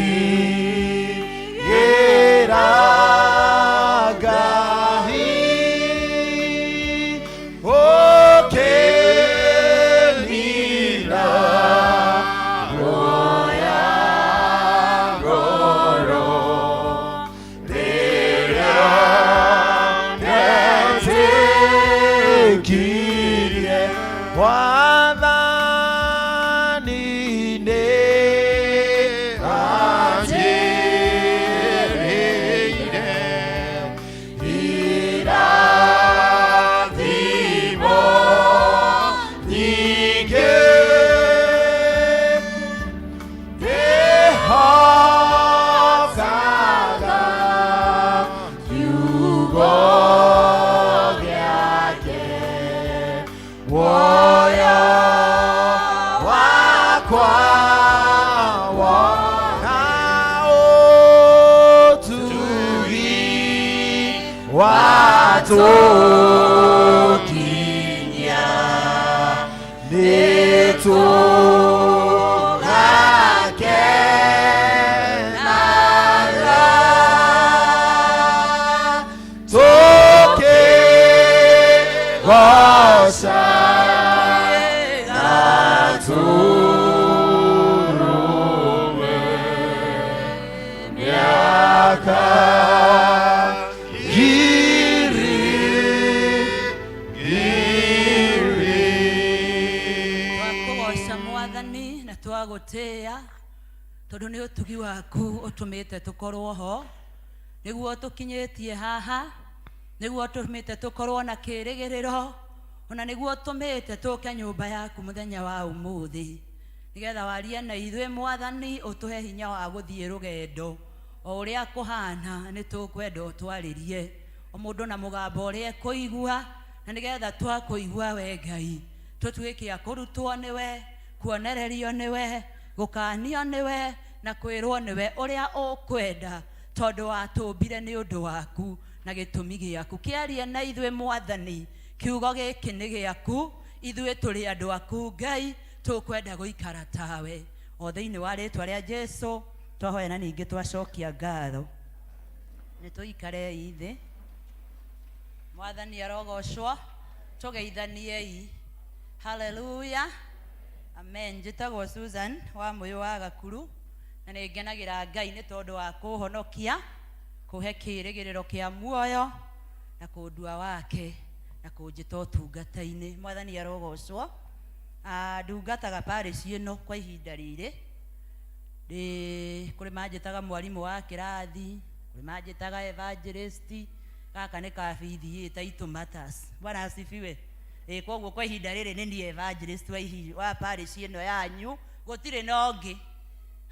Ngai, ũkĩnina guoya ngoro rĩrĩa ndetĩkirie Mwathani nĩ anjĩrĩire irathimo nyingĩ, ndĩhokaga kiugo gĩake, muoyo wakwa wona ũtugi watũkinyia nĩtũgakenaga tũkĩgoca na tũrũme mĩaka ngiri ngiri. Twakũgoca Mwathani na twagũtĩĩa, tondũ nĩ ũtugi waku ũtũmĩte tũkorwo ho nĩguo tũkinyĩtie haha. Nĩguo ũtũmĩte tũkorwo na kĩrĩgĩrĩro, ona nĩguo ũtũmĩte tũke nyũmba yaku mũthenya wa ũmũthĩ, nĩgetha warie na ithuĩ Mwathani, ũtũhe hinya wa gũthiĩ rũgendo o ũrĩa kũhana. Nĩ tũkwenda ũtwarĩrie o mũndũ na mũgambo ũrĩa ekũigua, na nĩgetha twakũigua we Ngai tũtuĩke a kũrutwo nĩwe, kuonererio nĩwe, gũkanio nĩwe, na kwĩrwo nĩwe ũrĩa ũkwenda, tondũ watũmbire nĩ ũndũ waku na gĩtũmi gĩaku. Kĩarie na ithuĩ Mwathani, kiugo gĩkĩ nĩ gĩaku, ithuĩ tũrĩ andũ aku Ngai, tũkwenda gũikara tawe. O thĩinĩ wa rĩtwa rĩa Jesu twahoya na ningĩ twacokia ngatho. Nĩ tũikarei thĩ. Mwathani arogocwo. Tũgeithaniei. Haleluya, amen. Njĩtagwo Susan wa Mũyũ wa Gakuru, na nĩ ngenagĩra Ngai nĩ tondũ wa kũhonokia, kũhe kĩrĩgĩrĩro kĩa muoyo, na kũndua wake, na kũnjĩta ũtungata-inĩ. Mwathani arogocwo. Ndungataga parish ĩno kwa ihinda rĩrĩ. Ndĩ kũrĩ manjĩtaga mwarimũ wa kĩrathi, kũrĩ manjĩtaga evangelist, gaka nĩ kabithi title matters. Bwana asifiwe. Ĩ koguo kwa ihinda rĩrĩ nĩ niĩ evangelist wa ihi wa parish ĩno yanyu, gũtirĩ na ũngĩ.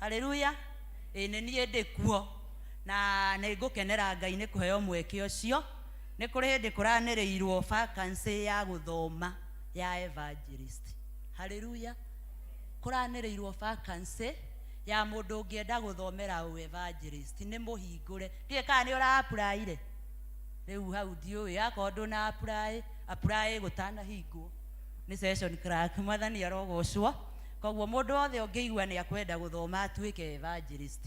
Haleluya. Ĩ nĩ niĩ ndĩkuo, na nĩ ngũkenera Ngai nĩ kũheo mweke ũcio. Nĩ kũrĩ hĩndĩ kũranĩrĩirwo vacancy ya gũthoma ya evangelist. Haleluya. Kũranĩrĩirwo vacancy ya mũndũ ũngĩenda gũthomera ũ evangelist, nĩ mũhingũre. Ndiũĩ kana nĩ ũra apply-ire rĩu hau, ndiũĩ. Akorwo ndũna apply, apply gũtanahingwo nĩ session clerk. Mwathani arogocwo. Koguo mũndũ wothe ũngĩigua nĩ akwenda gũthoma atuĩke evangelist,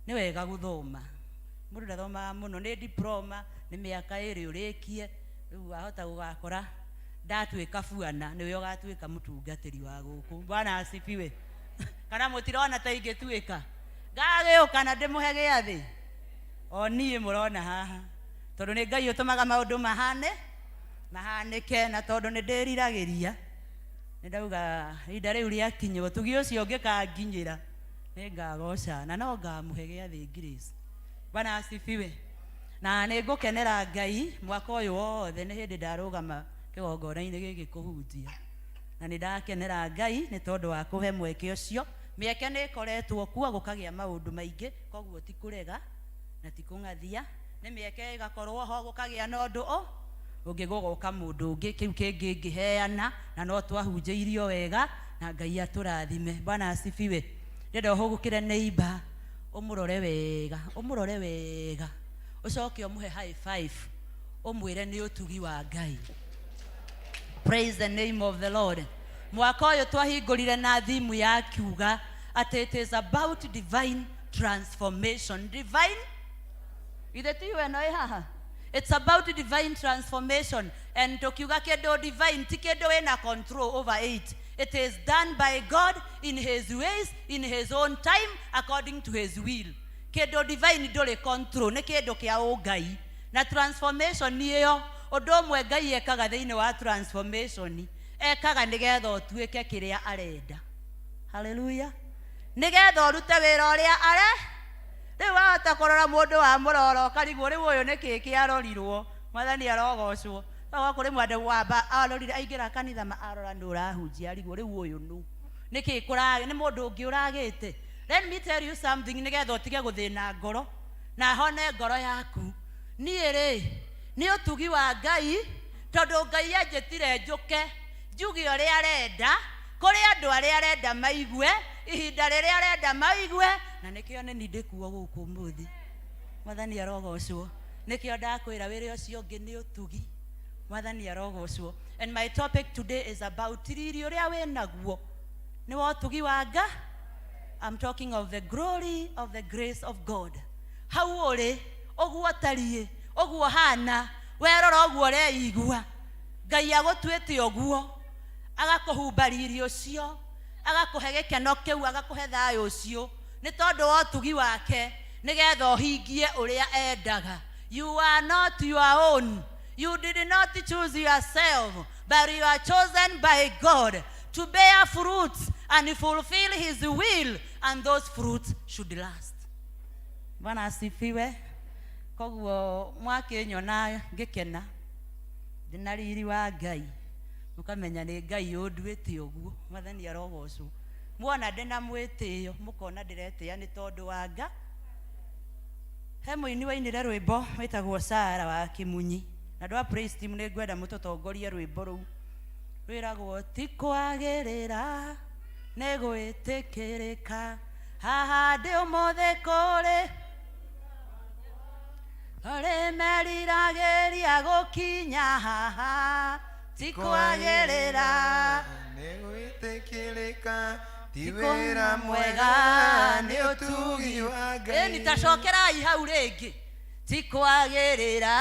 nĩ wega gũthoma. Mũndũ ndathomaga mũno, nĩ diploma, nĩ mĩaka 2 ũrĩkie. Rĩu wahota gũgakora ndatuĩka buana, nĩwe ũgatuĩka mũtungatĩri wa gũkũ. Bwana asifiwe. Kana mũtirona ta ingĩtuĩka ngagĩũka na ndĩmũhe gĩathĩ o niĩ mũrona haha, tondũ nĩ Ngai ũtũmaga maũndũ mahane mahanĩke, na tondũ nĩ ndĩriragĩria, nĩ ndauga ihinda rĩu rĩakinya ũtugi ũcio ũngĩkanginyĩra nĩ ngagoca na no ngamũhe gĩathĩ Grace. Bwana asifiwe. Na nĩ ngũkenera Ngai mwaka ũyũ wothe. Nĩ hĩndĩ ndarũgama kĩgongona-inĩ gĩkĩ kũhunjia, na nĩ ndakenera Ngai nĩ tondũ wa kũhe mweke ũcio. Mĩeke nĩ ĩkoretwo kuo, gũkagĩa maũndũ maingĩ, koguo ti kũrega na ti kũng'athia, nĩ mĩeke ĩgakorwo ho, gũkagĩa na ũndũ ũ ũngĩ, gũgoka mũndũ ũngĩ, kĩu kĩngĩ ngĩheana, na no twahunjĩirio wega, na Ngai atũrathime. Bwana asifiwe. Ndĩrenda ũhũgũkĩre neighbor, ũmũrore wega, ũmũrore wega, ũcoke ũmũhe high five, ũmwĩre nĩ ũtugi wa Ngai. Praise the name of the Lord. Mwaka ũyũ twahingũrire na thimu ya kiuga atĩ it is about divine transformation. Divine ithe tiyo ĩno ĩ haha. It's about divine transformation, and tukiuga kĩndũ divine ti kĩndũ wĩna control over it. It is done by God in his ways, in his own time, according to his will. Kĩndũ divine ndũrĩ control, nĩ kĩndũ kĩa ũngai. Na transformation ĩyo, ũndũ ũmwe Ngai ekaga thĩinĩ wa transformation, ekaga nĩgetha ũtuĩke kĩrĩa arenda. Haleluya. Nĩgetha ũrute wĩra ũrĩa are. Rĩu wahota kũrora mũndũ wa mũrora ũkarigwo rĩu ũyũ nĩ kĩĩ kĩarorirwo. Mwathani arogocwo. Okorwo kũrĩ mwandũ wamba arorire aingĩra kanitha ma arora nũ ũrahunjia, arigwo rĩu ũyũ nũ, nĩ kĩĩ kũra, nĩ mũndũ ũngĩ ũragĩte. Let me tell you something, nĩgetha ũtige gũthĩna ngoro na hone ngoro yaku. Niĩ rĩ, nĩ ũtugi wa Ngai, tondũ Ngai anjĩtire njũke njuge ũrĩa arenda kũrĩ andũ arĩa arenda maigue, ihinda rĩrĩa arenda maigue, na nĩkĩo nĩ niĩ ndĩkuo gũkũ ũmũthĩ. Mwathani arogocwo. Nĩkĩo ndakwĩra wĩra ũcio ũngĩ nĩ ũtugi. Mwathani arogocwo. And my topic today is about riri ũrĩa wĩnaguo nĩ wa ũtugi wa Nga. I'm talking of the glory of the grace of God. Hau ũrĩ, ũguo ũtariĩ, ũguo ũhana, werora ũguo ũreigua, Ngai agũtuĩte ũguo, agakũhumba riri ũcio, agakũhe gĩkeno kĩu, agakũhe thayũ ũcio, nĩ tondũ wa ũtugi wake, nĩgetha ũhingie ũrĩa endaga. You are not your own. You did not choose yourself, but you are chosen by God to bear fruits and fulfill his will, and those fruits should last. Bwana asifiwe. Koguo mwakĩnyona ngĩkena ndĩ na riri wa Ngai, mũkamenya nĩ Ngai ũnduĩte ũguo. Mwathani arogocwo. Muona ndĩ na mwĩtĩo, mũkona ndĩretĩa nĩ tondũ wa nga. He mũini wainire rwĩmbo wĩtagwo Sara wa Kĩmunyi, na andũ a praise team nĩ ngwenda mũtũtongorie rwĩmbo rũu rwĩragwo ti kwagĩrĩra nĩ gwĩtĩkĩrĩka haha ndĩ ũmũthĩ kũrĩ ũrĩ meriragĩria gũkinya haha ti kwagĩrĩra nĩ gwĩtĩkĩrĩka ti Ti wĩra mwega mwega nĩ ũtugi wa Ngai. Ĩni tacokerai hau rĩngĩ. Ti kwagĩrĩra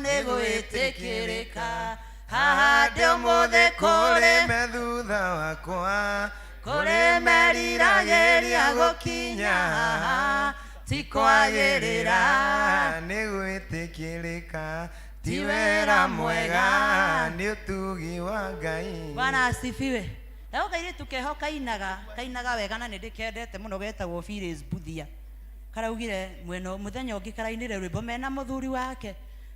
nĩ gwĩtĩkĩrĩka haha ndĩ ũmũthĩ kũrĩ me thutha wakwa kũrĩ meriragĩria gũkinya haha ti kwagĩrĩra nĩ gwĩtĩkĩrĩka ti wĩra mwega nĩ ũtugi wa Ngai. Bwana asifiwe. Nako kairĩtu keho kainaga kainaga wega na nĩ ndĩkendete mũno getagwo Phyllis Buthia. Karaugire mwena mũthenya ũngĩ karainire rwĩmbo mena mũthuri wake,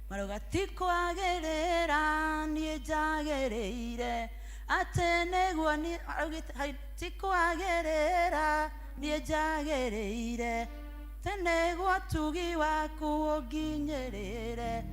marauga ti kwagĩrĩra niĩ njagĩrĩire atĩ nĩguo niĩ, araugĩte hai, ti kwagĩrĩra niĩ njagĩrĩire atĩ nĩguo tugi waku ũnginyĩrĩre.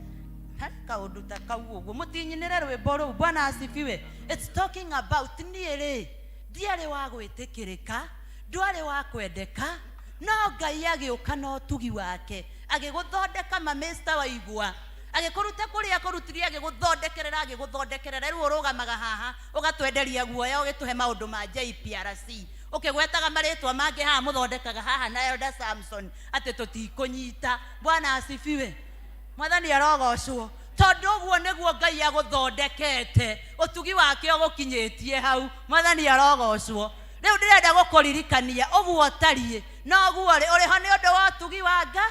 He kaũndũ ta kau ũguo, mũtinyinĩre rwĩmbo rũu. Bwana asifiwe. It's talking about niĩ rĩ ndiarĩ wa gwĩtĩkĩrĩka, ndwarĩ wa kwendeka, no Ngai agĩũka na ũtugi wake agĩgũthondeka mamĩsta waigua, agĩkũruta kũrĩa akũrutirie, agĩgũthondekerera agĩgũthondekerera. Rĩu ũrũgamaga haha ũgatwenderia guoya, ũgĩtũhe maũndũ ma JPRC, ũkĩgwetaga marĩtwa mangĩ haha mũthondekaga haha na Elder Samson atĩ tũtikũnyita. Bwana asifiwe. Mwathani arogocwo. Tondũ ũguo nĩguo Ngai agũthondekete, ũtugi wake ũgũkinyĩtie hau. Mwathani arogocwo. Rĩu ndĩrenda gũkũririkania ũguo ũtariĩ noguo ũrĩ ũrĩho nĩ ũndũ wa ũtugi wa Nga.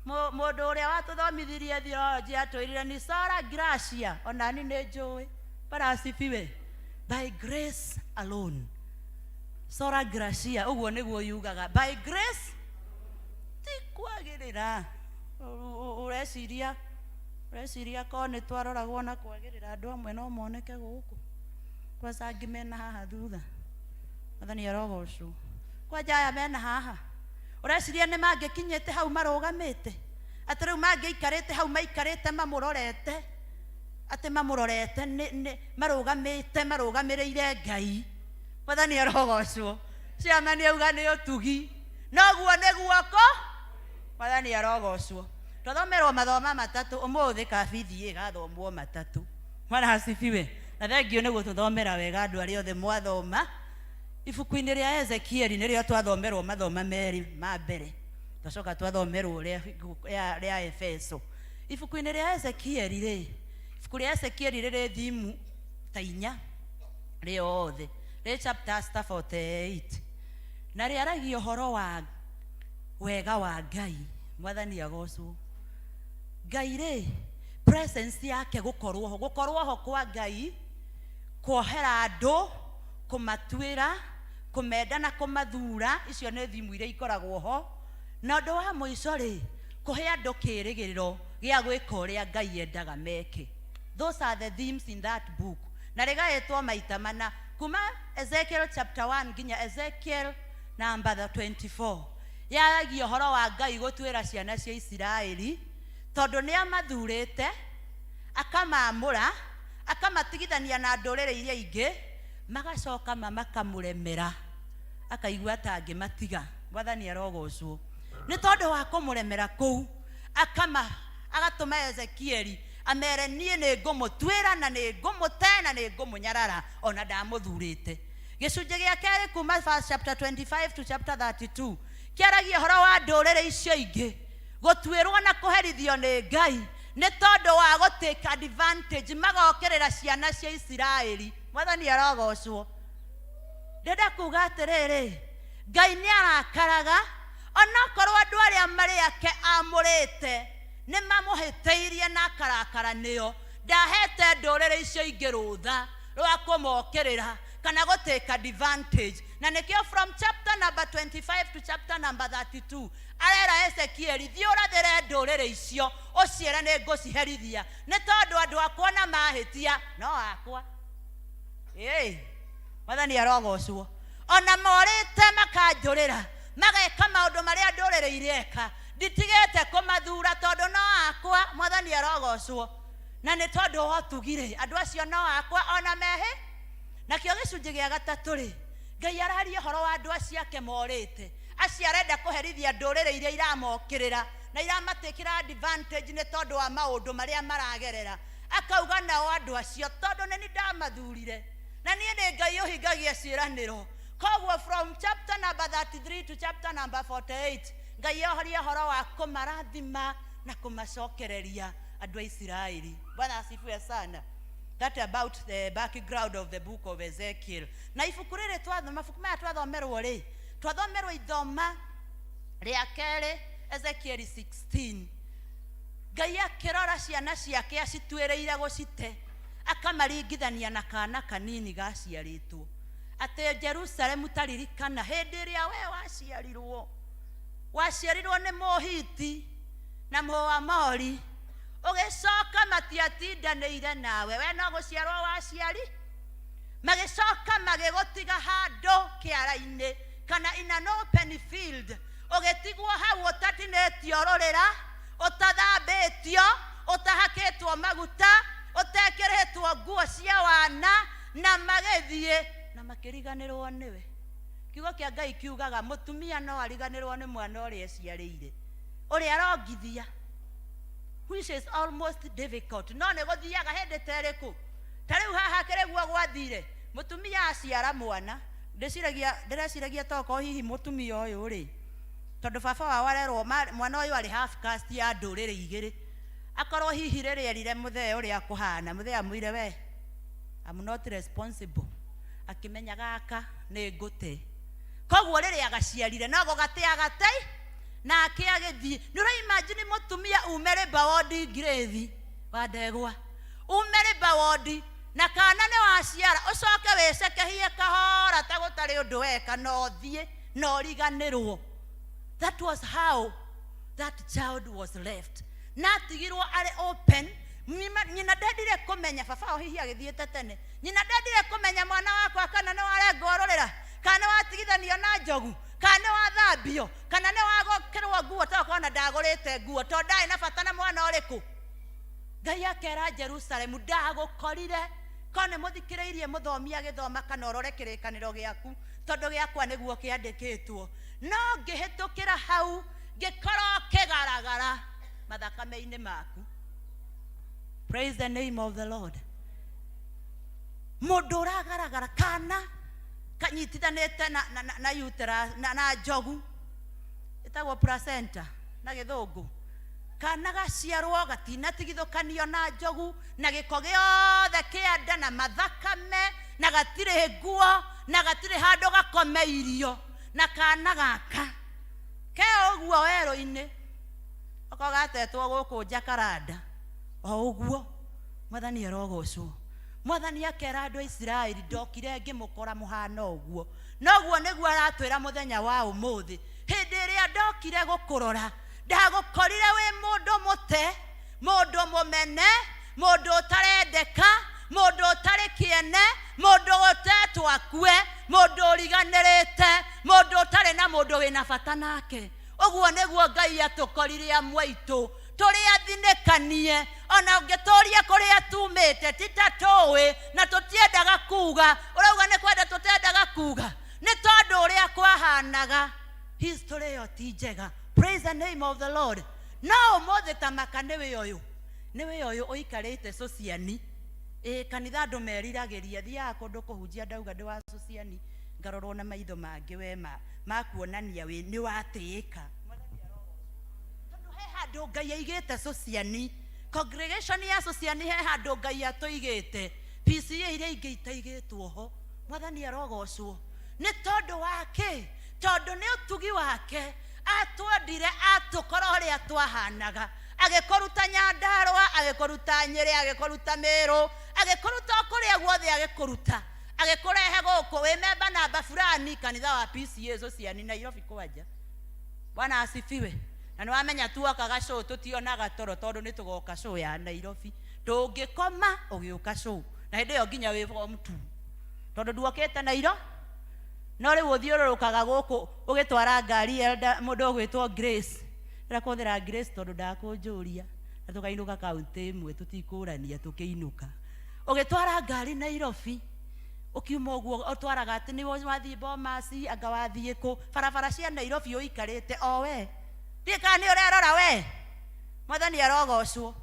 Mũndũ ũrĩa watũthomithirie theology atwĩrire ni sola gratia, onani nĩ njũĩ. Bwana asifiwe. By grace alone, sola gratia, ũguo nĩguo yugaga, by grace, ti kwagĩrĩra. Ũreciria ũreciria korwo nĩ twaroragwo na kwagĩrĩra, andũ amwe no moneke gũkũ kwanza, angĩ mena haha thutha. Mwathani arogocwo. Kwanja aya mena haha, ũreciria nĩ mangĩkinyĩte hau marũgamĩte, atĩ rĩu mangĩikarĩte hau maikarĩte mamũrorete, atĩ mamũrorete nĩ marũgamĩte marũgamĩrĩire Ngai. Mwathani arogocwo. Ciama nĩ auga nĩ ũtugi, noguo nĩguo ko. Mwathani arogocwo. Twathomerwo mathoma matatũ ũmũthĩ, kabithi ĩgathomwo matatũ. Mwana asifiwe. Na thengio nĩ gũtũthomera wega andũ arĩa othe mwathoma ibuku-inĩ rĩa Ezekieli. Nĩrĩo twathomerwo mathoma merĩ ma mbere, twacoka twathomerwo rĩa Efeso. Ibuku-inĩ rĩa Ezekieli rĩ, ibuku rĩa Ezekieli rĩrĩ thimu ta inya rĩothe, rĩ chapters ta 48, na rĩaragia ũhoro wa wega wa Ngai. Mwathani agocwo. Ngai rĩ, presence yake, gũkorwo ho, gũkorwo ho kwa Ngai, kuohera andũ, kũmatuĩra, kũmenda na kũmathura, icio nĩ thimu iria ikoragwo ho. Na ũndũ wa mũico rĩ, kũhe andũ kĩĩrĩgĩrĩro gĩa gwĩka ũrĩa Ngai endaga meke. Those are the themes in that book, na rĩgaĩtwo maita mana kuma Ezekiel chapter 1 nginya Ezekiel number 24. Yaragia ũhoro wa Ngai gũtuĩra ciana cia Isiraeli tondũ nĩ amathurĩte, akamamũra, akamatigithania na ndũrĩrĩ iria ingĩ, magacoka makamũremera, akaigua ta angĩmatiga. Mwathani arogocwo. Nĩ tondũ wa kũmũremera kũu, akama agatũma Ezekieli amere, niĩ nĩ ngũmũtuĩra na nĩ ngũmũte na nĩ ngũmũnyarara ona ndamũthurĩte. Gĩcunjĩ gĩa kerĩ kuma verse chapter 25 to chapter 32 kĩaragia ũhoro wa ndũrĩrĩ icio ingĩ gũtuĩrwo na kũherithio nĩ Ngai nĩ tondũ wa gũtake advantage, magokĩrĩra ciana cia Isiraeli. Mwathani arogocwo. Ndĩrenda kuga atĩrĩrĩ, Ngai nĩ arakaraga onokorwo andũ arĩa marĩ ake amũrĩte nĩ mamũhĩtĩirie na akarakara nĩo. Ndahete ndũrĩrĩ icio ingĩ rũtha rwa kũmokĩrĩra kana gũtake advantage, na nĩkĩo from chapter number 25 to chapter number 32. Arera Ezekieli, thiĩ ũrathĩre ndũrĩrĩ icio, ũciĩre nĩ ngũciherithia nĩ tondũ andũ akwa na mahĩtia no akwa. Ĩĩ, Mwathani arogocwo. Ona morĩte makanjũrĩra, mageka maũndũ marĩa ndũrĩrĩ ireka, nditigĩte kũmathura tondũ no akwa. Mwathani arogocwo. Na nĩ tondũ wa ũtugi-rĩ, andũ acio no akwa ona mehi. Nakĩo gĩcunjĩ gĩa gatatũ-rĩ, Ngai araria ũhoro wa andũ acio ake morĩte, acio arenda kũherithia ndũrĩrĩ iria iramokĩrĩra na iramatikĩra advantage nĩ tondũ wa maũndũ marĩa maragerera. Akauga nao andũ acio, tondũ nĩ niĩ ndamathurire, na niĩ nĩ Ngai ũhingagia ciĩranĩro. Koguo from chapter number 33 to chapter number 48, Ngai ohoria ũhoro wa kũmarathima na kũmacokereria andũ a Isiraeli. Bwana asifiwe sana. That about the background of the book of Ezekiel. Na ibuku rĩrĩ twathoma, mabuku maya twathomerwo rĩ, twathomerwo ithoma rĩa kerĩ Ezekiel 16. Ngai akĩrora ciana ciake acituĩrĩire gũcite, akamaringithania na kana kanini gaciarĩtwo. Atĩ Jerusalemu taririkana hĩndĩ ĩrĩa we waciarirwo, waciarirwo nĩ Mũhiti na Mũamori, ũgĩcoka matiatindanĩire nawe, we no gũciarwo waciari, magĩcoka magĩgũtiga handũ kĩara-inĩ kana in an open field, ũgĩtigwo hau ũtatinĩtio rũrĩra, ũtathambĩtio, ũtahakĩtwo maguta, ũtekĩrĩtwo nguo cia wana, na magĩthiĩ na makĩriganĩrwo nĩwe. Kiugo kĩa Ngai kiugaga mũtumia no ariganĩrwo nĩ mwana ũrĩa eciarĩire, ũrĩa arongithia, which is almost difficult. No nĩ gũthiaga hĩndĩ ta ĩrĩkũ? Ta rĩu haha kĩrĩguo gwathire, mũtumia aciara mwana, ndĩreciragia tokorwo hihi mũtumia ũyũ rĩ, tondũ baba wao arerwo mwana ũyũ arĩ half caste ya ndũrĩrĩ igĩrĩ, akorwo hihi rĩrĩa erire mũthee ũrĩa kũhana, mũthee amwĩre we I'm not responsible, akĩmenya gaka nĩ ngũte. Koguo rĩrĩa agaciarire no gũgate agatei, nake agĩthiĩ. Nĩ ũra imagine mũtumia ume Rĩmba wondi ngirĩthi wa ndegwa, ume Rĩmba wondi na kana nĩ waciara, ũcoke wĩcekehie kahora ta gũtarĩ ũndũ weka, na ũthiĩ na ũriganĩrwo. That was how that child was left. Na atigirwo arĩ open. Nyina ndendire kũmenya, baba wao hihi agĩthiĩte tene, nyina ndendire kũmenya mwana wakwa kana nĩ warengwo rũrĩra, kana nĩ watigithanio na njogu, kana nĩ wathambio, kana nĩ wagũkĩrwo nguo, tokorwo ona ndagũrĩte nguo, tondũ ndarĩ na bata na mwana ũrĩkũ. Ngai akera Jerusalemu, ndagũkorire. Korwo nĩ mũthikĩrĩirie mũthomi agĩthoma, kana ũrore kĩrĩkanĩro gĩaku, tondũ gĩakwa nĩguo kĩandĩkĩtwo. No ngĩhĩtũkĩra hau, ngĩkorwo kĩgaragara mathakame-inĩ maku. Praise the name of the Lord. Mũndũ ũragaragara kana kanyitithanĩte na uterus, na njogu ĩtagwo placenta na gĩthũngũ, kana gaciarwo gatinatigithũkanio na njogu na gĩko gĩothe kĩa nda na mathakame, na gatirĩ nguo na gatirĩ handũ gakomeirio, na kana gaka ke ũguo werũ-inĩ, okorwo gatetwo gũkũ Jacaranda o ũguo. Mwathani arogocwo. Mwathani akera andũ a Isiraeli, ndokire ngĩmũkora mũhana ũguo. Noguo nĩguo aratwĩra mũthenya wa ũmũthĩ. Hĩndĩ ĩrĩa ndokire gũkũrora, ndagũkorire wĩ mũndũ mũte, mũndũ mũmene, mũndũ ũtarendeka, mũndũ ũtarĩ kĩene, mũndũ ũtetwo akue, mũndũ ũriganĩrĩte, mũndũ ũtarĩ na mũndũ wĩna bata nake. Ũguo nĩguo Ngai atũkorire amwe aitũ, tũrĩ athinĩkanie, ona ũngĩtũria kũrĩa tumĩte ti ta tũĩ, na tũtiendaga kuga. Ũrauga nĩ kwenda tũtendaga kuga, nĩ tondũ ũrĩa kwahanaga history ĩyo ti njega. Praise the name of the Lord. No ũmũthĩ ta maka nĩwe ũyũ, nĩwe ũyũ ũikarĩte Sociani. Ĩ kanitha andũ meriragĩria, thiaga kũndũ kũhunjia ndauga ndĩ wa Sociani, ngarorwo na maitho mangĩ we makuonania wĩ nĩ watĩĩka. Tondũ he handũ Ngai aigĩte Sociani, congregation ya Sociani he handũ Ngai atũigĩte, PCA iria ingĩ itaigĩtwo ho. Mwathani arogocwo. Nĩ tondũ wa kĩ? Tondũ nĩ ũtugi wake atwendire, atũkora ũrĩa twahanaga, agĩkũruta Nyandarũa, agĩkũruta Nyĩrĩ, agĩkũruta Mĩrũ, agĩkũruta o kũrĩa guothe, agĩkũruta, agĩkũrehe gũkũ wĩ memba namba fulani kanitha wa PCA Sociani Nairobi kwanja. Bwana asifiwe. Na nĩ wamenya tuokaga show tũtionaga toro tondũ nĩ tũgoka show ya Nairobi. Ndũngĩkoma ũgĩũka show. Na hĩndĩ ĩyo nginya wĩ form 2. Tondũ nduokĩte Nairo no rĩu ũthiũrũrũkaga gũkũ ũgĩtwara ngari elder mũndũ ũgwĩtwo Grace. Ndĩrenda kũhũthĩra Grace tondũ ndakũnjũria na tũkainũka kaũntĩ ĩmwe tũtikũrania tũkĩinũka. Ũgĩtwara ngari Nairobi ũkiuma ũguo ũtwaraga atĩ nĩ wathiĩ Bomas anga wathiĩ kũ barabara cia Nairobi ũikarĩte o we ndiĩ kana nĩ ũrerora we mwathani arogocwo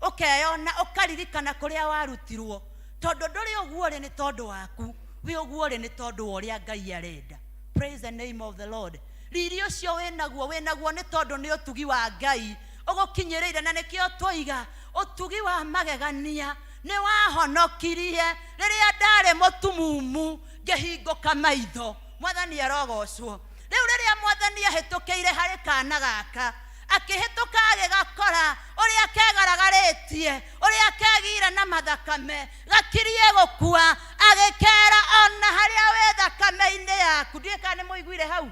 ũkeyona ũkaririkana kũrĩa warutirwo tondũ ndũrĩ ũguo rĩ nĩ tondũ waku wĩ ũguo rĩ nĩ tondũ wa ũrĩa Ngai arenda. Praise the name of the Lord. Riri ũcio wĩnaguo wĩnaguo nĩ tondũ nĩ ũtugi wa Ngai ũgũkinyĩrĩire, na nĩkĩo twoiga ũtugi wa magegania nĩ wahonokirie rĩrĩa ndarĩ mũtumumu ngĩhingũka maitho. Mwathani arogocwo. Rĩu rĩrĩa mwathani ahĩtũkĩire harĩ kana gaka, akĩhĩtũka agĩgakora ũrĩa kegaragarĩtie, ũrĩa kegire na mathakame, gakirie gũkua, agĩkera ona harĩa wĩ thakame-inĩ yaku. Ndiũĩ kana nĩ mũiguire hau.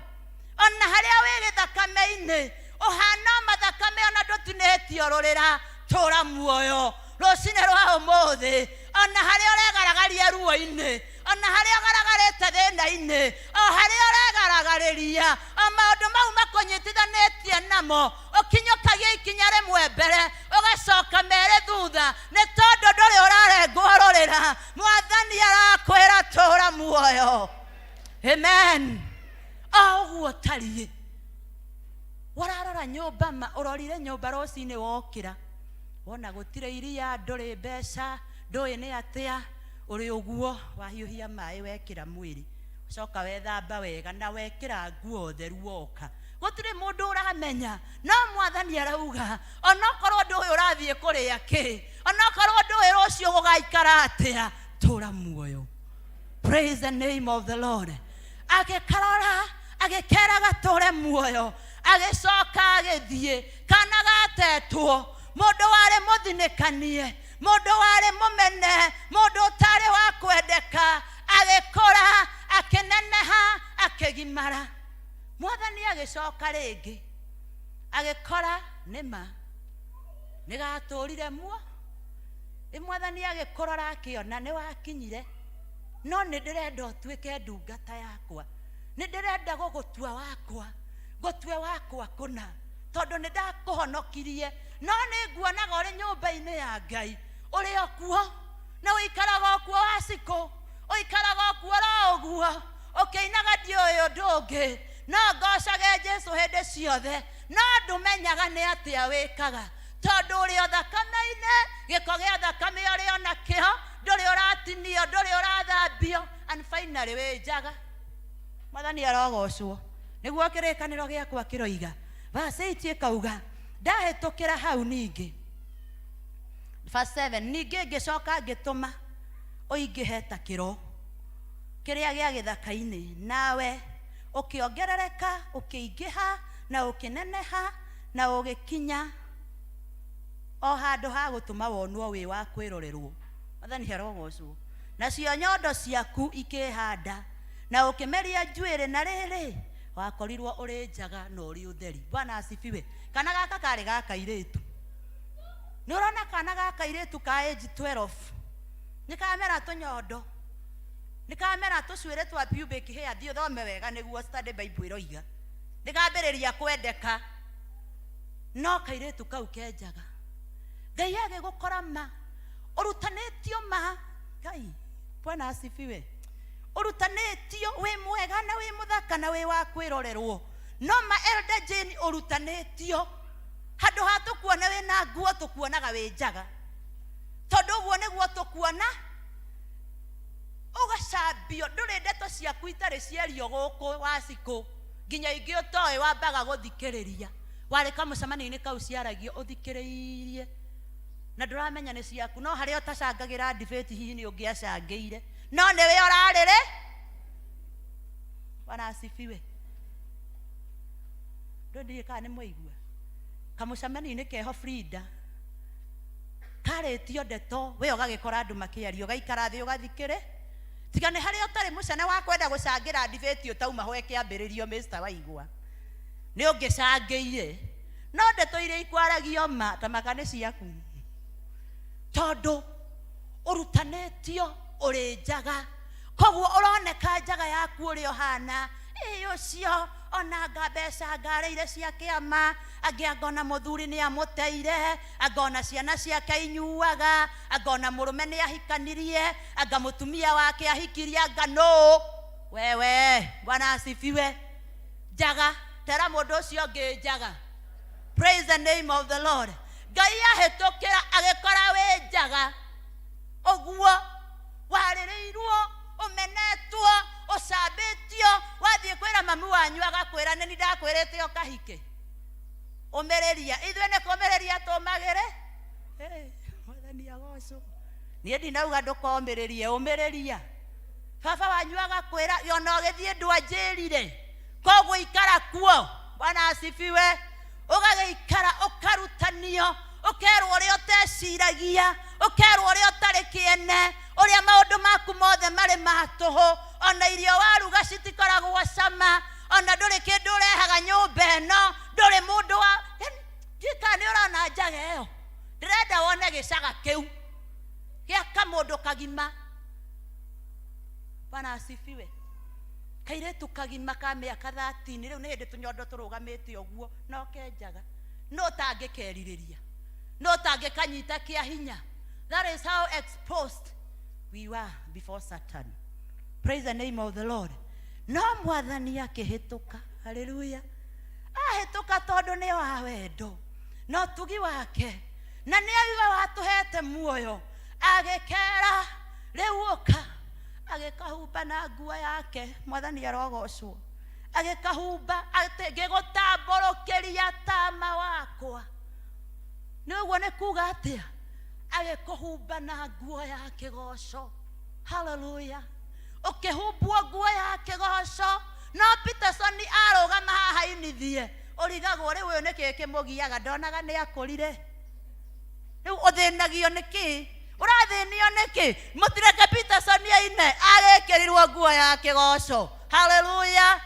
Ona harĩa wĩ gĩthakame-inĩ, ũhana o mathakame ona ndũtinĩtio rũrĩra, tũra muoyo. Rũcinĩ rwa ũmũthĩ, ona harĩa ũregaragaria ruo-inĩ, ona harĩa ũgaragarĩte thĩna-inĩ, o harĩa ũregaragarĩria, o maũndũ mau makũnyitithanĩtie namo, ũkinyũkagia ikinya rĩmwe mbere, ũgacoka merĩ thutha, nĩ tondũ ndũrĩ ũrarengwo rũrĩra. Mwathani arakwĩra tũra muoyo. Amen. O ũguo ũtariĩ, wararora nyũmba ma, ũrorire nyũmba rũcinĩ wokĩra, wona gũtirĩ iria, ndũrĩ mbeca, ndũĩ nĩ atĩa, ũrĩ ũguo wahiũhia maĩ wekĩra mwĩrĩ, ũcoka wethamba wega na wekĩra nguo theru woka. Gũtirĩ mũndũ ũramenya, no mwathani arauga onokorwo ndũĩ ũrathiĩ kũrĩa kĩ, onokorwo ndũĩ rũciũ gũgaikara atĩa, tũra muoyo. Praise the name of the Lord. Agĩkarora, agĩkera gatũre muoyo, agĩcoka agĩthiĩ. Kana gatetwo, mũndũ warĩ mũthinĩkanie, mũndũ warĩ mũmene, mũndũ ũtarĩ wa kwendeka, agĩkũra, akĩneneha, akĩgimara. Mwathani agĩcoka rĩngĩ, agĩkora nĩma nĩ gatũrire muo. Ĩ mwathani agĩkũrora akĩona nĩ wakinyire, no nĩ ndĩrenda ũtuĩke ndungata yakwa, nĩ ndĩrenda gũgũtua wakwa, ngũtue wakwa kũna, tondũ nĩ ndakũhonokirie. No nĩ nguonaga ũrĩ nyũmba-inĩ ya Ngai, ũrĩ o kuo, na ũikaraga o kuo wacikũ, ũikaraga o kuo ro ũguo, ũkĩinaga ndiũĩ ũndũ ũngĩ, no ngocage Jesu hĩndĩ ciothe, no ndũmenyaga nĩ atĩa wĩkaga, tondũ ũrĩ o thakame-inĩ, gĩko gĩa thakame ũrĩ o nakĩo, ndũrĩ ũratinio, ndũrĩ ũrathambio, and finally wĩ njaga. Mwathani arogocwo. Nĩguo kĩrĩkanĩro gĩakwa kĩroiga. Verse 8 ĩkauga, ndahĩtũkĩra hau ningĩ. Verse 7, ningĩ ngĩcoka ngĩtũma ũingĩhe ta kĩro kĩrĩa gĩa gĩthaka-inĩ, nawe ũkĩongerereka, ũkĩingĩha na ũkĩneneha, na ũgĩkinya o handũ ha gũtũma wonwo wĩ wa kwĩrorerwo. Mwathani arogocwo. Nacio nyondo ciaku ikĩhanda, na ũkĩmeria njuĩrĩ, na rĩrĩ, wakorirwo ũrĩ njaga na ũrĩ ũtheri. Bwana asifiwe. Kana gaka karĩ ga kairĩtu. Nĩ ũrona kana ga kairĩtu ka age 12 nĩ kamera tũnyondo, nĩ kamera tũcuĩrĩ twa pubic hair. Thiĩ ũthome wega nĩguo study Bible ĩroiga. Nĩ kambĩrĩria kwendeka, no kairĩtu kau kenjaga. Ngai agĩgũkora ma, ũrutanĩtio ma. Ngai, Bwana asifiwe. Ũrutanĩtio wĩ mwega na wĩ mũthaka na wĩ wa kwĩrorerwo, no ma Elder Jane ũrutanĩtio handũ ha tũkuone wĩna nguo tũkuonaga wĩ njaga, tondũ ũguo nĩguo tũkuona. Ũgacambio, ndũrĩ ndeto ciaku itarĩ ciario gũkũ wacikũ, nginya ingĩ ũtoĩ wambaga gũthikĩrĩria. Warĩ kamũcemanio-inĩ kau ciaragio ũthikĩrĩirie na ndũramenya nĩ ciaku, no harĩa ũtacangagĩra debate hihi nĩ ũngĩacangĩire, no nĩwe ũrarĩrĩ. Bwana asifiwe. Ndũ ndiũĩ kana nĩ mwaigua kamũcemanio-inĩ keho Frida karĩtio ndeto, we ũgagĩkora andũ makĩaria, ũgaikara thĩ ũgathikĩrĩ, tiga nĩ harĩa ũtarĩ mũcene wa kwenda gũcangĩra debate ũtauma ho ĩkĩambĩrĩrio. Mr. Waigua, Nĩ ũngĩcangĩire. No ndeto iria ikwaragio ma ta maka nĩ ciaku. Tondũ ũrutanĩtio ũrĩ njaga. Koguo ũroneka njaga yaku ũrĩa ũhana. Ĩ ũcio onanga mbeca ngarĩire cia kĩama, angĩ anga ona mũthuri nĩ amũteire, anga ona ciana ciake inyuaga, anga ona mũrũme nĩ ahikanirie, anga mũtumia wake ahikirie, anga nũ. Wewe, Bwana asifiwe. Njaga, tera mũndũ ũcio ũngĩ njaga. Praise the name of the Lord. Ngai ahĩtũkĩra agĩkora wĩ njaga. Ũguo warĩrĩirwo, ũmenetwo, ũcambĩtio, wathiĩ kwĩra mami wanyu agakwĩra nĩ ndakwĩrĩte ũkahike. Ũmĩrĩria, ithuĩ nĩ kũmĩrĩria tũmagĩre. Hey, Mwathani agocwo. Niĩ ndinauga ndũkomĩrĩrie, ũmĩrĩria. Baba wanyu agakwĩra ona ũgĩthiĩ ndwanjĩrire, koguo ikara kuo. Bwana asifiwe. Ũgagĩikara ũkarutanio, ũkerwo ũrĩa ũteciragia, ũkerwo ũrĩa ũtarĩ kĩene, ũrĩa maũndũ maku mothe marĩ ma tũhũ, ona irio waruga citikoragwo cama, ona ndũrĩ kĩndũ ũrehaga nyũmba ĩno, ndũrĩ mũndũ wa, yani, ndiũĩ kana nĩ ũrona njaga ĩyo. Ndĩrenda wone gĩcaga kĩu gĩa kamũndũ kagima. Bwana asifiwe. Kairĩtu kagima ka mĩaka 13, rĩu nĩ hĩndĩ tũnyondo tũrũgamĩte ũguo, no kenjaga. No ũtangĩkerirĩria, no ũtangĩkanyita kĩa hinya. That is how exposed we were before Satan. Praise the name of the Lord. No mwathani akĩhĩtũka, haleluya. Ahĩtũka tondũ nĩ wa wendo na ũtugi wake, na nĩ we watũhete muoyo. Agĩkera rĩu ũka, agĩkahumba na nguo yake. Mwathani arogocwo. Agĩkahumba atĩ ngĩgũtambũrũkĩria tama wakwa. Nĩ ũguo nĩ kuga atĩa? Agĩkũhumba na nguo ya kĩgoco. Haleluya. Ũkĩhumbwo nguo ya kĩgoco. No Peterson arũgama haha inithie, ũrigagwo rĩu ũyũ nĩkĩ kĩmũgiaga, ndonaga nĩ akũrire. Rĩu ũthĩnagio nĩkĩ? Ũrathĩnio nĩkĩ? Mũtireke Peterson aine, agĩkĩrirwo nguo ya kĩgoco. Haleluya.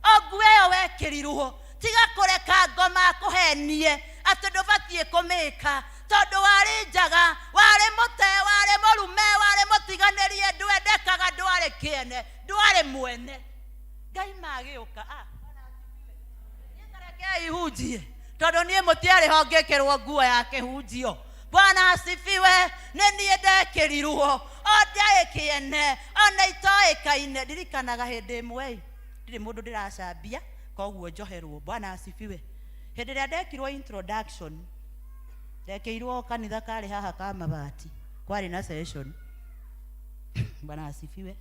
O nguo ĩyo wekĩrirwo, tiga kũreka ngoma akũhenie atĩ ndũbatiĩ kũmĩka, tondũ warĩ njaga, warĩ mũte, warĩ mũrume, warĩ mũtiganĩrie, ndwendekaga, ndwarĩ kĩene, ndwarĩ mwene. Ngai magĩũka, rekei hunjie, tondũ niĩ mũtiarĩ ho ngĩkĩrwo nguo ya kĩhunjio. Bwana asifiwe. Nĩ niĩ ndekĩrirwo, o ndiarĩ kĩene, ona itoĩkaine. Ndirikanaga hĩndĩ ĩmwe, ndirĩ mũndũ ndĩracambia, koguo njoherwo. Bwana asifiwe. Hĩndĩ ĩrĩa ndekirwo introduction, ndekĩirwo kanitha karĩ haha ka mabati, kwarĩ na session. Bwana asifiwe.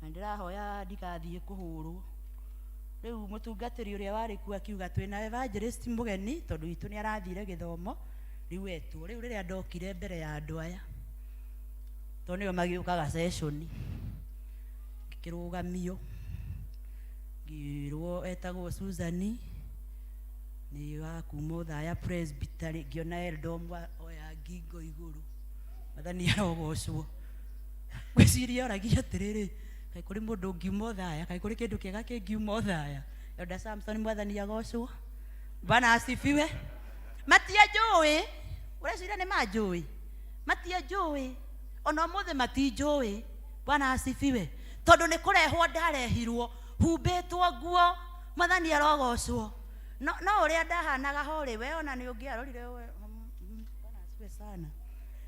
Na ndĩrahoya ndigathiĩ kũhũrwo. Rĩu mũtungatĩri ũrĩa warĩ kuo akiuga twĩna evangelist mũgeni, tondũ witũ nĩ arathire gĩthomo, rĩu etwo. Rĩu rĩrĩa ndokire mbere ya andũ aya, tondũ nĩo magĩũkaga session, ngĩkĩrũgamio, ngĩrwo etagwo Susan, nĩ wa kuma Othaya Presbytery. Ngĩona Eldom oya ngingo igũrũ. Mwathani arogocwo. Ngwĩciria oragia atĩrĩrĩ, kaĩ kũrĩ mũndũ ũngiuma Othaya? Kaĩ kũrĩ kĩndũ kĩega kĩngiuma Othaya? Elder Samson, Mwathani agocwo. Bwana asifiwe. Matianjũĩ, ũreciria nĩ manjũĩ? Matianjũĩ, ona ũmũthĩ matinjũĩ. Bwana asifiwe. Tondũ nĩ kũrehwo ndarehirwo, humbĩtwo nguo. Mwathani arogocwo. No, no ũrĩa ndahanaga ho rĩ, we ona nĩ ũngĩarorire we, Bwana asifiwe sana.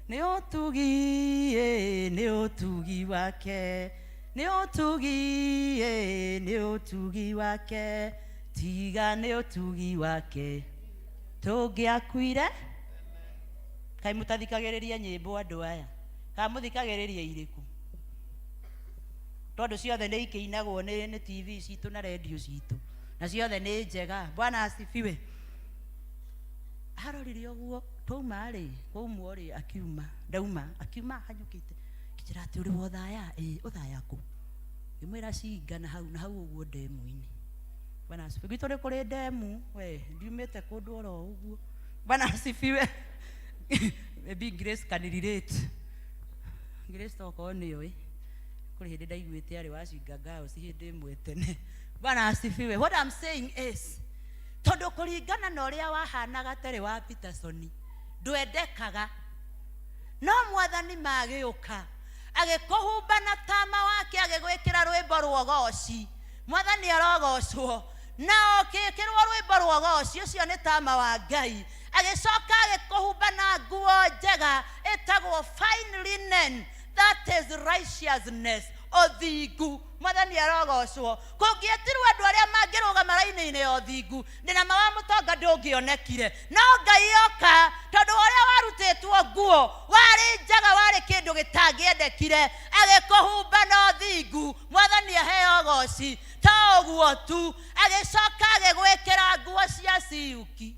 Nĩ ũtugi, nĩ ũtugi wake, nĩ ũtugi, nĩ ũtugi wake, tiga nĩ ũtugi wake tũngĩakuire. Kaĩ mũtathikagĩrĩria nyĩmbo andũ aya? Kana mũthikagĩrĩria irĩkũ? Tondũ ciothe nĩ ikĩinagwo nĩ TV citũ na radio citũ, na ciothe nĩ njega. Bwana asifiwe. Arorire ũguo, twauma rĩ, kwaumwo rĩ, akiuma, ndauma, akiuma hanyũkĩte. Ngĩnjĩra atĩ ũrĩ wa Othaya? Ĩĩ, Othaya kũ? Ngĩmwĩra Cinga na hau, na hau ũguo ndemu-inĩ. Bwana asifiwe. Gwitũ nĩ kũrĩ ndemu, we, ndiumĩte kũndũ oro ũguo. Bwana asifiwe. Maybe Grace can relate. Grace tokorwo nĩoĩ. Kũrĩ hĩndĩ ndaiguĩte arĩ wa Cinga Girls hĩndĩ ĩmwe tene. Bwana asifiwe. What I'm saying is, Tondũ kũringana na ũrĩa wahanaga terĩ wa Peterson, ndwendekaga. No mwathani magĩũka agĩkũhumba na tama wake, agĩgwĩkĩra rwĩmbo rwa ũgoci. Mwathani arogocwo. Na ũkĩĩkĩrwo rwĩmbo rwa ũgoci, ũcio nĩ tama wa Ngai. Agĩcoka agĩkũhumba na nguo njega ĩtagwo fine linen, that is righteousness, ũthingu. Mwathani arogocwo. Kũngĩetirwo andũ arĩa mangĩrũgama raini-inĩ ya ũthingu, ndĩna ma wa mũtonga ndũngĩonekire. No Ngai oka, tondũ ũrĩa warutĩtwo nguo warĩ njaga, warĩ kĩndũ gĩtangĩendekire, agĩkũhumba na ũthingu. Mwathani aheo ũgoci. To ũguo tu, agĩcoka agĩgwĩkĩra nguo cia ciuki.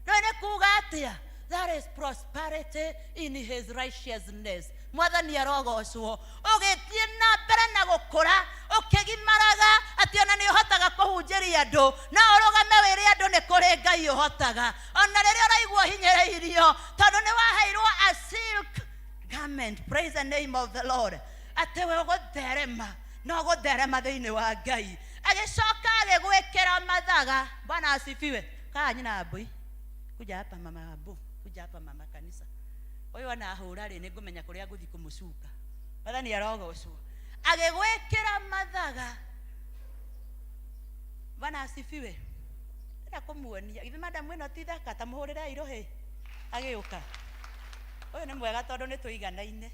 Rĩu nĩ kuga atĩa? That is prosperity in his righteousness. Mwathani arogocwo. Ũgĩthiĩ na mbere na gũkũra, ũkĩgimaraga, atĩ ona nĩ ũhotaga kũhunjĩria andũ, no ũrũgame wĩre andũ nĩ kũrĩ Ngai ũhotaga. Ona rĩrĩa ũraigua ũhinyĩrĩirio, tondũ nĩ waheirwo a silk garment. Praise the name of the Lord. Atĩ we ũgũtherema, no ũgũtherema thĩinĩ wa Ngai. Agĩcoka agĩgwĩkĩra mathaga. Bwana asifiwe. Kaa nyina mbũi. Kuja hapa mama Abu, kuja hapa mama kanisa. Ũyũ ona ahũra rĩ, nĩ ngũmenya kũrĩa ngũthiĩ kũmũcuka. Mwathani arogocwo. Agĩgwĩkĩra mathaga. Bwana asifiwe. Ndĩrenda kũmuonia. Githĩ madamu ĩno ti thaka? Ta mũhũrĩrei rũhĩ agĩũka. Ũyũ nĩ mwega tondũ nĩ tũiganaine.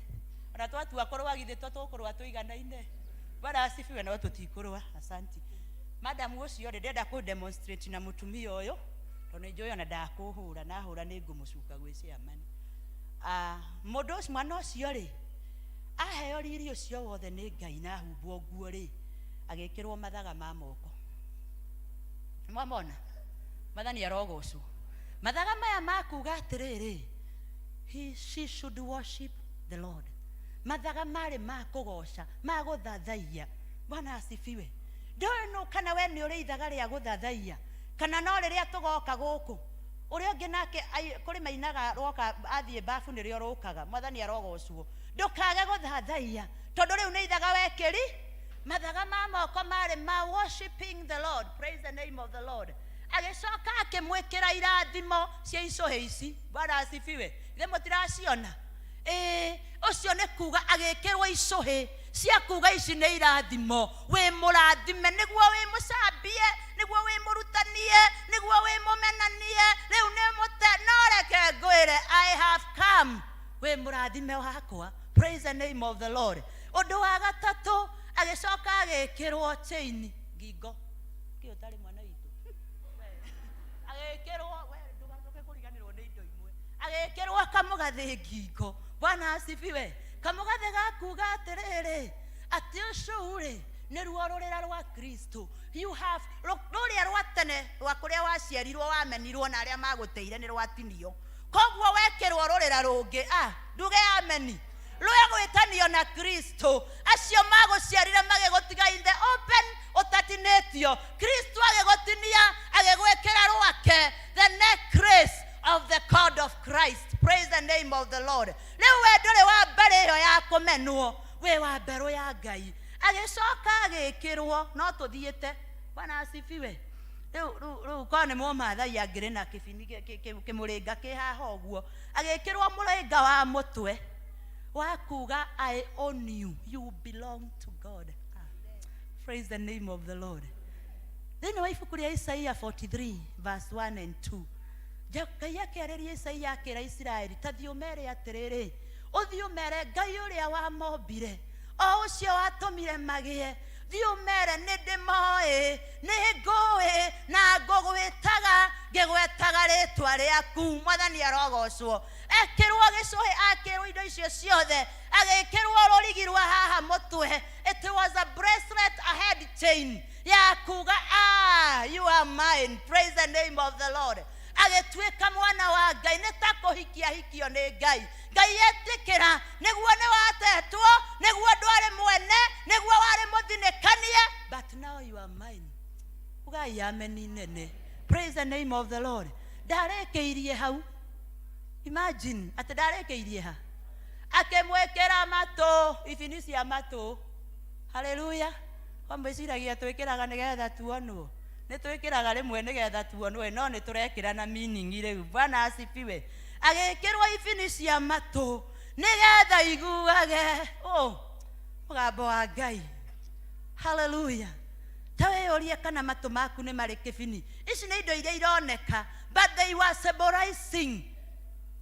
Ona twatua kũrũa githĩ to tũkũrũa tũiganaine. Bwana asifiwe, no tũtikũrũa. Asanti. Madamu ũcio rĩ, ndĩrenda kũ demonstrate na mũtumia ũyũ, tondũ nĩ njũĩ ona ndakũhũra, na ahũra nĩ ngũmũcuka gwĩ chairman. Mũndũ ũcio, mwana ũcio rĩ, aheo riri ũcio wothe nĩ Ngai na ahumbwo nguo rĩ, agĩkĩrwo mathaga ma moko. Mwamona? Mwathani arogocwo. Mathaga maya makuga atĩrĩrĩ, she should worship the Lord. Mathaga marĩ ma kũgoca, ma gũthathaiya. Bwana asifiwe. Ndũĩ nũ kana we nĩ ũrĩ ithaga rĩa gũthathaiya, kana no rĩrĩa tũgoka gũkũ. Ũrĩa ũngĩ nake kũrĩ mainaga rwoka athiĩ babu nĩrĩo rũkaga. Mwathani arogocwo. Ndũkage gũthathaiya, tondũ rĩu nĩ ithaga wekĩri. Mathaga ma moko marĩ ma worshiping the Lord. Praise the name of the Lord. Agĩcoka akĩmwĩkĩra irathimo cia icũhĩ ici. Bwana asifiwe. Ithe mũtiraciona? Ĩĩ, ũcio nĩ kuga agĩkĩrwo icũhĩ cia kuga ici nĩ irathimo. Wĩ mũrathime nĩguo wĩ mũcambie, nĩguo wĩ mũrutanie, nĩguo wĩ mũmenanie. Rĩu nĩ mũte, no reke ngwĩre, I have come. Wĩ mũrathime wakwa. Praise the name of the Lord. Ũndũ wa gatatũ, agĩcoka agĩkĩrwo chain ngingo. Kĩ ũtarĩ mwana witũ? Agĩkĩrwo, we ndũgacoke kũriganĩrwo nĩ indo imwe. Agĩkĩrwo kamũgathĩ ngingo. Bwana asifiwe. Kamũgathĩ gakuga atĩrĩrĩ, atĩ ũcio rĩ, nĩruo rũrĩra rwa Kristo. You have, rũrĩa rwa tene rwa kũrĩa waciarirwo, wamenirwo na arĩa magũteire nĩ rwatinio. Koguo wekĩrwo rũrĩra rũngĩ, nduge ameni. Rũrĩa gwĩtanio na Kristo. Acio magũciarire magĩgũtiga in the open ũtatinĩtio. Kristo agĩgũtinia, agĩgwĩkĩra rwake, the necklace of the cord of Christ. Praise the name of the Lord. Rĩu we ndũrĩ wa mbarĩ ĩyo ya kũmenwo, wĩ wa mberũ ya Ngai. Agĩcoka agĩkĩrwo, no tũthiĩte. Bwana asifiwe. Rĩu, rĩu, rĩu korwo nĩ Mũmathai angĩrĩ na kĩbini kĩmũrĩnga kĩ haha ũguo. Agĩkĩrwo mũrĩnga wa mũtwe wa kuga I own you, you belong to God. Praise the name of the Lord. Thĩinĩ wa ibuku rĩa Isaia 43 verse 1 and 2, Ngai akĩarĩria Isaia akĩra Isiraeli, ta thiĩ ũmere atĩrĩrĩ, ũthiĩ ũmere Ngai ũrĩa wamombire, o ũcio watũmire magĩe, thiĩ ũmere nĩ ndĩmoĩ, nĩ ngũĩ na ngũgwĩtaga, ngĩgwetaga rĩtwa rĩaku. Mwathani arogocwo. Ekĩrwo gĩcũhĩ, akĩrwo indo icio ciothe, agĩkĩrwo rũrigi rwa haha mũtwe. It was a bracelet, a head chain ya kuga, you are mine. Praise the name of the Lord. Agĩtuĩka mwana wa Ngai, nĩ ta kũhikia hikio nĩ Ngai. Ngai etĩkĩra, nĩguo nĩ watetwo, nĩguo ndwarĩ mwene, nĩguo warĩ mũthinĩkanie, but now you are mine. Ugai ameni nene. Praise the name of the Lord. Ndarĩkĩirie hau. Imagine atĩ ndarĩkĩirie ha. Akĩmwĩkĩra matũ, ibini cia matũ. Hallelujah. Kwa mwĩciragia twĩkĩraga nĩgetha tuonwo. Nĩ twĩkĩraga rĩmwe nĩgetha tuonwe, no nĩ tũrekĩra na meaning rĩu. Bwana asifiwe. Agĩkĩrwo ibini cia matũ nĩgetha iguage oh, mũgambo wa Ngai. Haleluya. Ta wĩyũrie kana matũ maku nĩ marĩ kĩbini. Ici nĩ indo iria ironeka, but they were symbolizing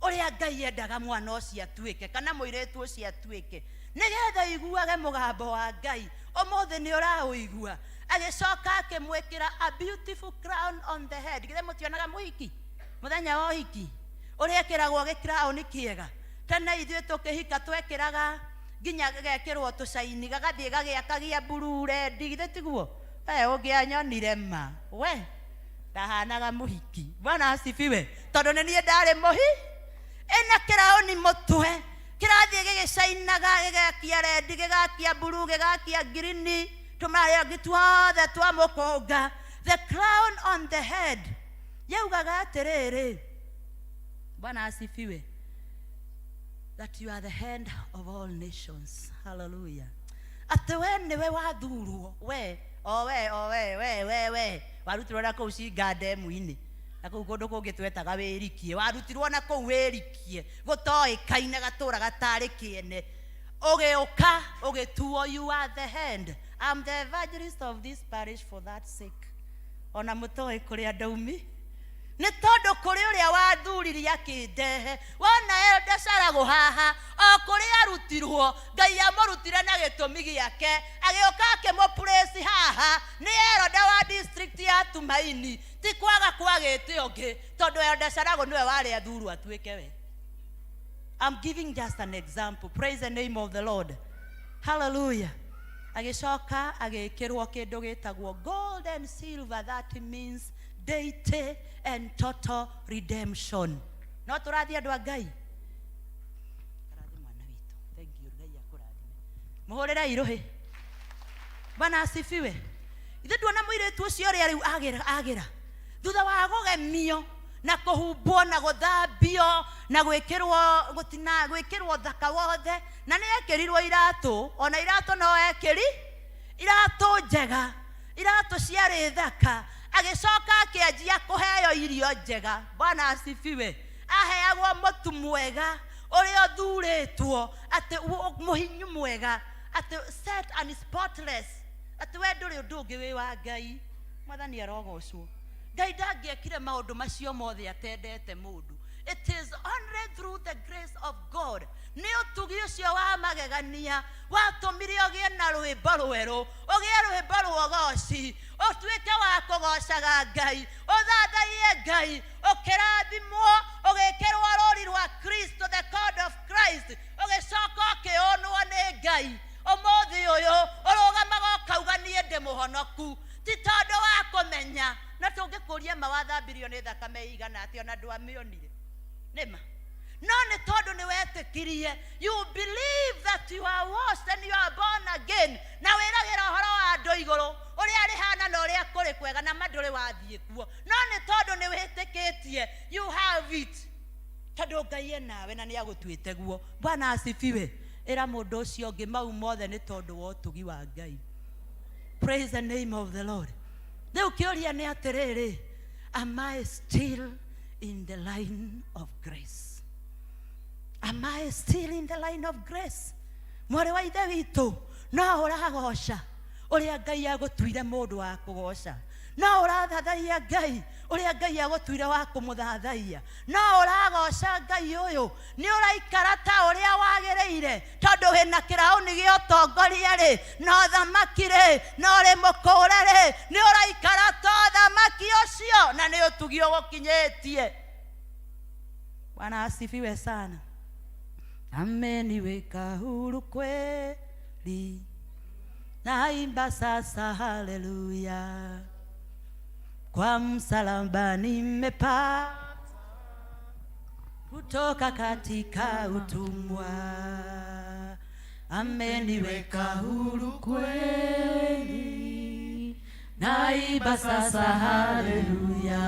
ũrĩa Ngai endaga mwana ũcio atuĩke kana mũirĩtu ũcio atuĩke, nĩgetha iguage mũgambo wa Ngai. Ũmũthĩ nĩ ũraũigua. Agĩcoka akĩmwĩkĩra a beautiful crown on the head. Githĩ mũtionaga mũhiki mũthenya wa ũhiki ũrĩa ĩkĩragwo gĩcrown kĩega? Tene ithuĩ tũkĩhika twekĩraga nginya gĩgekĩrwo tũcaini, gagathiĩ gagĩakagia blue red, githĩ tiguo? We ũngĩanyonire ma we ndahanaga mũhiki. Bwana asifiwe. Tondũ nĩ niĩ ndarĩ mũhi ĩna kĩraũni mũtwe kĩrathiĩ gĩgĩcainaga, gĩgakia red, gĩgakia blue, gĩgakia green, tũmarangi tuothe twa mũkũnga. The crown on the head yaugaga atĩrĩrĩ, Bwana asifiwe, that you are the head of all nations. Hallelujah. Atĩ we nĩwe wathurwo, we o we o we we we we warutirwo na kũu cinga ndemu-inĩ na kũu kũndũ kũngĩ twetaga wĩrikie, warutirwo na kũu wĩrikie gũtoĩkaine, gatũra gatarĩ kĩene, ũgĩũka ũgĩtuo you are the head. I'm the evangelist of this parish for that sake. Ona mũtoĩ kũrĩa ndaumi nĩ tondũ kũrĩ ũrĩa wathuririe akĩndehe. Wona Elder Saragũ haha, o kũrĩa arutirwo, Ngai amũrutire na gĩtũmi gĩake, agĩũka akĩmũplace haha nĩ elder wa district ya Tumaini. Ti kwaga kwagĩte ũngĩ, tondũ Elder Saragũ nĩwe warĩ athurwo atuĩke we. I'm giving just an example. Praise the name of the Lord. Hallelujah. Agĩcoka agĩkĩrwo kĩndũ gĩtagwo gold and silver, that means deity and total redemption. No tũrathiĩ andũ a Ngai. Karathi mwana witũ. Thank you, Ngai akũrathime. Mũhũrĩre irũhĩ. Bwana asifiwe. Ithe nduona mũirĩtu ũcio ũrĩa rĩu agĩra agĩra thutha wa kũgemio na kũhumbwo na gũthambio na gwĩkĩrwo gũtina gwĩkĩrwo thaka wothe, na nĩ ekĩrirwo iratũ, ona iratũ no ekĩri iratũ njega, iratũ ciarĩ thaka. Agĩcoka akĩanjia kũheo irio njega. Bwana asifiwe. Aheagwo mũtu mwega ũrĩa ũthurĩtwo, atĩ mũhinyu mwega, atĩ set and spotless, atĩ we ndũrĩ ũndũ ũngĩ wĩ wa Ngai. Mwathani arogocwo. Ngai ndangĩekire maũndũ macio mothe atendete mũndũ. It is only through the grace of God, nĩ ũtugi ũcio wa magegania watũmire ũgĩe na rwĩmbo rwerũ, ũgĩe rwĩmbo rwa ũgoci, ũtuĩke wa kũgocaga Ngai, ũthathaiye Ngai, ũkĩrathimwo, ũgĩkĩrwo rũri rwa Kristo, the code of Christ, ũgĩcoka ũkĩũnwo nĩ Ngai. Ũmũthĩ ũyũ ũrũgamaga ũkauga niĩ ndĩ mũhonoku, ti tondũ wa kũmenya. Na tũngĩkũria ma wathambirio nĩ thakame ĩigana atĩa, ona ndwamĩonire nĩma, no nĩ tondũ nĩ wetĩkirie. You believe that you are washed and you are born again, na wĩragĩra ũhoro wa andũ igũrũ ũrĩa rĩhana na ũrĩa kũrĩ kwega, na ma ndũrĩ wathiĩ kuo, no nĩ tondũ nĩ wĩtĩkĩtie, you have it, tondũ Ngai e nawe na nĩ agũtuĩte guo. Bwana asifiwe. Ĩra mũndũ ũcio ũngĩ, mau mothe nĩ tondũ wa ũtugi wa Ngai. Praise the name of the Lord. Rĩu kĩũria nĩ atĩrĩrĩ, am I still in the line of grace? Am I still in the line of grace? Mwarĩ wa ithe witũ, no ũragoca ũrĩa Ngai agũtuire mũndũ wa kũgoca, no ũrathathaiya Ngai ũrĩa Ngai agũtuire wa kũmũthathaiya, no ũragoca Ngai ũyũ, nĩ ũraikara ta ũrĩa wagĩrĩire, tondũ wĩna kĩraũni gĩa ũtongoria rĩ, na ũthamaki rĩ, na ũrĩ mũkũre rĩ, nĩ ũraikara ta ũthamaki ũcio, na nĩ ũtugi ũgũkinyĩtie. Bwana asifiwe sana. Ameniweka huru kweli, naimba sasa haleluya, kwa msalaba nimepata kutoka katika utumwa. Ameniweka huru kweli, naimba sasa haleluya,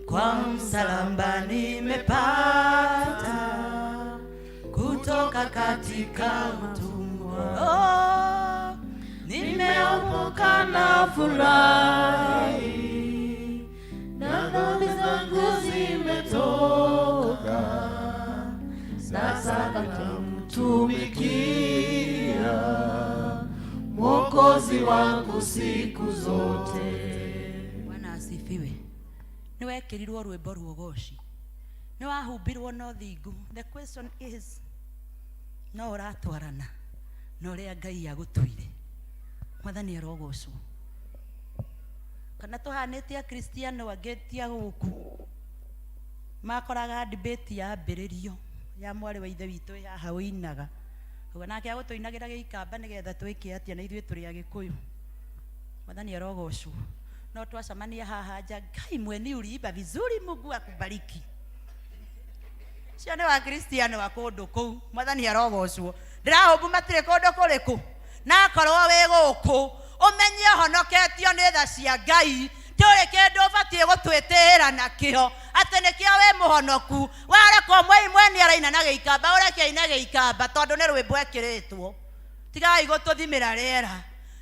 kwa msalaba nimepata kutoka katika utumwa. Oh, nimepata. Nimeokoka na furahi, na dhambi zangu zimetoka, sasa nitamtumikia Mwokozi wangu siku zote. Bwana asifiwe. Nĩ wekĩrirwo rwĩmbo rwa ũgoci, nĩ wahumbirwo na ũthingu. The question is, no ũratwarana na ũrĩa Ngai agũtuire? Mwathani arogocwo. Kana tũhanĩte akristiano angĩ ti a gũkũ, makoraga debate yambĩrĩrio ya mwarĩ wa ithe witũ wĩ haha ũinaga, uga nake agũtũinagĩra gĩikamba nĩgetha twĩke atĩa, na ithuĩ tũrĩ agĩkũyũ. Mwathani arogocwo. No twacemania haha nja, Ngai mweni uliimba vizuri, Mungu akubariki. Cio nĩ wakristiano a kũndũ kũu. Mwathani arogocwo. Ndĩrahũmbu matirĩ kũndũ kũrĩkũ, na akorwo wĩ gũkũ ũmenye ũhonoketio nĩ tha cia Ngai, ndũrĩ kĩndũ ũbatiĩ gũtwĩtĩĩra nakĩo atĩ nĩkĩo wĩ mũhonoku. Warekwo mwei mweni araina na gĩikamba, ũreke aine gĩikamba tondũ nĩ rwĩmbo ekĩrĩtwo. Tigai gũtũthimĩra rĩera,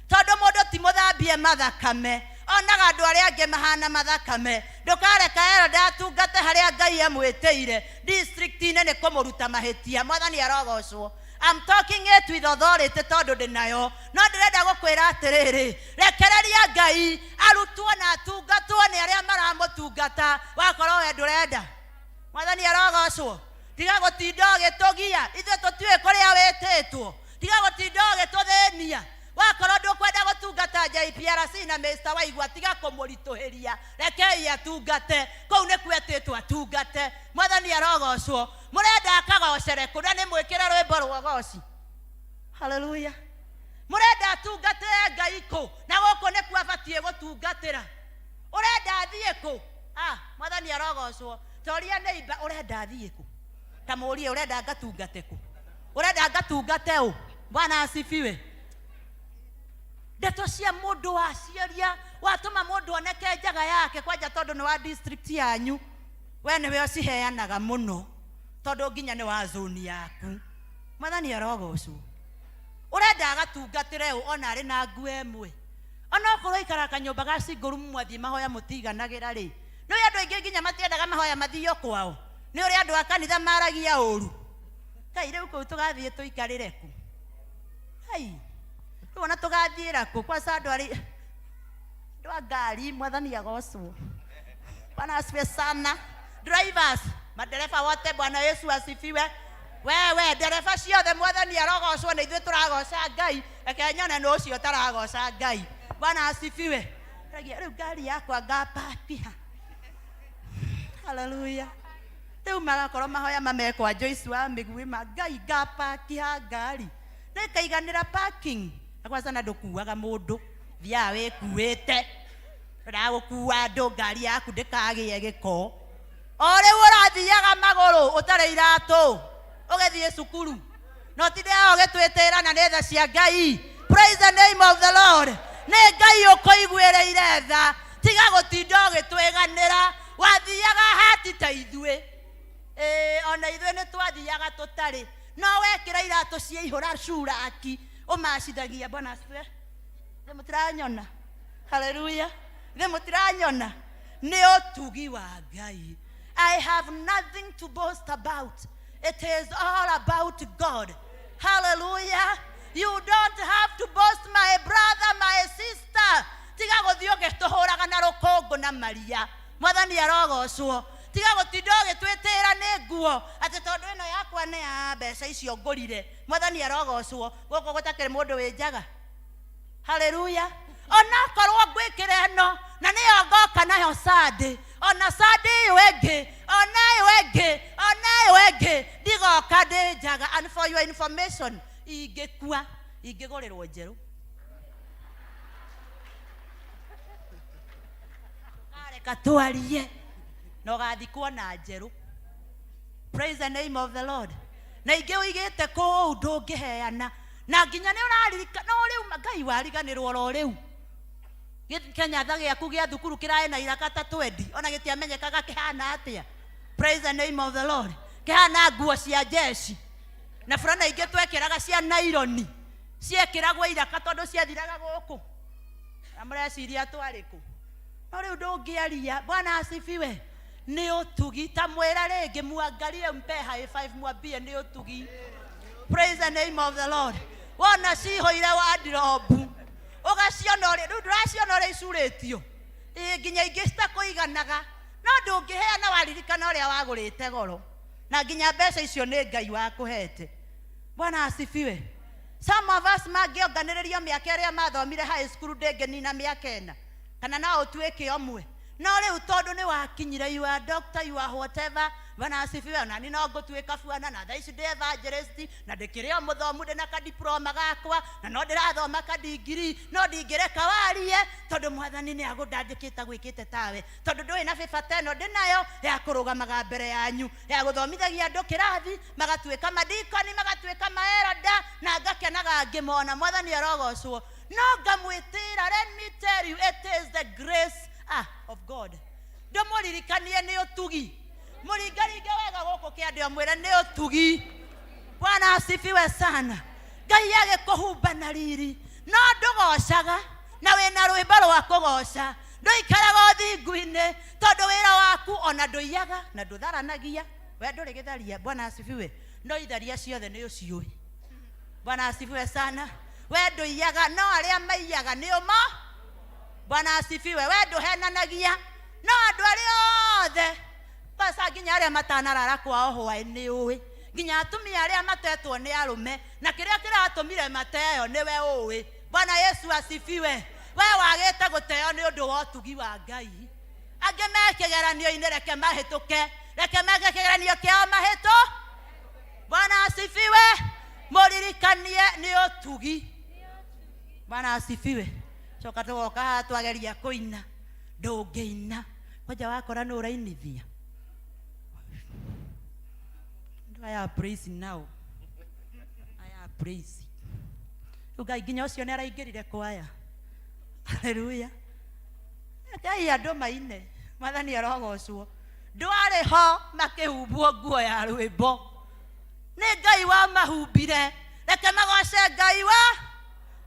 tondũ mũndũ ti mũthambie mathakame, onaga andũ arĩa angĩ mahana mathakame. Ndũkareka elda atungate harĩa Ngai amwĩtĩire district-inĩ nĩ kũmũruta mahĩtia. Mwathani arogocwo. I'm talking it with authority tondũ ndĩ nayo, no ndĩrenda gũkwĩra atĩrĩrĩ, rekereria Ngai arutwo na atungatwo nĩ arĩa maramũtungata. Wakorwo we ndũrenda, Mwathani arogocwo. Tiga gũtinda ũgĩtũgia, ithuĩ tũtiũĩ kũrĩa wĩtĩtwo. Tiga gũtinda ũgĩtũthĩnia. Wakorwo ndũkwenda gũtungata JPRC na Mr. Waigua, tiga kũmũritũhĩria, rekei atungate kũu nĩkuo etĩtwo atungate. Mwathani arogocwo. Mũrenda akagocere kũ? Na nĩ mwĩkĩre rwĩmbo rwa ũgoci. Haleluya. Mũrenda atungatĩre Ngai kũ? Na gũkũ nĩkuo abatiĩ gũtungatĩra. Ũrenda athiĩ kũ? Ah, Mwathani arogocwo. Toria neighbor, ũrenda athiĩ kũ? Ta mũrie, ũrenda ngatungate kũ? Ũrenda ngatungate ũ? Bwana asifiwe. Ndeto cia mũndũ waciaria watũma mũndũ oneke njaga yake, kwanja tondũ nĩ wa district yanyu, we nĩwe ũciheanaga mũno tondũ nginya nĩ wa zone yaku. Mwathani arogocwo. Ũrenda agatungatĩre ũ ona arĩ na nguo ĩmwe? Ona okorwo aikaraga kanyũmba ga single room, mwathiĩ mahoya mũtiganagĩra rĩ, nĩ ũrĩa andũ aingĩ nginya matiendaga mahoya mathio kwao, nĩ ũrĩa andũ a kanitha maragia ũru. Ngai, rĩu kũu tũgathiĩ tũikarĩre kũ? Ngai, rĩu ona tũgathiĩra kũ? Kwanza andũ arĩ andũ a ngari, Mwathani agocwo. Bwana asifiwe sana. Drivers, madereba wote, Bwana Yesu asifiwe. Wewe ndereba ciothe, Mwathani arogocwo. Nĩ ithuĩ tũragoca Ngai, reke nyone nĩ ũcio ũtaragoca Ngai. Bwana asifiwe. Ragia, rĩu ngari yakwa ngapakia. Haleluya. Rĩu magakorwo mahoya mamekwa Joyce wa mĩguĩ ma Ngai, ngapakia ngari nĩkaiganĩra parking. Na kwanza na ndũkuaga mũndũ, thiaga wĩkuĩte, ndagũkua andũ, ngari yaku ndĩkagĩe gĩko. O rĩu ũrathiaga magũrũ ũtarĩ iratũ ũgĩthiĩ cukuru, no ũtinde ũgĩtwĩtĩra na nĩ tha cia Ngai. Praise the name of the Lord. Nĩ Ngai ũkũiguĩrĩire tha, tiga gũtinda ũgĩtwĩganĩra. Wathiaga hati ta ithuĩ. Ĩĩ, ona ithuĩ nĩ twathiaga tũtarĩ, no wekĩra iratũ cia ihũra curaki ũmacithagia. Bwana asifiwe. Thĩ mũtiranyona? Haleluya. Thĩ mũtiranyona? Nĩ ũtugi wa Ngai. I have nothing to boast about. It is all about God. Hallelujah. You don't have to boast, my brother, my sister. Tiga gũthiĩ ũgĩtũhũraga na rũkũngũ na maria. Mwathani arogocwo. Tiga gũtinda ũgĩtwĩtĩra nĩ nguo atĩ tondũ ĩno yakwa nĩ ya mbeca icio ngũrire. Mwathani arogocwo. Gũkũ gũtakĩrĩ mũndũ wĩ njaga. Haleluya. Onakorwo ngwĩkĩra ĩno na nĩyo ngoka nayo Sunday, ona Sunday ĩyo ĩngĩ, ona ĩyo ĩngĩ, ona ĩyo ĩngĩ, ndigoka ndĩ njaga. And for your information, ingĩkua ingĩgũrĩrwo njerũ. Ndũkareka twarie na ũgathikwo na njerũ. Praise the name of the Lord. Na ingĩ ũigĩte kũu ndũngĩheana, na nginya nĩ ũraririkana no rĩu Ngai wariganĩrwo oro rĩu. Kĩnyatha gĩaku gĩa thukuru kĩraĩ na iraka ta twendi, ona gĩtiamenyekaga kĩhana atĩa. Praise the name of the Lord. Kĩhana nguo cia jeshi na burana ingĩ twekĩraga cia naironi. Ciekĩragwo iraka tondũ ciathiraga gũkũ. Na mũreciria twarĩ kũ? No rĩu ndũngĩaria. Bwana asifiwe. Nĩ ũtugi. Ta mwĩra rĩngĩ, muangalie, mpe high five, mwambie nĩ ũtugi. Praise the name of the Lord. Wona cihũire wardrobe, ũgaciona ũrĩa rĩu ndũraciona ũrĩa icurĩtio. Ĩĩ, nginya ingĩ citakũiganaga, no ndũngĩheana waririkana ũrĩa wagũrĩte goro, na nginya mbeca icio nĩ Ngai wakũhete. Bwana asifiwe. Some of us mangĩonganĩrĩrio mĩaka ĩrĩa mathomire high school ndĩngĩnina mĩaka ĩna, kana no ũtuĩke ũmwe. No rĩu tondũ nĩ wakinyire, you are doctor, you are whatever. Bwana asifiwe. Ona ni no ngũtuĩka buana, na thaa ici ndĩ evangelist, na ndĩkĩrĩ o mũthomu, ndĩ na kadiploma gakwa, na no ndĩrathoma kadigiri, no ndingĩreka warie tondũ Mwathani nĩ agũndandĩkĩte gwĩkĩte tawe, tondũ ndũĩ na bĩba ta ĩno ndĩ nayo ya kũrũgamaga mbere yanyu, ya gũthomithagia andũ kĩrathi, magatuĩka madikoni, magatuĩka maerada, na ngakenaga ngĩmona. Mwathani arogocwo. No ngamwĩtĩra, let me tell you, it is the grace of God. Ndũmũririkanie nĩ ũtugi. Mũringaringe wega gũkũ kĩande, ũmwĩre nĩ ũtugi. Bwana asifiwe sana. Ngai agĩkũhumba na riri, no ndũgocaga, na wĩna rwĩmbo rwa kũgoca, ndũikaraga ũthingu-inĩ tondũ wĩra waku ona ndũiyaga na ndũtharanagia, we ndũrĩ gĩtharia. Bwana asifiwe. No itharia ciothe nĩ ũciũĩ. Bwana asifiwe sana. We ndũiyaga, no arĩa maiyaga nĩ ũmo. Bwana asifiwe. We ndũhenanagia, no andũ arĩa othe kwanza nginya arĩa matanarara kwao hwaĩ nĩ ũĩ, nginya atumia arĩa matetwo nĩ arũme, na kĩrĩa kĩratũmire mateo nĩwe ũĩ. Bwana Yesu asifiwe. We wagĩte gũteo nĩ ũndũ wa ũtugi wa Ngai. Angĩ me kĩgeranio-inĩ, reke mahĩtũke, reke meke kĩgeranio kĩao mahĩtũ. Bwana asifiwe. Mũririkanie nĩ ũtugi. Bwana asifiwe. Coka tũgoka haha twageria kũina, ndũngĩina kwanja wakora nĩ ũrainithia. Andũ aya praise now, aya praise rĩu. Ngai nginya ũcio nĩ araingĩrire kwaya. Haleluya. Ngai andũ maine. Mwathani arogocwo. Ndwarĩ ho makĩhumbwo nguo ya rwĩmbo, nĩ Ngai wamahumbire. Reke magoce Ngai wa,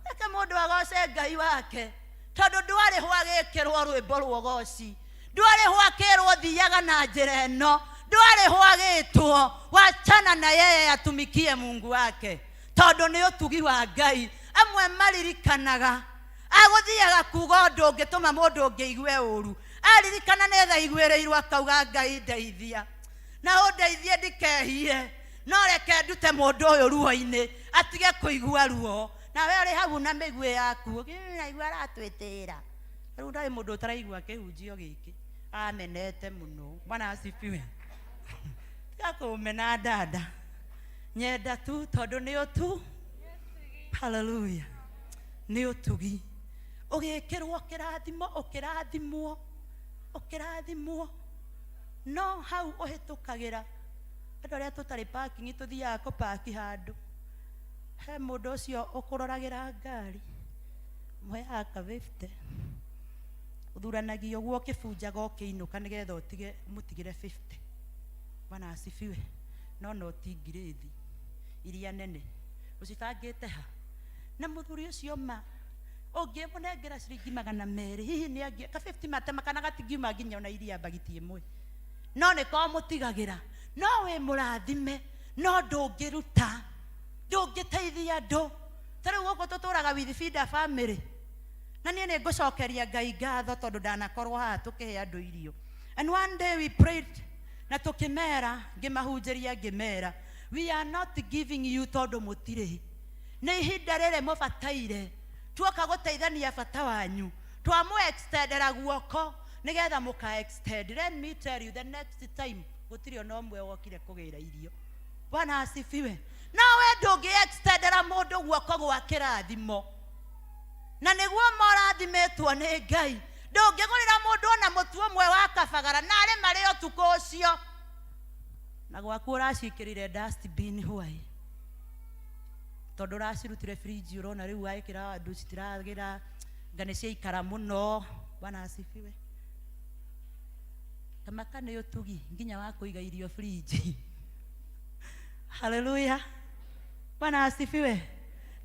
reke mũndũ agoce Ngai wake, tondũ ndwarĩ ho agĩkĩrwo rwĩmbo rwa ũgoci, ndwarĩ ho akĩrwo thiaga na njĩra ĩno, ndwarĩ ho agĩtwo wachana na yeye atumikie Mungu wake, tondũ nĩ ũtugi wa Ngai. Amwe maririkanaga agũthiaga kuga ũndũ ũngĩtũma mũndũ ũngĩ aigue ũru, aririkana nĩgetha aiguĩrĩirwo, akauga, "Ngai ndeithia na ũndeithie ndikehie, no reke ndute mũndũ ũyũ ruo-inĩ atige kũigua ruo." Nawe ũrĩ hau na mĩguĩ yaku, naigua aratwĩtĩra. Rĩu ndarĩ mũndũ ũtaraigua kĩhunjio gĩkĩ amenete mũno. Bwana asifiwe. Tiga kũmena dada, nyenda tu tondũ nĩ ũtu. Haleluya. Nĩ ũtugi. Ũgĩkĩrwo kĩrathimo, ũkĩrathimwo, ũkĩrathimwo, no hau ũhĩtũkagĩra andũ arĩa tũtarĩ parking, tũthiaga kũpaki handũ he mũndũ ũcio ũkũroragĩra ngari, mũheaga ka 50, ũthuranagia ũguo ũkĩbunjaga ũkĩinũka nĩgetha ũtige mũtigĩre 50. Bwana asifiwe. No noti ngirĩthi iria nene ũcibangĩte ha na mũthuri ũcio, ma ũngĩmũnengera ciringi 200, hihi nĩ angĩ ka 50 matema kana gatingiuma nginya ona iria mbagiti ĩmwe, no nĩ ko mũtigagĩra. No wĩ mũrathime, no ndũngĩruta, ndũngĩteithia andũ. Ta rĩu gũkũ tũtũraga with feeder family, na niĩ nĩ ngũcokeria Ngai ngatho tondũ ndanakorwo haha tũkĩhe andũ irio. And one day we prayed na tũkĩmera, ngĩmahunjĩria, ngĩmera, "We are not giving you tondũ mũtirĩ, nĩ ihinda rĩrĩ mũbataire. Tuoka gũteithania bata wanyu, twamũ extendera guoko nĩgetha mũka extend." Let me tell you, the next time gũtirĩ ona ũmwe wokire kũgĩra irio. Bwana asifiwe. No we ndũngĩ extendera mũndũ guoko gwa kĩrathimo, na nĩguo morathimĩtwo nĩ Ngai. Ndũngĩgũrĩra mũndũ ona mũtu ũmwe wa kabagara na arĩ marĩ ũtukũ ũcio, na gwaku ũraciĩkĩrĩire dustbin hwaĩ tondũ ũracirutire fridge. Ũrona rĩu wekĩra andũ citiragĩra, nga nĩ ciaikara mũno. Bwana asifiwe. Kamaka nĩ ũtugi nginya wa kũiga irio fridge. Haleluya. Bwana asifiwe.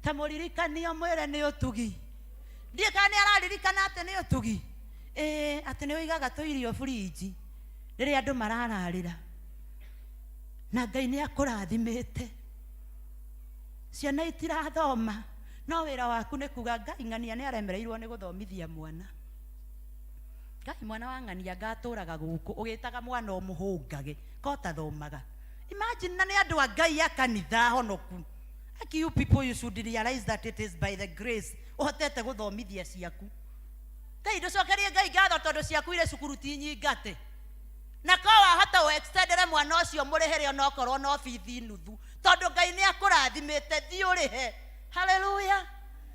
Ta mũririkanie ũmwĩre nĩ ũtugi. Ndiĩ kana nĩ araririkana atĩ nĩ ũtugi. Ĩĩ, atĩ nĩ ũigaga tũirio burinji rĩrĩa andũ marararĩra. Na Ngai nĩ akũrathimĩte. Ciana itirathoma, no wĩra waku nĩ kuga Ngai ng'ania nĩ aremereirwo nĩ gũthomithia mwana. Ngai mwana wa ng'ania ngatũraga gũkũ ũgĩtaga mwana ũmũhũngage kotathomaga. Imagine na nĩ andũ a Ngai a kanitha honoku. Aki you people you should realize that it is by the grace ũhotete gũthomithia ciaku. Ngai ndũcokerie Ngai ngatho tondũ ciaku irĩ cukuru ti nyingate. Na ko wahota ũ extendere mwana ũcio mũrĩhĩre onokorwo no bithi nuthu tondũ Ngai nĩ akũrathimĩte thiĩ ũrĩhe. Hallelujah.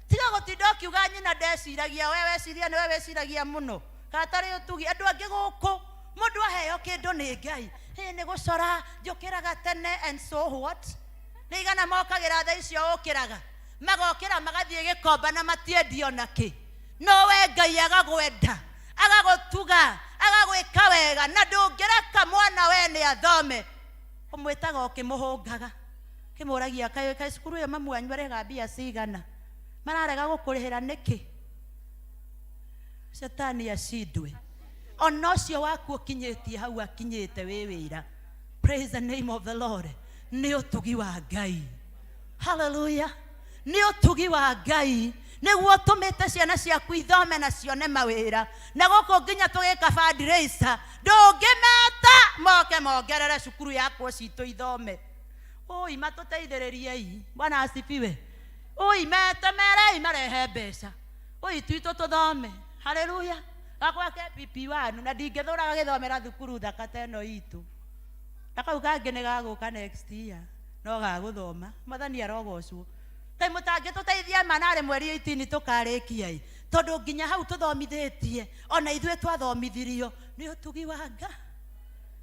Tiga gũtinda ũkiuga nyina ndeciragia, we weciria nĩwe wĩciragia mũno. Kana tarĩ ũtugi andũ angĩ gũkũ mũndũ aheo kĩndũ nĩ Ngai, hĩ nĩ gũcora njũkĩraga tene and so what? Nĩ igana mokagĩra thaa icio ũkĩraga, magokĩra magathiĩ gĩkomba na matiendio na kĩ. No we Ngai agagwenda, agagũtuga, agagwĩka wega na ndũngĩreka mwana we nĩ athome. Ũmwĩtaga ũkĩmũhũngaga, ũkĩmũragia kaĩ kaĩ cukuru ĩyo mamu wanyu arĩhaga mbia cigana? Mararega gũkũrĩhĩra nĩkĩ? Shetani acindwe. Ona ũcio waku ũkinyĩtie hau akinyĩte wĩ wĩra. Praise the name of the Lord. Nĩ ũtugi wa Ngai. Hallelujah. Nĩ ũtugi wa Ngai nĩguo ũtũmĩte ciana ciaku ithome na cione mawĩra. Na gũkũ nginya tũgĩka fundraiser ndũngĩmeta moke mongerere cukuru yakwo citũ ithome. Ũi matũteithĩrĩriei. Bwana asifiwe. Ũi mete merei marehe mbeca. Ũi twitũ tũthome. Hallelujah. Gakwa ke PP1 na ndingĩthũra gagĩthomera thukuru thaka ta ĩno itũ. Na kau kangĩ nĩ gagũka next year no gagũthoma. Mwathani arogocwo. Kaĩ mũtangĩtũteithia ma narĩ mweri 18 tũkarĩkia ĩ. Tondũ nginya hau tũthomithĩtie ona ithuĩ twathomithirio nĩ ũtugi wa Ngai.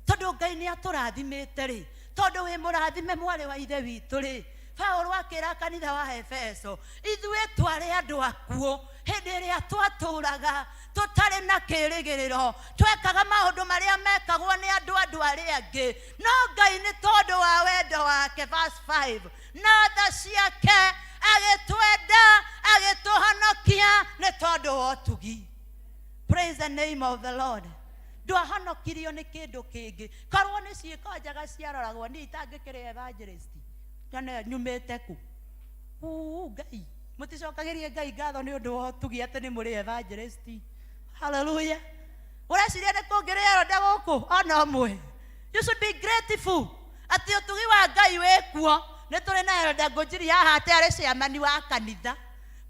Tondũ Ngai nĩ atũrathimĩte rĩ, tondũ wĩ mũrathime mwarĩ wa ithe witũ rĩ, Paulo akĩra kanitha wa Efeso, ithuĩ twarĩ andũ akuũ hĩndĩ ĩrĩa twatũraga tũtarĩ na kĩrĩgĩrĩro, twekaga maũndũ marĩa mekagwo nĩ andũ andũ arĩa angĩ, no Ngai nĩ tondũ wa wendo wake, verse 5, na tha ciake agĩtwenda agĩtũhonokia nĩ tondũ wa ũtugi. Praise the name of the Lord. Ndwahonokirio nĩ kĩndũ kĩngĩ, korwo nĩ ciĩko njega ciaroragwo niĩ itangĩkĩrĩ evangelist nyone nyumĩte kũ. Uu, Ngai mũticokagĩrie Ngai ngatho nĩ ũndũ wa ũtugi atĩ nĩ mũrĩ evangelist. Hallelujah. Ũreciria nĩ kũngĩrĩ elder gũkũ ona ũmwe? You should be grateful atĩ ũtugi wa Ngai wĩkuo. Nĩ tũrĩ na elder Ngũnjiri haha atĩ arĩ chairman wa kanitha.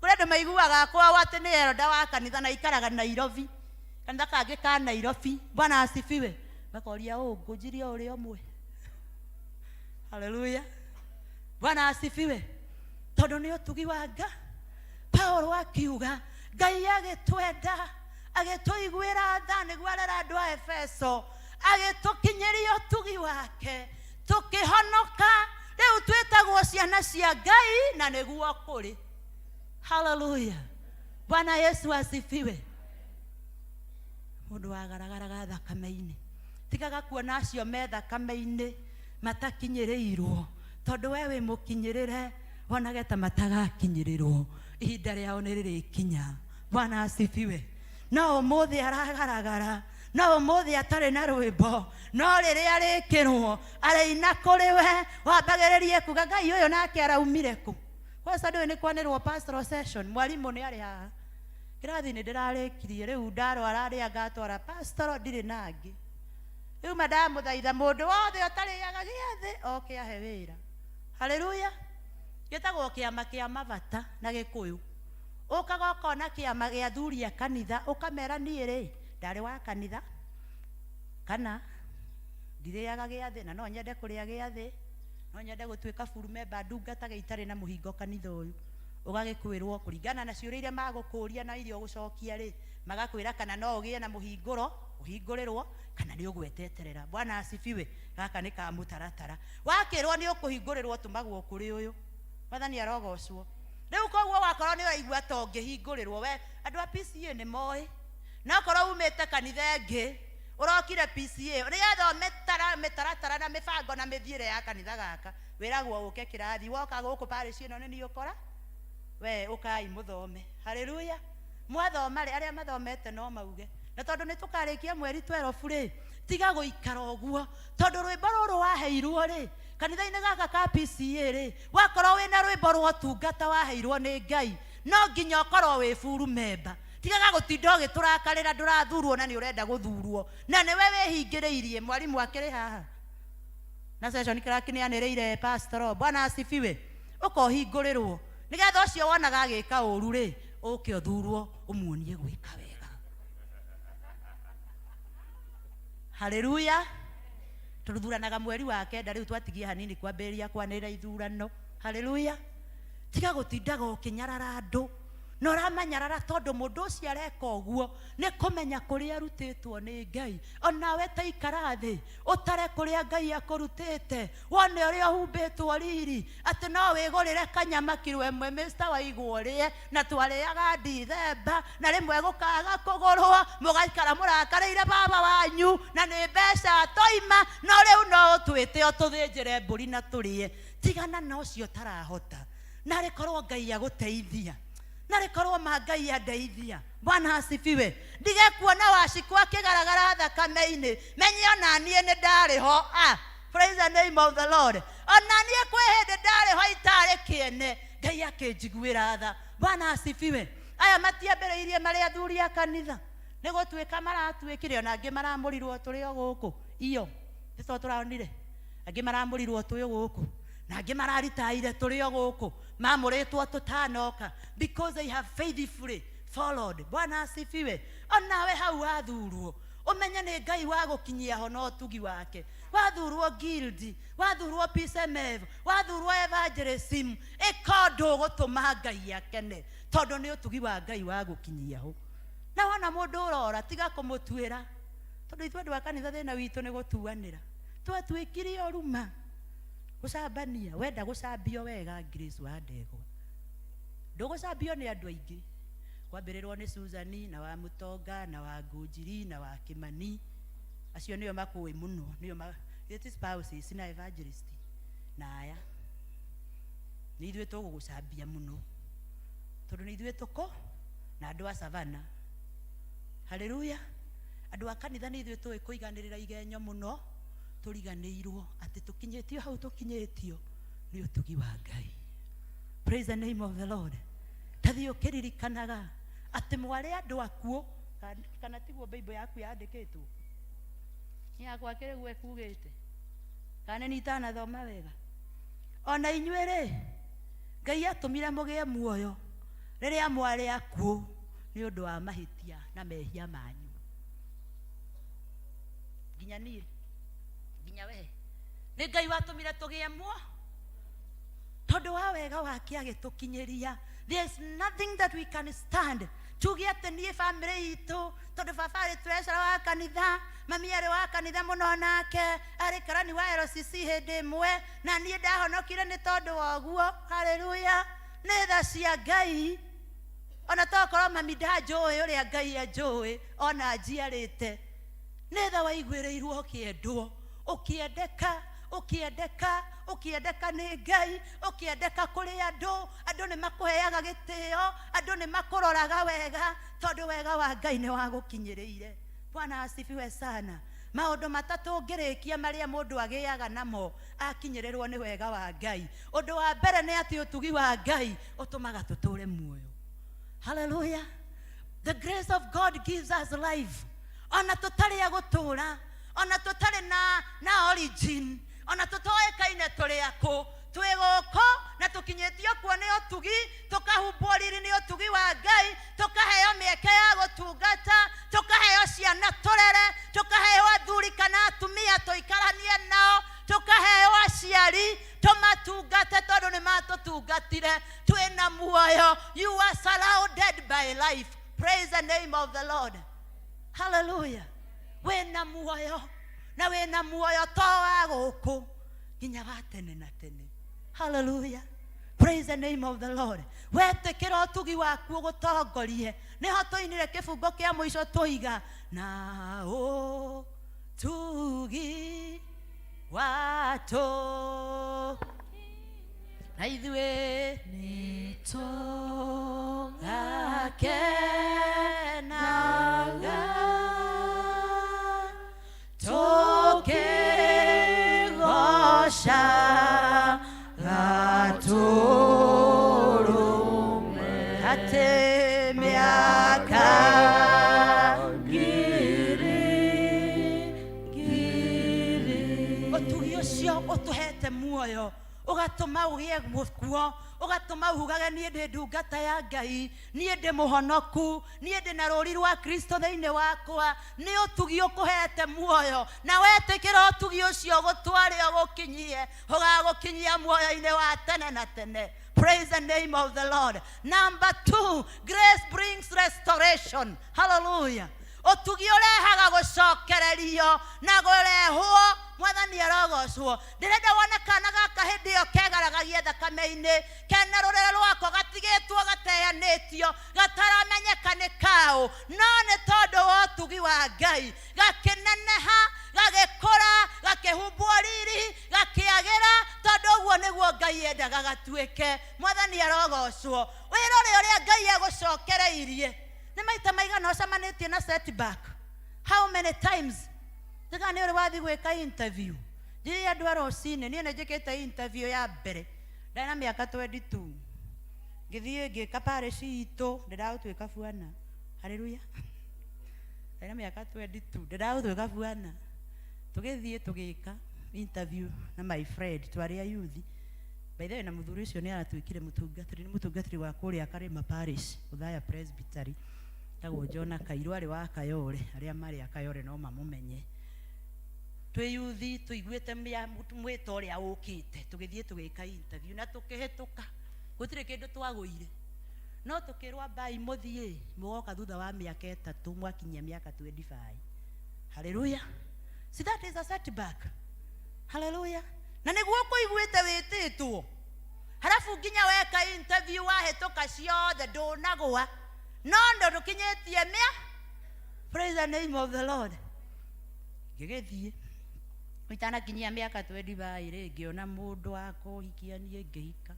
Kũrĩ andũ maiguaga kwao atĩ nĩ elder wa kanitha na aikaraga Nairobi, kanitha kangĩ ka Nairobi. Bwana asifiwe. Makoria ũ Ngũnjiri o ũrĩa ũmwe. Hallelujah. Bwana asifiwe. Tondũ nĩ ũtugi wa Ngai. Paulo akiuga Ngai agĩtwenda agĩtũiguĩra tha nĩguo arera andũ a Efeso, agĩtũkinyĩria ũtugi wake tũkĩhonoka. Rĩu twĩtagwo ciana cia Ngai na nĩguo kũrĩ. Hallelujah. Bwana Yesu asifiwe. Mũndũ wagaragaraga thakame-inĩ, tigaga kuona acio me thakame-inĩ matakinyĩrĩirwo, tondũ we wĩ mũkinyĩrĩre, wonage ta matagakinyĩrĩrwo, ihinda rĩao nĩ rĩrĩkinya. Bwana asifiwe. No ũmũthĩ aragaragara, no ũmũthĩ atarĩ na rwĩmbo, no rĩrĩa arĩkĩrwo arĩina kũrĩ we, wambagĩrĩrie kuga Ngai ũyũ nake araumire kũ? Kwanza ndũĩ nĩ kwanĩrwo pastoral session, mwarimũ nĩ arĩ haha. Kĩrathi nĩ ndĩrarĩkirie, rĩu ndarwara arĩa ngatwara pastoral ndirĩ na angĩ. Rĩu ma ndamũthaitha mũndũ wothe ũtarĩaga gĩathĩ oke ahe wĩra. Hallelujah. Gĩtagwo kĩama kĩa mabata na Gĩkũyũ. Ũkaga ũkona kĩama gĩa athuri a kanitha, ũkamera niĩ rĩ, ndarĩ wa kanitha, kana ndirĩaga gĩathĩ na no nyende kũrĩa gĩathĩ, no nyende gũtuĩka full member ndungatage itarĩ na mũhingo kanitha ũyũ. Ũgagĩkwĩrwo kũringana na ciũria iria magũkũria na iria ũgũcokia rĩ, magakwĩra kana no ũgĩe na mũhingũro, ũhingũrĩrwo, kana nĩ ũgweteterera. Bwana asifiwe. Gaka nĩ ka mũtaratara. Wakĩrwo nĩ ũkũhingũrĩrwo tũmagwo kũrĩ ũyũ. Mwathani arogocwo. Rĩu koguo wakorwo nĩ ũraigua ta ũngĩhingũrĩrwo, we andũ a PCA nĩ moĩ. Na okorwo umĩte kanitha ĩngĩ, ũrokire PCA, nĩgetha mĩtaratara na mĩbango na mĩthiĩre ya kanitha gaka, wĩragwo ũke kĩrathi. Woka gũkũ parish ĩno nĩ niĩ ũkora. We ũkai mũthome. Haleluya. Mwathoma rĩ, arĩa mathomete no mauge. Na tondũ nĩ tũkarĩkia mweri 12 rĩ, tiga gũikara ũguo. Tondũ rwĩmbo rũrũ waheirwo rĩ, kanitha-inĩ gaka ka PCA rĩ, wakorwo wĩna rwĩmbo rwa ũtungata waheirwo nĩ Ngai, no nginya ũkorwo wĩ full member. Tigaga gũtinda ũgĩtũrakarĩra ndũrathurwo na nĩ ũrenda gũthurwo. Na nĩwe wĩhingĩrĩirie, mwarimũ akĩrĩ haha. Na session clerk nĩ anĩrĩire pastor, Bwana asifiwe. Ũka ũhingũrĩrwo. Nĩgetha ũcio wonaga agĩka ũru rĩ, ũke ũthurwo ũmuonie gwĩka wega. Haleluya. Tũthuranaga mweri wa 9, rĩu twatigia hanini kwambĩrĩria kwanĩrĩra ithurano. Haleluya. Tiga gũtindaga ũkĩnyarara andũ. Na ũramanyarara tondũ mũndũ ũcio areka ũguo nĩ kũmenya kũrĩa arutĩtwo nĩ Ngai. Onawe ta ikara thĩ ũtare kũrĩa Ngai akũrutĩte, wone ũrĩa ũhumbĩtwo riri, atĩ no wĩgũrĩre kanyama kiro ĩmwe Mr. Waigwa ũrĩe, na twarĩaga Dithemba, na rĩmwe gũkaga kũgũrwo, mũgaikara mũrakarĩire baba wanyu, na nĩ mbeca toima, no rĩu no ũtwĩte ũtũthĩnjĩre mbũri na tũrĩe. Tigana na ũcio ũtarahota. Narĩ korwo Ngai agũteithia, narĩ korwo ma Ngai andeithia. Bwana asifiwe. Ndige kuona Wacikũ akĩgaragara thakame-inĩ, menye ona niĩ nĩ ndarĩ ho. Praise the name of the Lord. Ona niĩ kwĩ hĩndĩ ndarĩ ho itarĩ kĩene, Ngai akĩnjiguĩra tha. Bwana asifiwe. Aya matiambĩrĩirie marĩ athuri a kanitha, nĩ gũtuĩka maratuĩkire, ona angĩ maramũrirwo tũrĩ o gũkũ. Iyo, nĩ to tũronire. Angĩ maramũrirwo twĩ o gũkũ, na angĩ mararitaire tũrĩ o gũkũ, mamũrĩtwo tũtanoka, because they have faithfully followed. Bwana asifiwe. Onawe hau wathurwo, ũmenye nĩ Ngai wa gũkinyia ho na ũtugi wake. Wathurwo guild, wathurwo PCMF, wathurwo evangelism, ĩka ũndũ ũgũtũma Ngai akene, tondũ nĩ ũtugi wa Ngai wa gũkinyia ho. Na wona mũndũ ũrora, tiga kũmũtuĩra, tondũ ithuĩ andũ a kanitha thĩna witũ nĩ gũtuanĩra. Twatuĩkire oruma gũcambania. Wenda gũcambio wega, Grace wa Ndegwa, ndũgũcambio nĩ andũ aingĩ. Kwambĩrĩrwo nĩ Susan na wa Mũtonga na wa Ngũnjiri na wa Kĩmani, acio nĩo makũĩ mũno, nĩo it spouses na evangelist na aya nĩ ithuĩ tũgũgũcambia mũno, tondũ nĩ ithuĩ tũkũ na andũ a Savana. Haleluya. Andũ a kanitha nĩ ithuĩ tũĩ kũiganĩrĩra igenyo mũno, tũriganĩirwo atĩ tũkinyĩtio hau tũkinyĩtio nĩ ũtugi wa Ngai. Praise the name of the Lord. Tathiĩ ũkĩririkanaga atĩ mwarĩ andũ akuũ, kana tiguo Bible yaku yandĩkĩtwo? Nĩ yakwa kĩrĩ guo ĩkugĩte, kana nĩ itanathoma wega? Ona inyuĩ rĩ, Ngai atũmire mũgĩe muoyo rĩrĩa mwarĩ akuũ nĩ ũndũ wa mahĩtia na mehia manyu. Nginya niĩ, nginya we, nĩ Ngai watũmire tũgĩe muoyo tondũ wa wega wake agĩtũkinyĩria. There is nothing that we can stand. Tuge atĩ niĩ family itũ, tondũ baba arĩ treasurer wa kanitha, mami arĩ wa kanitha mũno, nake arĩ karani wa LCC hĩndĩ ĩmwe, na niĩ ndahonokire nĩ tondũ wa ũguo. Haleluya. Nĩ tha cia Ngai. Ona tokorwo mami ndanjũĩ ũrĩa Ngai anjũĩ, ona njiarĩte. Nĩ tha waiguĩrĩirwo ũkĩendwo, ũkĩendeka, ũkĩendeka, ũkĩendeka nĩ Ngai, ũkĩendeka kũrĩ andũ. Andũ nĩ makũheaga gĩtĩo, andũ nĩ makũroraga wega, tondũ wega wa Ngai nĩ wagũkinyĩrĩire. Bwana asifiwe sana. Maũndũ matatũ ngĩrĩkia marĩa mũndũ agĩaga namo akinyĩrĩrwo nĩ wega wa Ngai. Ũndũ wa mbere nĩ atĩ ũtugi wa Ngai ũtũmaga tũtũre muoyo. Hallelujah. The grace of God gives us life. Ona tũtarĩ a gũtũra, ona tũtarĩ na origin, ona tũtoĩkaine tũrĩ akũ, twĩ gũkũ na tũkinyĩtio kuo nĩ ũtugi, tũkahumbwo riri nĩ ũtugi wa Ngai, tũkaheo mĩeke ya gũtungata, tũkaheo ciana tũrere, tũkaheo athuri kana atumia tũikaranie nao, tũkaheo aciari tũmatungate tondũ nĩ matũtungatire. Twĩna muoyo. You are surrounded by life. Praise the name of the Lord. Hallelujah. Wĩna muoyo, na wĩna muoyo to wa gũkũ nginya wa tene na tene. Hallelujah. Praise the name of the Lord. Wetĩkĩra ũtugi waku ũgũtongorie. Nĩho tũinire kĩbungo kĩa mũico tũiga na ũtugi watũ na ithuĩ nĩtũkinyĩtio. Twakenaga tukigooca Gatũrũme atĩ mĩaka ngiri ngiri ũtugi ũcio ũtũhete muoyo ũgatũma ũgĩe kuo ũgatũma uhugage niĩ ndĩ ndungata ya ngai niĩ ndĩ mũhonoku niĩ ndĩ na rũri rwa kristo thĩinĩ wakwa nĩ ũtugi ũkũhete muoyo na wetĩkĩra ũtugi ũcio ũgũtware ũgũkinyie ũgagũkinyia muoyo-inĩ wa tene na tene. Praise the name of the Lord. Number two, grace brings restoration. Hallelujah. Ũtugi ũrehaga gũcokererio na kũrehwo. Mwathani arogocwo. Ndĩrenda wone kana gaka hĩndĩ ĩyo kegaragagia thakame-inĩ, kena rũrĩrĩ rwako gatigĩtwo gateanĩtio, gataramenyeka nĩ kaũ, no nĩ tondũ wa ũtugi wa Ngai gakĩneneha, gagĩkũra, gakĩhumbwo riri, gakĩagĩra, tondũ ũguo nĩguo Ngai endaga gatuĩke. Mwathani arogocwo. Wĩrore ũrĩa Ngai agũcokereirie. Nĩ maita maigana ũcemanĩtie na setback? How many times? Tiga nĩ ũrĩ wathiĩ gwĩka interview. Njĩrĩ andũ a rũcinĩ, niĩ nĩ njĩkĩte interview ya mbere. Ndarĩ na mĩaka 22. Ngĩthiĩ ngĩka parish itũ, ndĩragũtuĩka buana. Hallelujah. Ndarĩ na mĩaka 22, ndĩragũtuĩka buana. Tũgĩthiĩ tũgĩka interview na my friend, twarĩ a youth. By the way, na mũthuri ũcio nĩ aratuĩkire mũtungatĩri, nĩ mũtungatĩri wa kũrĩa Karĩma Parish, Othaya Presbytery. Etagwo John Kairũ, arĩ wa Kayole, arĩa marĩ a Kayole no mamũmenye. Twĩ youth tũiguĩte mwĩto ũrĩa ũkĩte, tũgĩthiĩ tũgĩka interview na tũkĩhĩtũka. Gũtirĩ kĩndũ twagũire. No tũkĩrwo ambai mũthiĩ, mũgoka thutha wa mĩaka 3 mwakinyia mĩaka 25. Hallelujah. See, that is a setback. Hallelujah. Na nĩguo kũiguĩte wĩtĩtwo. Halafu nginya weka interview wahĩtũka ciothe ndũnagũa. No ndũkinyĩtie mĩa. Praise the name of the Lord. Ngĩgĩthiĩ. Itanakinyia mĩaka 25 rĩ, ngĩona mũndũ wa kũhikia niĩ ngĩhika.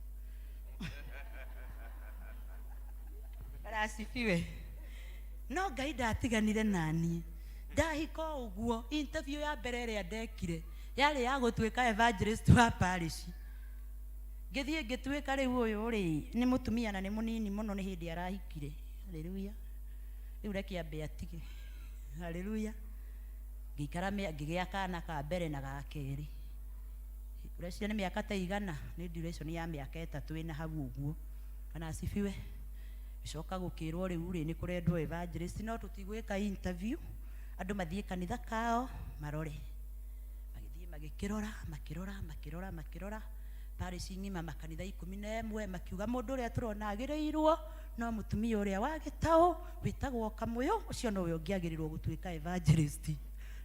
Arasifiwe. No Ngai ndatiganire naniĩ. Ndahika o ũguo, interview ya mbere ĩrĩa ndekire yarĩ ya gũtuĩka evangelist wa parish. Ngĩthiĩ ngĩtuĩka rĩu ũyũ rĩ, nĩ mũtumia na nĩ mũnini mũno, nĩ hĩndĩ arahikire. Hallelujah. Rĩu reke ambe atige. Hallelujah. Ngĩikara ngĩgĩa kana ka mbere na ga kerĩ. Ũreciria nĩ mĩaka ta igana? Nĩ duration ya mĩaka 3 ĩna hau ũguo. Kana asifiwe. Gĩcoka gũkĩrwo rĩu rĩ, nĩ kũrendwo evangelist, no tũtigwĩka interview. Andũ mathiĩ kanitha kao marore. Magĩthiĩ magĩkĩrora, makĩrora, makĩrora, makĩrora. Parish ng'ima makanitha 11, makiuga mũndũ ũrĩa tũrona agĩrĩirwo no mũtumia ũrĩa wa gĩtaũ wĩtagwo Kamũyũ, ũcio nowe ũngĩagĩrĩrwo gũtuĩka evangelist.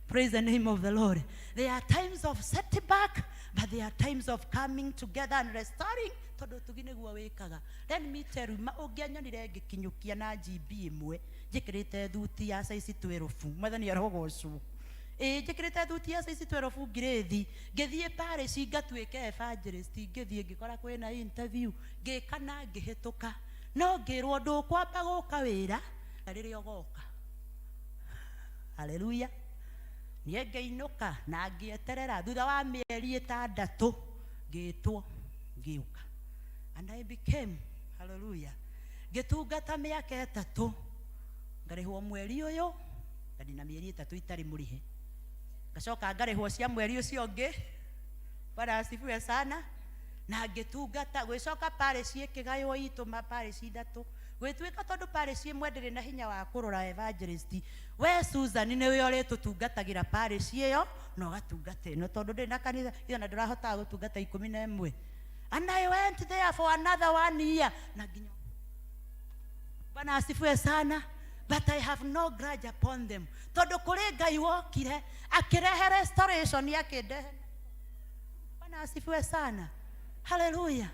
Praise the name of the Lord. There are times of setback, but there are times of coming together and restoring. Tondũ ũtugi nĩguo wĩkaga. Let me tell you, ma ũngĩanyonire ngĩkinyũkia na GB ĩmwe, njĩkĩrĩte thuti ya size 12. Mwathani arogocwo. Ĩĩ, njĩkĩrĩte thuti ya size 12 ngirĩthi, ngĩthiĩ parish ngatuĩke evangelist, ngĩthiĩ ngĩkora kwĩna interview, ngĩka na ngĩhĩtũka. No ngĩrwo ndũkwamba gũka wĩra rĩrĩa ũgoka. Hallelujah. Niĩ ngĩinũka na ngĩeterera thutha wa mĩeri 6 ngĩtwo ngĩũka. And I became, hallelujah, ngĩtungata mĩaka 3, ngarĩhwo mweri ũyũ, nganina mĩeri 3 itarĩ mũrĩhe, ngacoka ngarĩhwo cia mweri ũcio ũngĩ. Bwana asifiwe sana. Na ngĩtungata, gwĩcoka parish ĩkĩgaywo itũ ma parish 3, gwĩtuĩka tondũ parish ĩmwe ndĩrĩ na hinya wa kũrora evangelist, we Susan nĩwe ũrĩtũtungatagĩra parish ĩyo na ũgatungata ĩno, tondũ ndĩrĩ na kanitha ĩyo na ndũrahotaga gũtungata 11. And I went there for another 1 year. Na nginya Bwana asifiwe sana. But I have no grudge upon them. Tondũ kũrĩ Ngai wokire akĩrehe restoration akĩndehe. Bwana asifiwe sana. Hallelujah.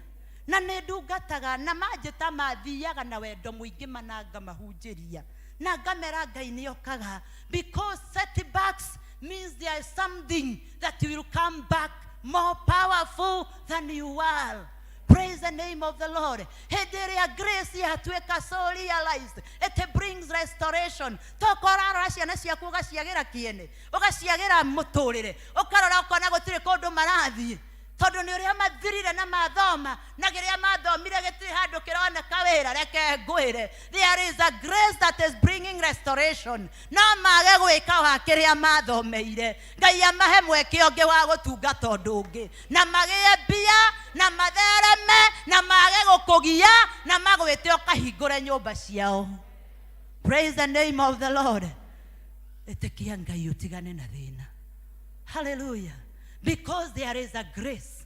Na nĩ ndungataga na manjĩta mathiaga na wendo mũingĩ mana ngamahunjĩria na ngamera Ngai nĩ okaga, because setbacks means there is something that will come back more powerful than you are. Praise Praise the name of the Lord. Hĩndĩ ĩrĩa grace yatuĩka so realized, it brings restoration. Tokorwo ũrarora ciana ciaku ũgaciagĩra kĩene, ũgaciagĩra mũtũrĩre, ũkarora ũkona gũtirĩ kũndũ marathiĩ, tondũ nĩ ũrĩa mathirire na mathoma na kĩrĩa mathomire gĩtirĩ handũ kĩroneka wĩra. Reke ngwĩre, there is a grace that is bringing restoration. No mage gwĩka wa kĩrĩa mathomeire, Ngai amahe mweke ũngĩ wa gũtungata ũndũ ũngĩ, na magĩe mbia na mathereme na mage gũkũgia na magwĩte ũkahingũre nyũmba ciao. Praise the name of the Lord. Ĩtĩkia Ngai ũtigane na thĩna. Hallelujah. Because there is a grace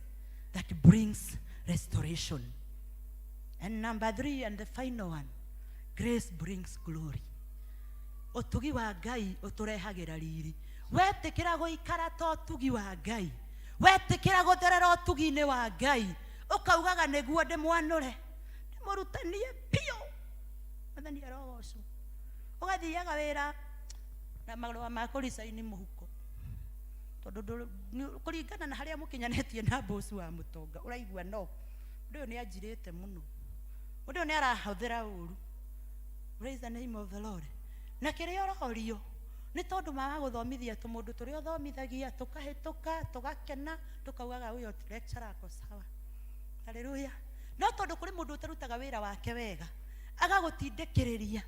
that brings restoration. And number three, and the final one, grace brings glory. Ũtugi wa Ngai ũtũrehagĩra riri. Wetĩkĩra gũikara ta ũtugi wa Ngai, wetĩkĩra gũtherera ũtugi-inĩ wa Ngai, ũkaugaga nĩguo ndĩmwanũre, ndĩmũrutanie biũ, Mwathani arogocwo. Ũgathiaga wĩra na marũa ma kũricaini mũhuko, tondũ kũringana na harĩa mũkinyanĩtie na boss wa mũtonga, ũraigua no mũndũ ũyũ nĩ anjirĩte mũno, mũndũ ũyũ nĩ arahũthĩra ũru. Praise the name of the Lord. Na kĩrĩa ũrorio nĩ tondũ maga gũthomithia tũmũndũ tũrĩa ũthomithagia, tũkahĩtũka, tũgakena, tũkaugaga huyo lecturer ako sawa. Haleluya. No tondũ kũrĩ mũndũ ũtarutaga wĩra wake wega, agagũtindĩkĩrĩria,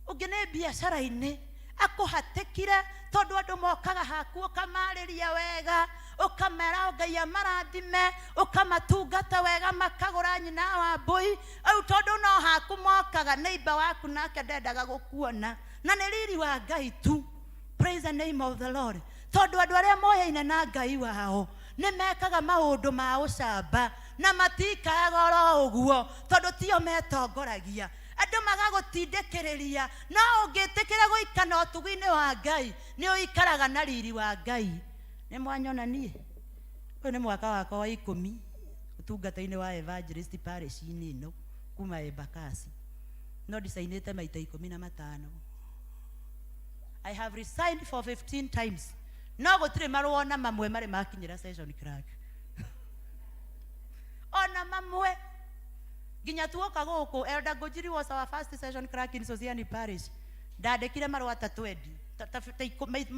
ũngĩ nĩ biacara-inĩ akũhatĩkire, tondũ andũ mokaga haku ũkamarĩria wega, ũkamera Ngai amarathime, ũkamatungata wega, makagũra nyina wa mbũi. Rĩu tondũ no haku mokaga, neighbor waku nake ndendaga gũkuona, na nĩ riri wa Ngai tu. Praise the name of the Lord. Tondũ andũ arĩa moyaine na Ngai wao nĩ mekaga maũndũ ma ũcamba na matikaraga oro ũguo, tondũ tio metongoragia, andũ magagũtindĩkĩrĩria. No ũngĩtĩkĩra gũikana ũtugi-inĩ wa Ngai, nĩ ũikaraga na riri wa Ngai. Nĩ mwanyona niĩ, ũyũ nĩ mwaka wakwa wa 10 ũtungata-inĩ wa evangelist parish-inĩ ĩno kuma Embakasi, no ndicainĩte maita 15. I have resigned for 15 times, no gũtirĩ marũa ona mamwe marĩ makinyĩra session clerk, ona mamwe. Nginya tuoka gũkũ, Elder Ngũnjiri was our first session clerk in Sosiani Parish. Ndandĩkire marũa ta 20, ta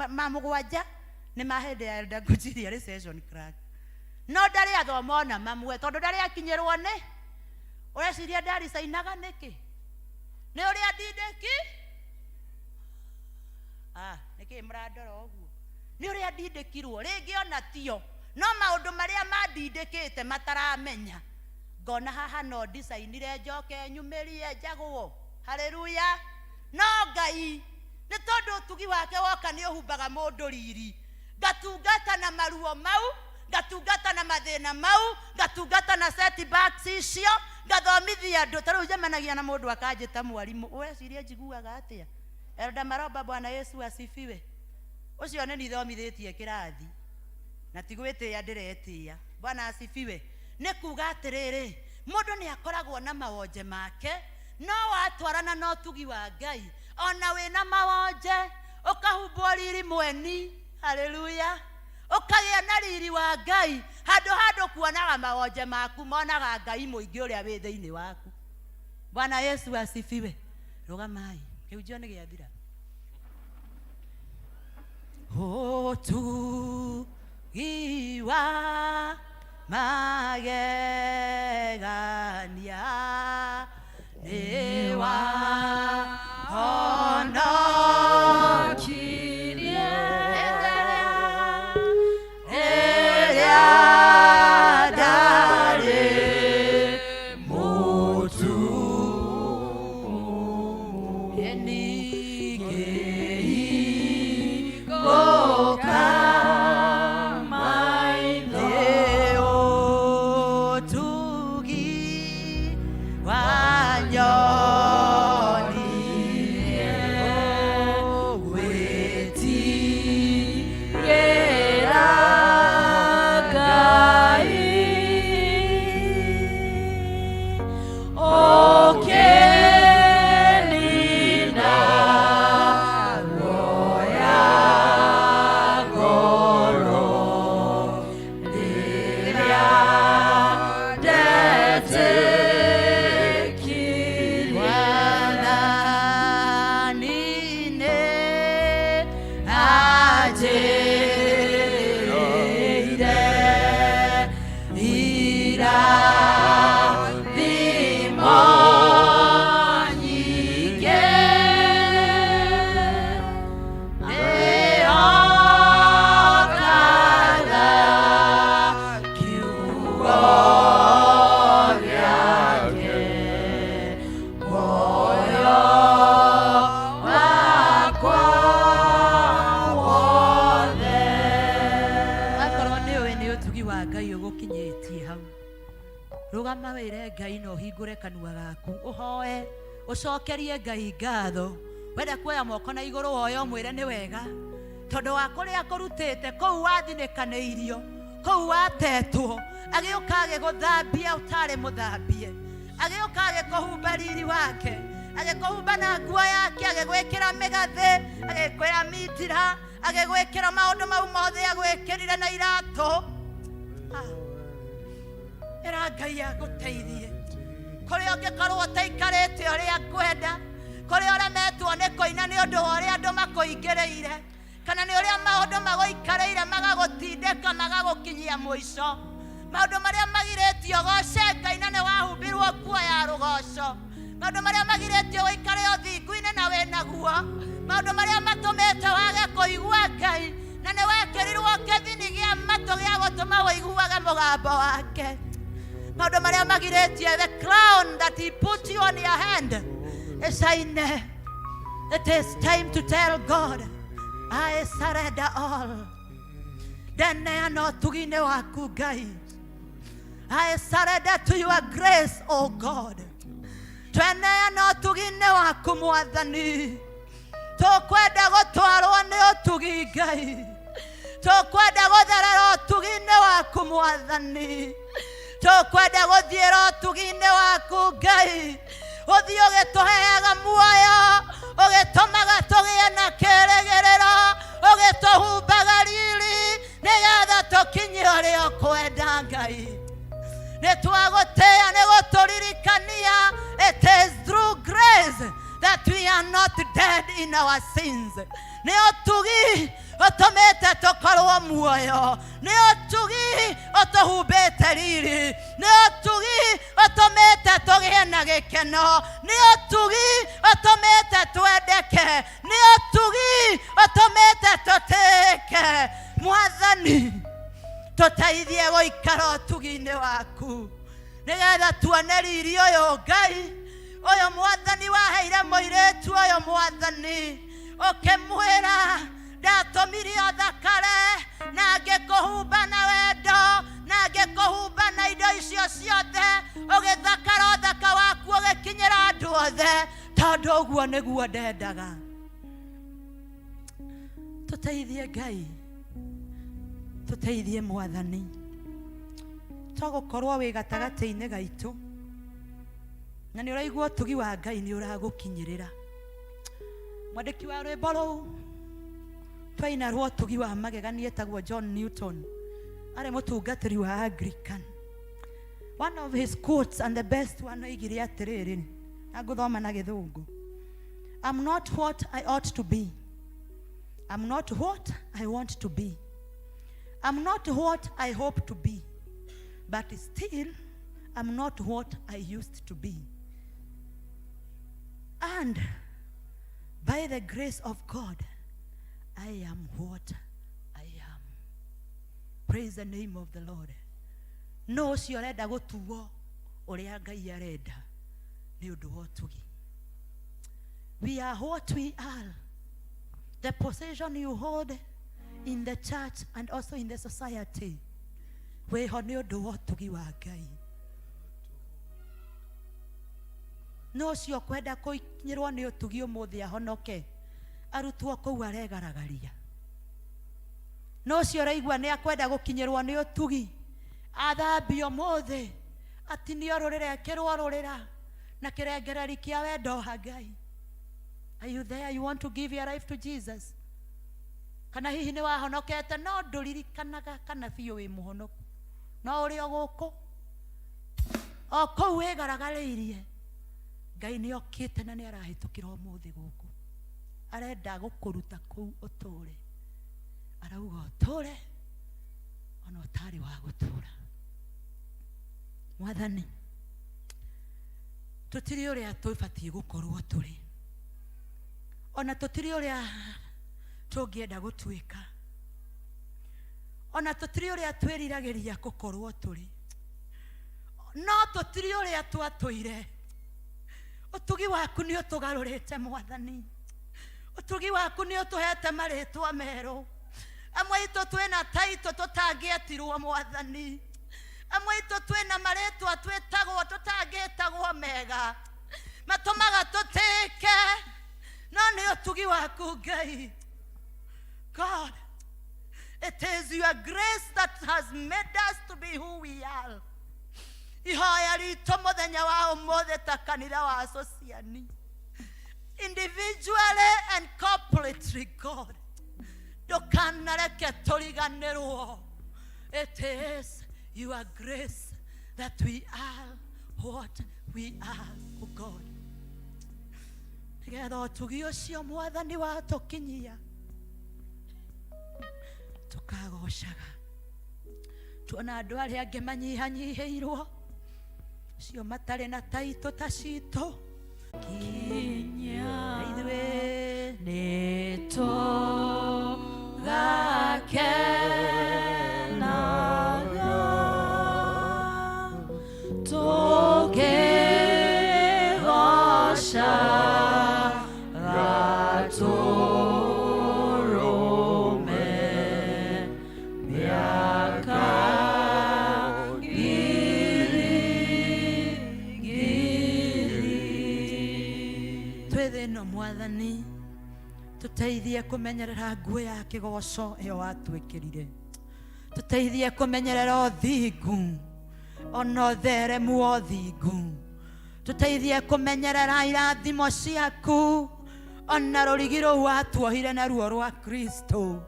ma 7 nĩ ma hĩndĩ ya Elder Ngũnjiri arĩ session clerk, no ndarĩ athoma ona mamwe, tondũ ndarĩ akinyĩrwo. Nĩ ũreciria ndaricainaga nĩkĩ? Nĩ ũrĩa ndindĩki. Ah, nĩkĩ mũrandora ũguo? Nĩ ũrĩa ndindĩkirwo rĩngĩ, ona tio no maũndũ marĩa mandindĩkĩte mataramenya, ngona haha no ndicainire njoke nyumĩrie njagwo. Haleluya. No Ngai, nĩ tondũ ũtugi wake woka nĩ ũhumbaga mũndũ riri. Ngatungata na maruo mau, ngatungata na mathĩna mau, ngatungata na setbacks icio, ngathomithia andũ. Ta rĩu njemanagia na mũndũ akanjĩta mwarimũ, ũreciria njiguaga atĩa? Elder Maroba, Bwana Yesu asifiwe. Ũcio nĩ nithomithĩtie kĩrathi na ti gwĩtĩĩa ndĩretĩĩa. Bwana asifiwe. Nĩ kuga atĩrĩrĩ, mũndũ nĩ akoragwo na mawonje make, no watwarana na ũtugi wa Ngai, ona wĩna mawonje ũkahumbwo riri mweni. Haleluya. Ũkagĩa na riri wa Ngai handũ handũ kuonaga mawonje maku, monaga Ngai mũingĩ ũrĩa wĩ thĩinĩ waku. Bwana Yesu asifiwe. Rũgamai, kĩhunjio nĩ gĩathira. Ũtugi wa magegania nĩ wahonokirie rĩrĩa ndarĩ mũtumumu, ningĩhingũka maitho. Ũgũkinyĩtie hau. Rũgama wĩre Ngai na ũhingũre kanua gaku ũhoe, ũcokerie Ngai ngatho. Wenda kuoya moko na igũrũ woe ũmwĩre nĩ wega, tondũ wa kũrĩa kũrutĩte kũu wathinĩkanĩirio, kũu watetwo, agĩũka agĩgũthambia ũtarĩ mũthambie, agĩũka agĩkũhumba riri wake, agĩkũhumba na nguo yake, agĩgwĩkĩra mĩgathĩ, agĩkwĩra mitira, agĩgwĩkĩra maũndũ mau mothe agwĩkĩrire na iratũ. Ĩra Ngai agũteithie kũrĩa ũngĩkorwo ũtaikarĩte ũrĩa kwenda, kũrĩa ũremetwo nĩ kũina nĩ ũndũ wa ũrĩa andũ makũingĩrĩire, kana nĩ ũrĩa maũndũ magũikarĩire magagũtindĩka magagũkinyia mũico, maũndũ marĩa magirĩtio ũgoce Ngai na nĩ wahumbirwo nguo ya rũgoco, maũndũ marĩa magirĩtio ũikare ũthingu-inĩ na wĩnaguo, maũndũ marĩa matũmĩte wage kũigua Ngai na nĩ wekĩrirwo kĩthini gĩa matũ gĩa gũtũma ũiguage mũgambo wake, maũndũ marĩa magirĩtie, the crown that he put you on your hand ĩcaine. It is time to tell God, I surrender all. Ndeneana ũtugi-inĩ waku Ngai. I surrender to your grace, O God. Tweneana ũtugi-inĩ waku Mwathani. Tũkwenda gũtwarwo nĩ ũtugi Ngai. Tũkwenda gũtherera ũtugi-inĩ waku Mwathani. Tũkwenda gũthiĩra ũtugi-inĩ waku Ngai. Ũthiĩ ũgĩtũheaga muoyo, ũgĩtũmaga tũgĩe na kĩĩrĩgĩrĩro, ũgĩtũhumbaga riri, nĩgetha tũkinye ũrĩa ũkwenda Ngai. Nĩ twagũtĩĩa nĩ gũtũririkania, it is through grace that we are not dead in our sins. Nĩ ũtugi ũtũmĩte tũkorwo muoyo, nĩ ũtugi ũtũhumbĩte riri, nĩ ũtugi ũtũmĩte tũgĩe na gĩkeno, nĩ ũtugi ũtũmĩte twendeke, nĩ ũtugi ũtũmĩte tũtĩĩke. Mwathani, tũteithie gũikara ũtugi-inĩ waku nĩgetha tuone riri ũyũ Ngai ũyũ Mwathani waheire mũirĩtu ũyũ. Mwathani, ũkĩmwĩra ndatũmire ũthakare na ngĩkũhumba na wendo na ngĩkũhumba na indo icio ciothe, ũgĩthakara ũthaka waku ũgĩkinyĩra andũ othe, tondũ ũguo nĩguo ndendaga. Tũteithie Ngai, tũteithie Mwathani, togũkorwo wĩ gatagatĩ-inĩ gaitũ na nĩ ũraigua ũtugi wa Ngai nĩ ũragũkinyĩrĩra. Mwandĩki wa rwĩmbo rũu twaina rwa ũtugi wa magegania etagwo John Newton, arĩ mũtungatĩri wa Anglican. One of his quotes and the best one oigire atĩrĩrĩ, na ngũthoma na Gĩthũngũ: I'm not what I ought to be, I'm not what I want to be, I'm not what I hope to be, but still I'm not what I used to be. And by the grace of God, I am what I am. Praise the name of the Lord. No ũcio ũrenda gũtuo ũrĩa Ngai arenda nĩ ũndũ wa ũtugi. We are what we are. The position you hold in the church and also in the society, wĩho nĩ ũndũ wa ũtugi wa Ngai. No ũcio kwenda kũinyĩrwo nĩ ũtugi ũmũthĩ ahonoke arutwo kũu aregaragaria. No ũcio ũraigua nĩ akwenda gũkinyĩrwo nĩ ũtugi athambio ũmũthĩ, atinio rũrĩra, ekĩrwo rũrĩra na kĩrengereri kĩa wendo wa Ngai. Are you there? You want to give your life to Jesus? Kana hihi nĩ wahonokete no ndũririkanaga kana biũ wĩ mũhonoku, no ũrĩ o gũkũ o kũu wĩgaragarĩirie. Ngai nĩ okĩte na nĩ arahĩtũkĩra ũmũthĩ gũkũ, arenda gũkũruta kũu ũtũre. Arauga ũtũre ona ũtarĩ wa gũtũra. Mwathani, tũtirĩ ũrĩa tũbatiĩ gũkorwo tũrĩ, ona tũtirĩ ũrĩa tũngĩenda gũtuĩka, ona tũtirĩ ũrĩa twĩriragĩria gũkorwo tũrĩ, no tũtirĩ ũrĩa twatũire. Ũtugi waku nĩ ũtũgarũrĩte Mwathani, ũtugi waku nĩ ũtũhete marĩtwa merũ. Amwe aitũ twĩna taitũ tũtangĩetirwo Mwathani. Amwe aitũ twĩna marĩtwa twĩtagwo tũtangĩtagwo mega, matũmaga tũtĩke, no nĩ ũtugi waku Ngai. God, it is your grace that has made us to be who we are. Ihoya ritũ mũthenya wa ũmũthĩ ta kanitha wa Sociani, individually and corporately, God, ndũkanareke tũriganĩrwo. It is your grace that we are what we are, oh God. Nĩgetha ũtugi ũcio Mwathani watũkinyia tũkagocaga, tuona andũ arĩa angĩ manyihanyihĩirwo, cio matarĩ na taitũ ta citũ, Kinya ithuĩ nĩtũgakenaga tũkĩgocaga tũrũme mĩaka ngiri ngiri. Twĩ thĩ ĩno Mwathani, tũteithie kũmenyerera nguo ya kĩgoco ĩyo watwĩkĩrire, tũteithie kũmenyerera ũthingu ona ũtheremu wa ũthingu, tũteithie kũmenyerera irathimo ciaku ona rũrigi rũu watuohire naruo rwa Kristo,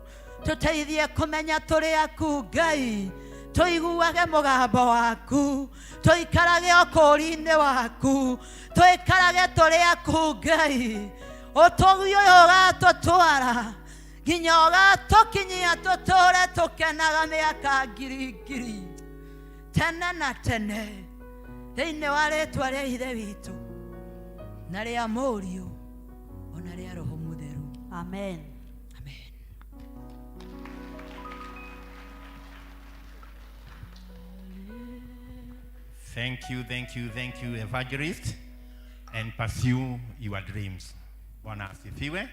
tũteithie kũmenya tũrĩ aku Ngai, tũiguage mũgambo waku, tũikarage ũkũũri-inĩ waku, tũikarage tũrĩ aku Ngai. Ũtugi ũyũ ũgatũtwara nginya ũgatũkinyia tũtũre tũkenaga mĩaka ngiri ngiri tene na tene, thĩinĩ wa rĩtwa rĩa Ithe witũ na rĩa Mũriũ ona rĩa Roho Mũtheru. Amen. Amen. Thank you, thank you, thank you, evangelist, and pursue your dreams. Bwana asifiwe.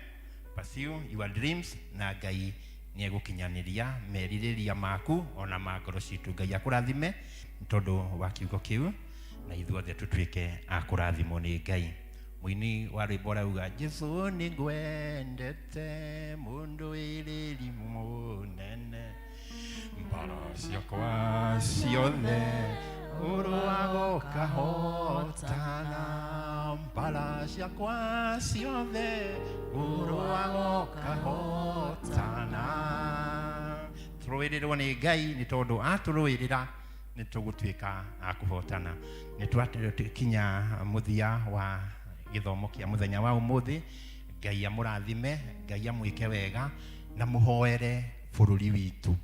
Pursue your dreams na Ngai nĩegũkinyanĩria merirĩria maku ona ma ngoro citũ. Ngai akũrathime nĩ tondũ wa kiugo kĩu, na ithuothe tũtuĩke a kũrathimwo nĩ Ngai. Mũini wa rwĩmbo arauga, Jesũ nĩ ngwendete mũndũ wĩrĩri mũnene, mbara ciakwa ciothe ũrũaga ũkahotana, mbara ciakwa ciothe ũrũaga ũkahotana. Tũrũĩrĩrwo nĩ Ngai nĩ tondũ atũrũĩrĩra nĩ tũgũtuĩka a kũhotana. Nĩ twakinya mũthia wa gĩthomo kĩa mũthenya wa ũmũthĩ. Ngai amũrathime, Ngai amwĩke wega, na mũhoere bũrũri witũ.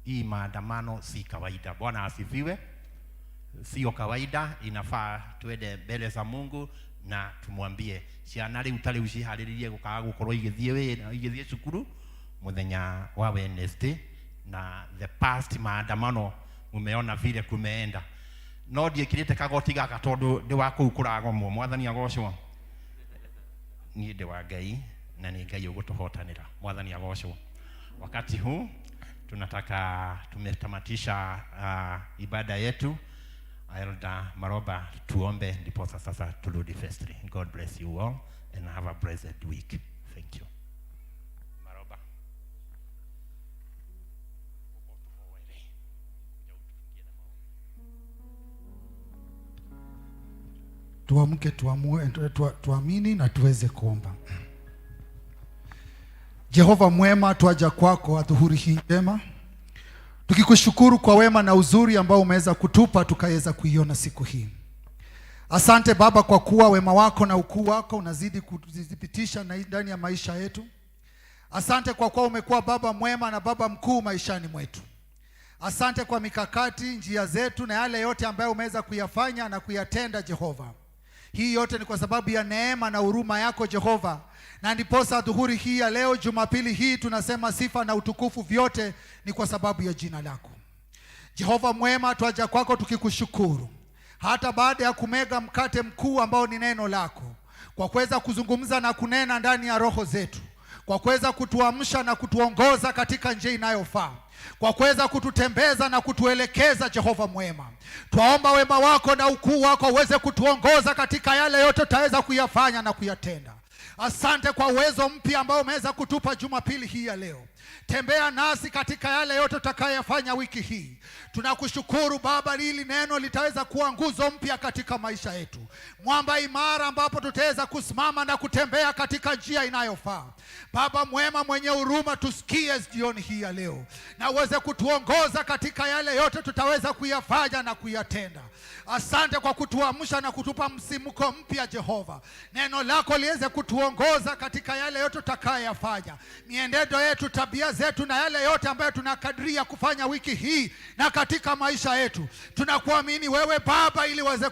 Hii maandamano si kawaida. Bwana asifiwe. Sio kawaida, inafaa tuende mbele za Mungu na tumwambie ciana rĩu ta rĩu ciharĩrĩrie gũkaga gũkorwo igĩthiĩ wĩra, igĩthiĩ cukuru mũthenya wa Wednesday, na the past maandamano mumeona vile kumeenda. No ndiĩkĩrĩte kagoti gaka tondũ ndĩ wa kũu kũragomwo. Mwathani agocwo. Niĩ ndĩ wa Ngai na nĩ Ngai ũgũtũhotanĩra. Mwathani agocwo. Wakati huu tunataka tumetamatisha ibada yetu. Elder Maroba, tuombe ndiposa sasa turudi vestry. God bless you all and have a blessed week. Thank you. Maroba. Tuamke, tuamue, tuamini na tuweze kuomba. Jehova mwema, twaja kwako adhuhuri hii njema, tukikushukuru kwa wema na uzuri ambao umeweza kutupa tukaweza kuiona siku hii. Asante Baba kwa kuwa wema wako na ukuu wako unazidi kuthibitisha na ndani ya maisha yetu. Asante kwa kuwa umekuwa Baba mwema na Baba mkuu maishani mwetu. Asante kwa mikakati, njia zetu na yale yote ambayo umeweza kuyafanya na kuyatenda Jehova. Hii yote ni kwa sababu ya neema na huruma yako Jehova. Na ndiposa dhuhuri hii ya leo, Jumapili hii, tunasema sifa na utukufu vyote ni kwa sababu ya jina lako. Jehova mwema, twaja kwako tukikushukuru. Hata baada ya kumega mkate mkuu ambao ni neno lako, kwa kuweza kuzungumza na kunena ndani ya roho zetu, kwa kuweza kutuamsha na kutuongoza katika njia inayofaa, kwa kuweza kututembeza na kutuelekeza. Jehova mwema, twaomba wema wako na ukuu wako uweze kutuongoza katika yale yote tutaweza kuyafanya na kuyatenda. Asante kwa uwezo mpya ambao umeweza kutupa Jumapili hii ya leo. Tembea nasi katika yale yote tutakayoyafanya wiki hii. Tunakushukuru Baba, hili neno litaweza kuwa nguzo mpya katika maisha yetu, mwamba imara ambapo tutaweza kusimama na kutembea katika njia inayofaa. Baba mwema, mwenye huruma, tusikie jioni hii ya leo na uweze kutuongoza katika yale yote tutaweza kuyafanya na kuyatenda. Asante kwa kutuamsha na kutupa msimko mpya Jehova. Neno lako liweze kutuongoza katika yale yote tutakayoyafanya, mienendo yetu, tabia zetu na yale yote ambayo tunakadiria kufanya wiki hii na katika maisha yetu. Tunakuamini wewe Baba, ili uweze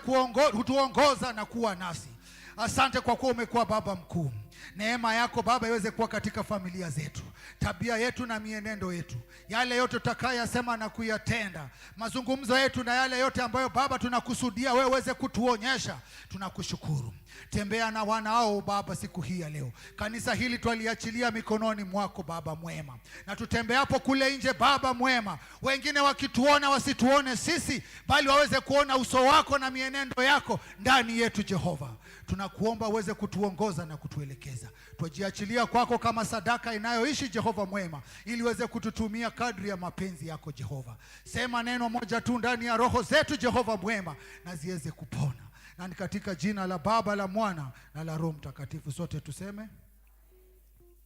kutuongoza na kuwa nasi. Asante kwa kuwa umekuwa Baba mkuu. Neema yako Baba iweze kuwa katika familia zetu, tabia yetu na mienendo yetu, yale yote tutakayosema na kuyatenda, mazungumzo yetu na yale yote ambayo Baba tunakusudia wewe uweze kutuonyesha. Tunakushukuru. Tembea na wanao Baba siku hii ya leo. Kanisa hili twaliachilia mikononi mwako Baba mwema, na tutembeapo kule nje Baba mwema, wengine wakituona wasituone sisi, bali waweze kuona uso wako na mienendo yako ndani yetu. Jehova, tunakuomba uweze kutuongoza na kutuelekeza. Twajiachilia kwako kama sadaka inayoishi Jehova mwema, ili uweze kututumia kadri ya mapenzi yako Jehova. Sema neno moja tu ndani ya roho zetu Jehova mwema, na ziweze kupona. Na ni katika jina la Baba, la Mwana na la Roho Mtakatifu, sote tuseme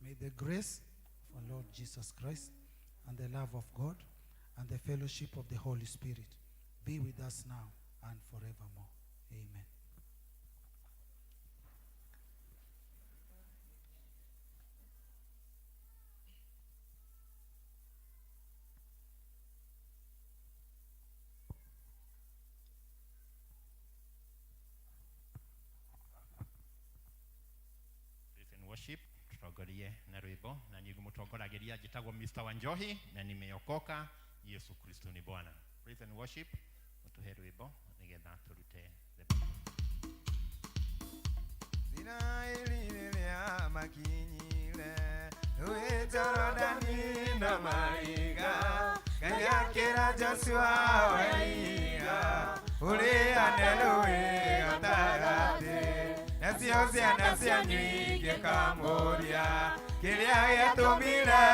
May the grace of our Lord Jesus Christ and the love of God and the fellowship of the Holy Spirit be with us now and forevermore. Amen. Praise and worship tutongorie na rwimbo na niĩ ngũmũtongorageria njĩtagwo Mr. Wanjohi na nimeokoka. Yesu Kristo ni Bwana. Praise and worship, mũtũhe rwimbo nĩgetha tũrute the Isiraeli rĩrĩa makinyire rũĩ Jorodani na mariga, Ngai akĩra Joshua waiga ũrĩane rũĩ gatagatĩ, nacio ciana cianyu ingĩkamũria kĩrĩa gĩatũmire.